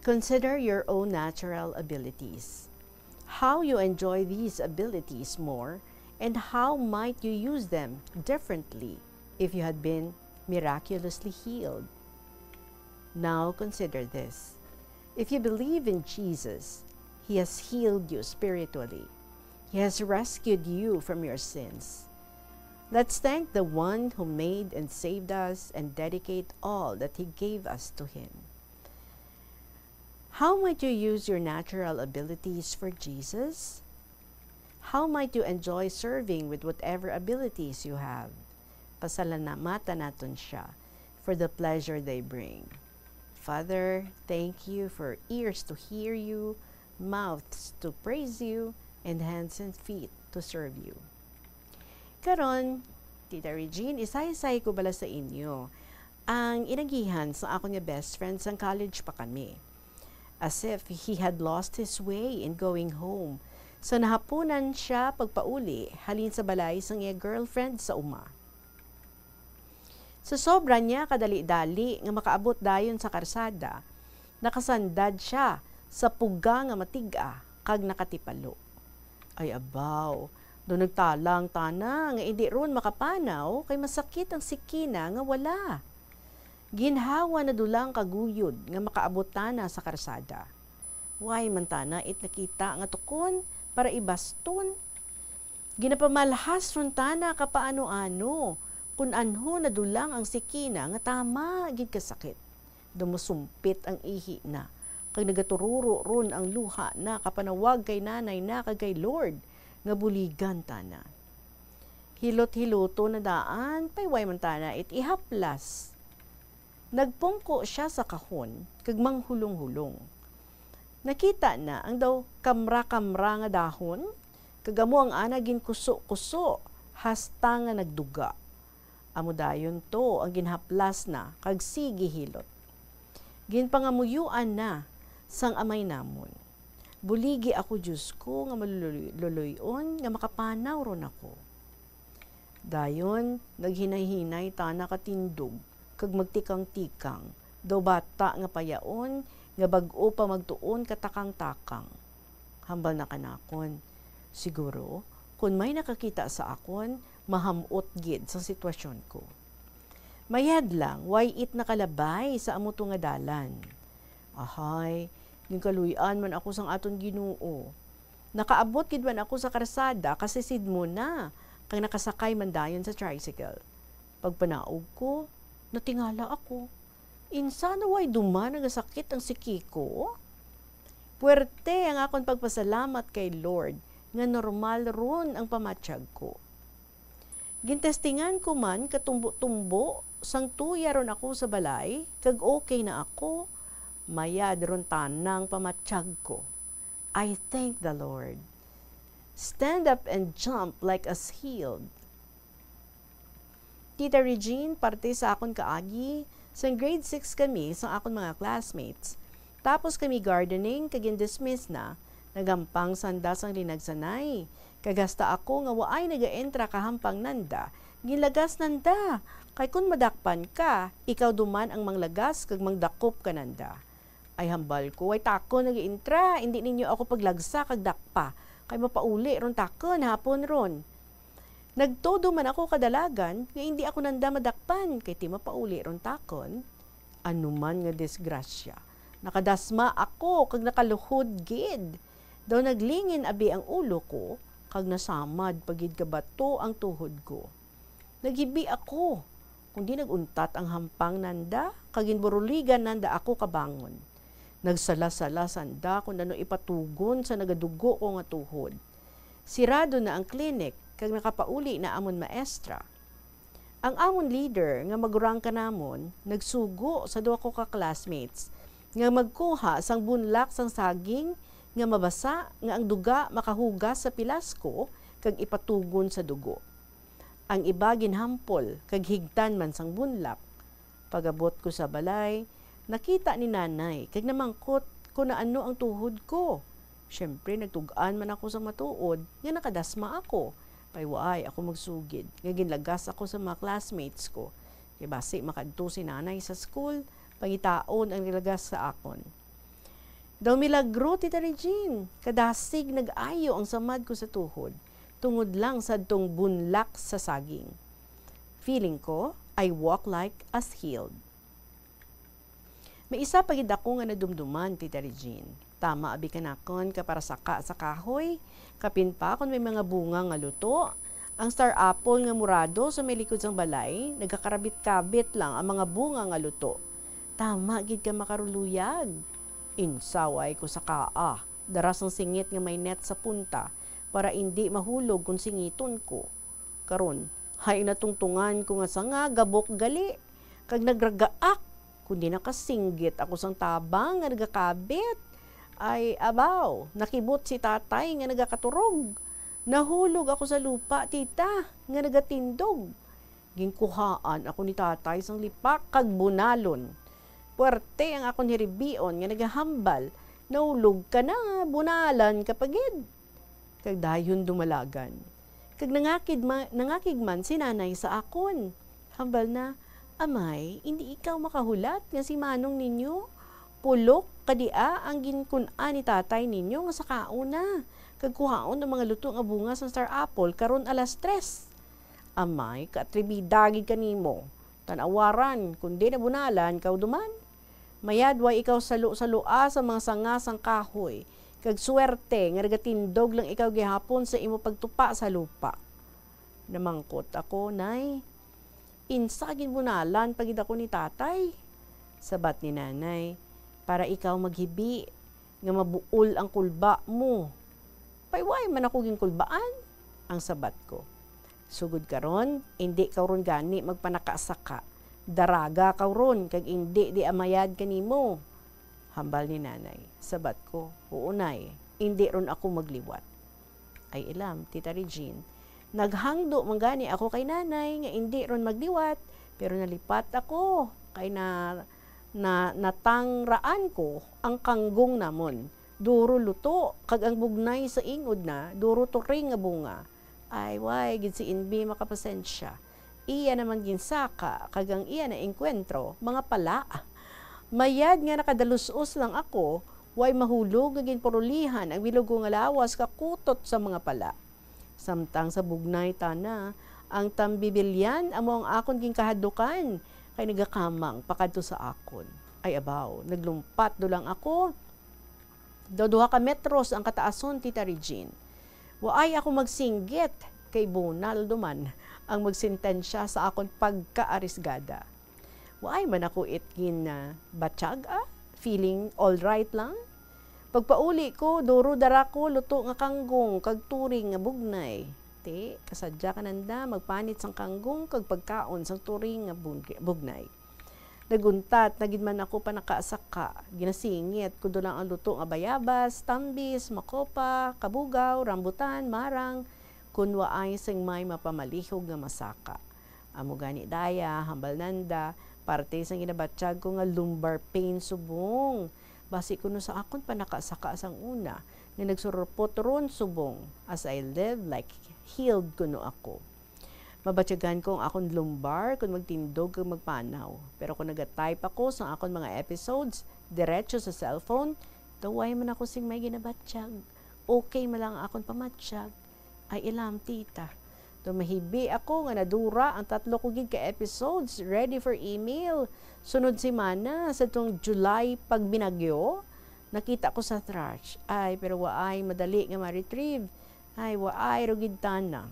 Consider your own natural abilities. How you enjoy these abilities more, and how might you use them differently if you had been miraculously healed? Now consider this. If you believe in Jesus, He has healed you spiritually. He has rescued you from your sins. Let's thank the one who made and saved us and dedicate all that He gave us to Him. How might you use your natural abilities for Jesus? How might you enjoy serving with whatever abilities you have? Pasalamatan naton siya for the pleasure they bring. Father, thank you for ears to hear you, mouths to praise you, and hands and feet to serve you. Karon, Tita Regine, isaysay ko bala sa inyo ang inagihan sa akon nga best friend sang college pa kami. As if he had lost his way in going home. So nahapunan siya pagpauli halin sa balay sang iya girlfriend sa uma. Sa sobra niya kadali-dali nga makaabot dayon sa karsada, nakasandad siya sa puga nga matig-a kag nakatipalo. Ay abaw, do nagtalang tana nga indi ron makapanaw kay masakit ang sikina nga wala. Ginhawa na dulang kaguyod nga makaabot tana sa karsada. Way man tana it nakita nga tukon para ibaston. Ginapamalhas ron tana kapaano-ano, kun anho nadulang ang sikina nga tama gid ka sakit. Daw masumpit ang ihi na, kag nagatururo ron ang luha na kapanawag kay nanay na kag kay Lord nga buligan tana. Hilot-hiloto na daan, pay way man tana it ihaplas. Nagpungko sia sa kahon kag manghulong-hulong. Nakita na ang daw kamra-kamra nga dahon, kag amo ang ana ginkuso-kuso hasta nga nagduga. Amo dayon to ang ginhaplas na kag sige hilot. Ginpangamuyoan na sang Amay namon. Buligi ako, Dios ko, nga maluluy-, luluy-on nga makapanaw ron ako. Dayon, naghinay-hinay tana ka tindog, kag magtikang-tikang, daw bata nga payaon, nga bag-o pa magtuon katakang-takang. Hambal na kanakon, "Siguro, kon may nakakita sa akon, mahamot gid sa sitwasyon ko." Mayad lang, way it nakalabay sa amo to nga dalan. Ahay, ginkaluy-an man ako sang aton Ginoo. Nakaabot gid man ako sa karsada, kasisid mo na, kag nakasakay man dayon sa tricycle. Pagpanaog ko, natingala ako. Insano way duman nagasakit ang siki ko? Puwerte ang akon pagpasalamat kay Lord nga normal ron ang pamatyag ko. Gintestingan ko man katumbo-tumbo sang tuya ron ako sa balay, kag okay na ako. Mayad ron tanang pamatyag ko. I thank the Lord. Stand up and jump like as healed. Tita Regine, parte sa akon kaagi, sang grade six kami sang akon mga classmates. Tapos kami gardening, kag gin-dismiss na, nagampang sanda sang linagsanay. Kag hasta ako nga waay nagaentra kahampang nanda, ginlagas nanda. Kay kon madakpan ka, ikaw duman ang manglagas kag mangdakop kananda. Ay hambal ko, way takon nagaentra, indi ninyo ako paglagsa kag dakpa, kay mapauli ron takon hapon ron. Nagtudo man ako kadalagan nga indi ako nanda madakpan, kay ti mapauli ron takon. Ano man nga disgrasya, nakadasma ako kag nakaluhod gid. Daw naglingin abi ang ulo ko, kag nasamad pa gid ka bato ang tuhod ko. Naghibi ako, kundi nag-untat ang hampang nanda, kag ginburuligan nanda ako kabangon. Nagsala-sala sanda kon ano ipatugon sa nagadugo ko nga tuhod. Sirado na ang clinic kag nakapauli na amon maestra. Ang amon leader nga magurang kanamon nagsugo sa duha ko ka classmates nga magkuha sang bunlak sang saging nga mabasa nga ang duga makahugas sa pilas ko kag ipatugon sa dugo. Ang iba ginhampol kag higtan man sang bunlak. Pag-abot ko sa balay, nakita ni Nanay kag namangkot kon ano ang tuhod ko. Siyempre, nagtug-an man ako sa matuod nga nakadasma ako. Kay waay ako magsugid nga ginlagas ako sa mga classmates ko. Kay basi makadto si Nanay sa school, pangitaon ang nilagas sa akon. Daw milagro, Tita Regine, kadasig nag-ayo ang samad ko sa tuhod, tungod lang sa adtong bunlak sa saging. Feeling ko, I walk like as healed. May isa pa gid ako nga nadumduman, Tita Regine. Tama abi kanakon ka para saka sa kahoy, kapin pa kon may mga bunga nga luto. Ang star apple nga morado sa may likod sang balay, nagakarabit-kabit lang ang mga bunga nga luto. Tama gid ka makaruluyag. Insaway ko sa kaa, dara sang singit nga may net sa punta, para indi mahulog kon singiton ko. Karon, hay natungtungan ko nga sanga gabok gali, kag nagragaak, kundi nakasinggit ako sang tabang nga nagakabit. Ay, abaw, nakibot si tatay nga nagakaturog. Nahulog ako sa lupa, tita, nga nagatindog. Ginkuhaan ako ni tatay sang lipak kag bunalon. Puwerte ang akon hiribion nga nagahambal, "Naulog ka na, bunalan ka pa gid." Kag dayon dumalagan. Kag nangakid ma-, nangakig man si nanay sa akon. Hambal na, "Amay, indi ikaw makahulat nga si manong ninyo pulok kadia ang ginkun-an ni tatay ninyo nga sakaon na, kag kuhaon ang mga luto nga bunga sang star apple karon alas tres." "Amay, kaatribida gid ka nimo. Tan-awaran, kundi nabunalan kaw duman. Mayad way ikaw salo-saloa sa mga sanga sang kahoy, kag swerte nga nagatindog lang ikaw gihapon sa imo pagtupa sa lupa." Namangkot ako, "Nay, insa ginbunalan pa gid ako ni tatay?" Sabat ni nanay, "Para ikaw maghibi nga mabuol ang kulba mo." "Payway man ako ginkulbaan," ang sabat ko. "Sugod karon, indi kaw ron gani magpanakasaka. Daraga kaw ron kag indi di amayad kanimo." Hambal ni nanay. Sabat ko, "Oo, nay, indi ron ako magliwat." Ay ilam, Tita Regine. Naghangdo man gani ako kay nanay nga indi ron magliwat, pero nalipat ako kay na, na natangraan ko ang kanggong namon. Duro luto, kag ang bugnay sa ingod na, duro turing nga bunga. Ay, way gid si Inbi makapasensya. Iya naman ginsaka, kag ang iya na engkwentro, mga pala. Mayad nga nakadalus-os lang ako, way mahulog nga ginpurulihan ang bilog ko nga lawas kakutot sa mga pala. Samtang sa bugnay tana, ang tambibilyan amo ang akon ginkahadlukan, kay nagakamang pakadto sa akon. Ay abaw, naglumpat dulang ako. Daw duha ka metros ang kataason, Tita Regine. Waay ako magsinggit, kay bunal duman ang magsentensya sa akon pagkaarisgada. Waay man ako it gin, ah, batyag, ah. Feeling all right lang. Pagpauli ko, duro dara ko luto nga kanggong kag turing nga bugnay. Ti, kasadya ka nanda magpanit sang kanggong kag pagkaon sang turing nga bug-, bugnay. Naguntat na gid man ako panakasaka, ginasingit ko dulang ang luto nga bayabas, tambis, makopa, kabugaw, rambutan, marang, kun waay sing may mapamalihog nga masaka. Amo gani daya, hambal nanda, parte sang ginabatyag ko nga lumbar pain subong. Basi kuno sa akon panakasaka sang una, nga nagsurupot ron subong. As I live, like healed kuno ako. Mabatyagan ko ang akon lumbar kon magtindog kag magpanaw. Pero kon nagatype ako sang akon mga episodes diretso sa cellphone, daw way man ako sing may ginabatyag. Okay man lang ang akon pamatyag. Ay ilam, tita. Daw mahibi ako nga nadura ang tatlo ko gid ka episodes ready for email. Sunod semana, sa tong July pagbinagyo, nakita ko sa trash. Ay, pero waay madali nga ma-retrieve. Ay, waay ra gid tana.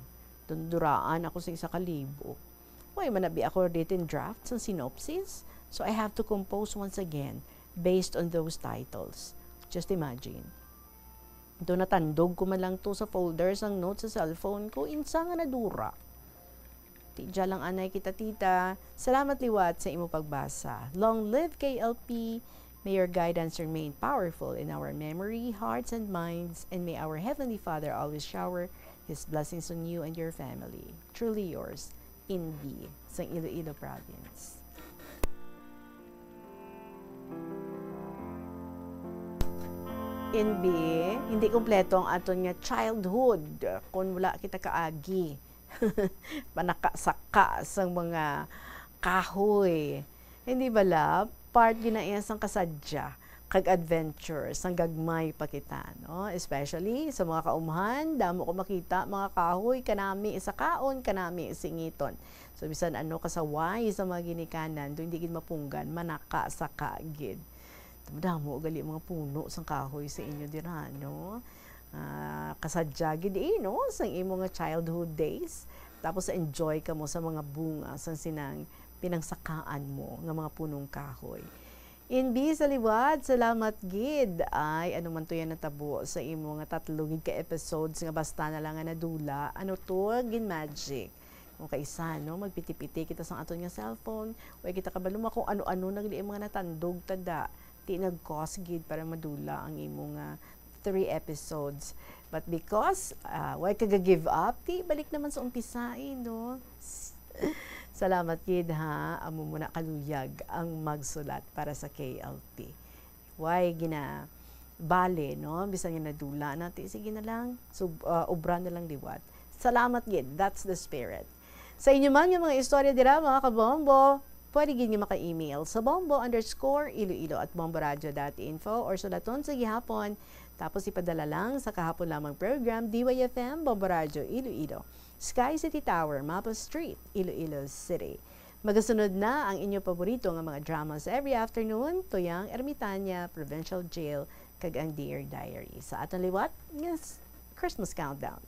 Dunduraan ako sa isa ka libo. Way man abi ako written draft sa synopsis, so I have to compose once again. based on those titles. Just imagine. Do natandog ko man lang to sa folder sang notes sa cellphone ko, insa nga nadura. Ti dya lang anay kita, tita. Salamat liwat sa imo pagbasa. Long live K L P. May your guidance remain powerful in our memory, hearts, and minds, and may our Heavenly Father always shower His blessings on you and your family. Truly yours, Inbi, sang Iloilo Province. Inbi, hindi kompleto ang aton nga childhood kung wala kita kaagi panakasaka sang mga kahoy. Hindi bala, part gid na iya sang kasadya kag adventure sang gagmay pa kita, no? Especially sa mga kaumhan, damo ko makita mga kahoy, kanami sakaon, kanami singiton. So, bisan ano kasaway sa mga ginikanan, do hindi gid mapunggan, manakasaka gid. Madamo gali mga puno sang kahoy sa inyo dira, no? Ah, kasadya gid, eh, no, sang imo nga childhood days. Tapos enjoy kamo sa mga bunga sang sinang pinangsakaan mo nga mga punong kahoy. Inbi, sa liwat, salamat gid. Ay, ano man to yan natabo sa imo nga tatlo gid ka episodes nga basta na lang nga nadula. Ano to? Gin-magic. Kung kaisa, no, magpiti-piti kita sang aton nga cellphone, way kita kabalo kung ano-ano na gid ang mga natandog tada. Ti nag-cause gid para madula ang imo nga three episodes. But because, ah, way ka ga-give up, ti balik naman sa umpisa, eh, no? Salamat gid, ha. Amo mo na kaluyag ang magsulat para sa K L P. Way ginabali, no? Bisan nga nadula na, ti sige na lang. So, ah, obra na lang liwat. Salamat gid. That's the spirit. Sa inyo man nga mga istorya dira, mga kabombo, pwede gid nga maka-email sa bombo underscore iloilo at bomboradio dot info or sulaton sa gihapon. Tapos ipadala lang sa kahapon lamang program, D Y F M, Bombo Radio, Iloilo, Sky City Tower, Mapa Street, Iloilo City. Magasunod na ang inyo paborito nga mga dramas every afternoon, Tuyang Ermitanya, Provincial Jail, kag ang Dear Diary. Sa aton liwat, yes, Christmas Countdown.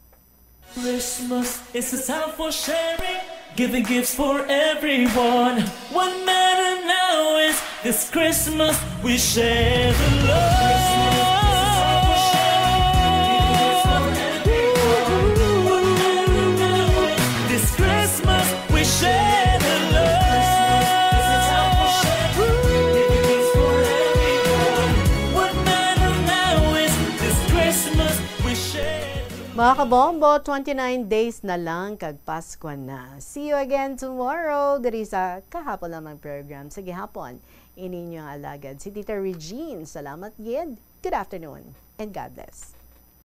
Christmas is a time for sharing, giving gifts for everyone. What matter now is this Christmas we share the love. This Christmas we share the love. What matter now is this Christmas we share the Mga kabombo, twenty-nine days na lang kag Paskwa na. See you again tomorrow diri sa Kahapon Lamang Program. Sa gihapon, ini inyo nga alagad, si Tita Regine. Salamat gid. Good afternoon and God bless.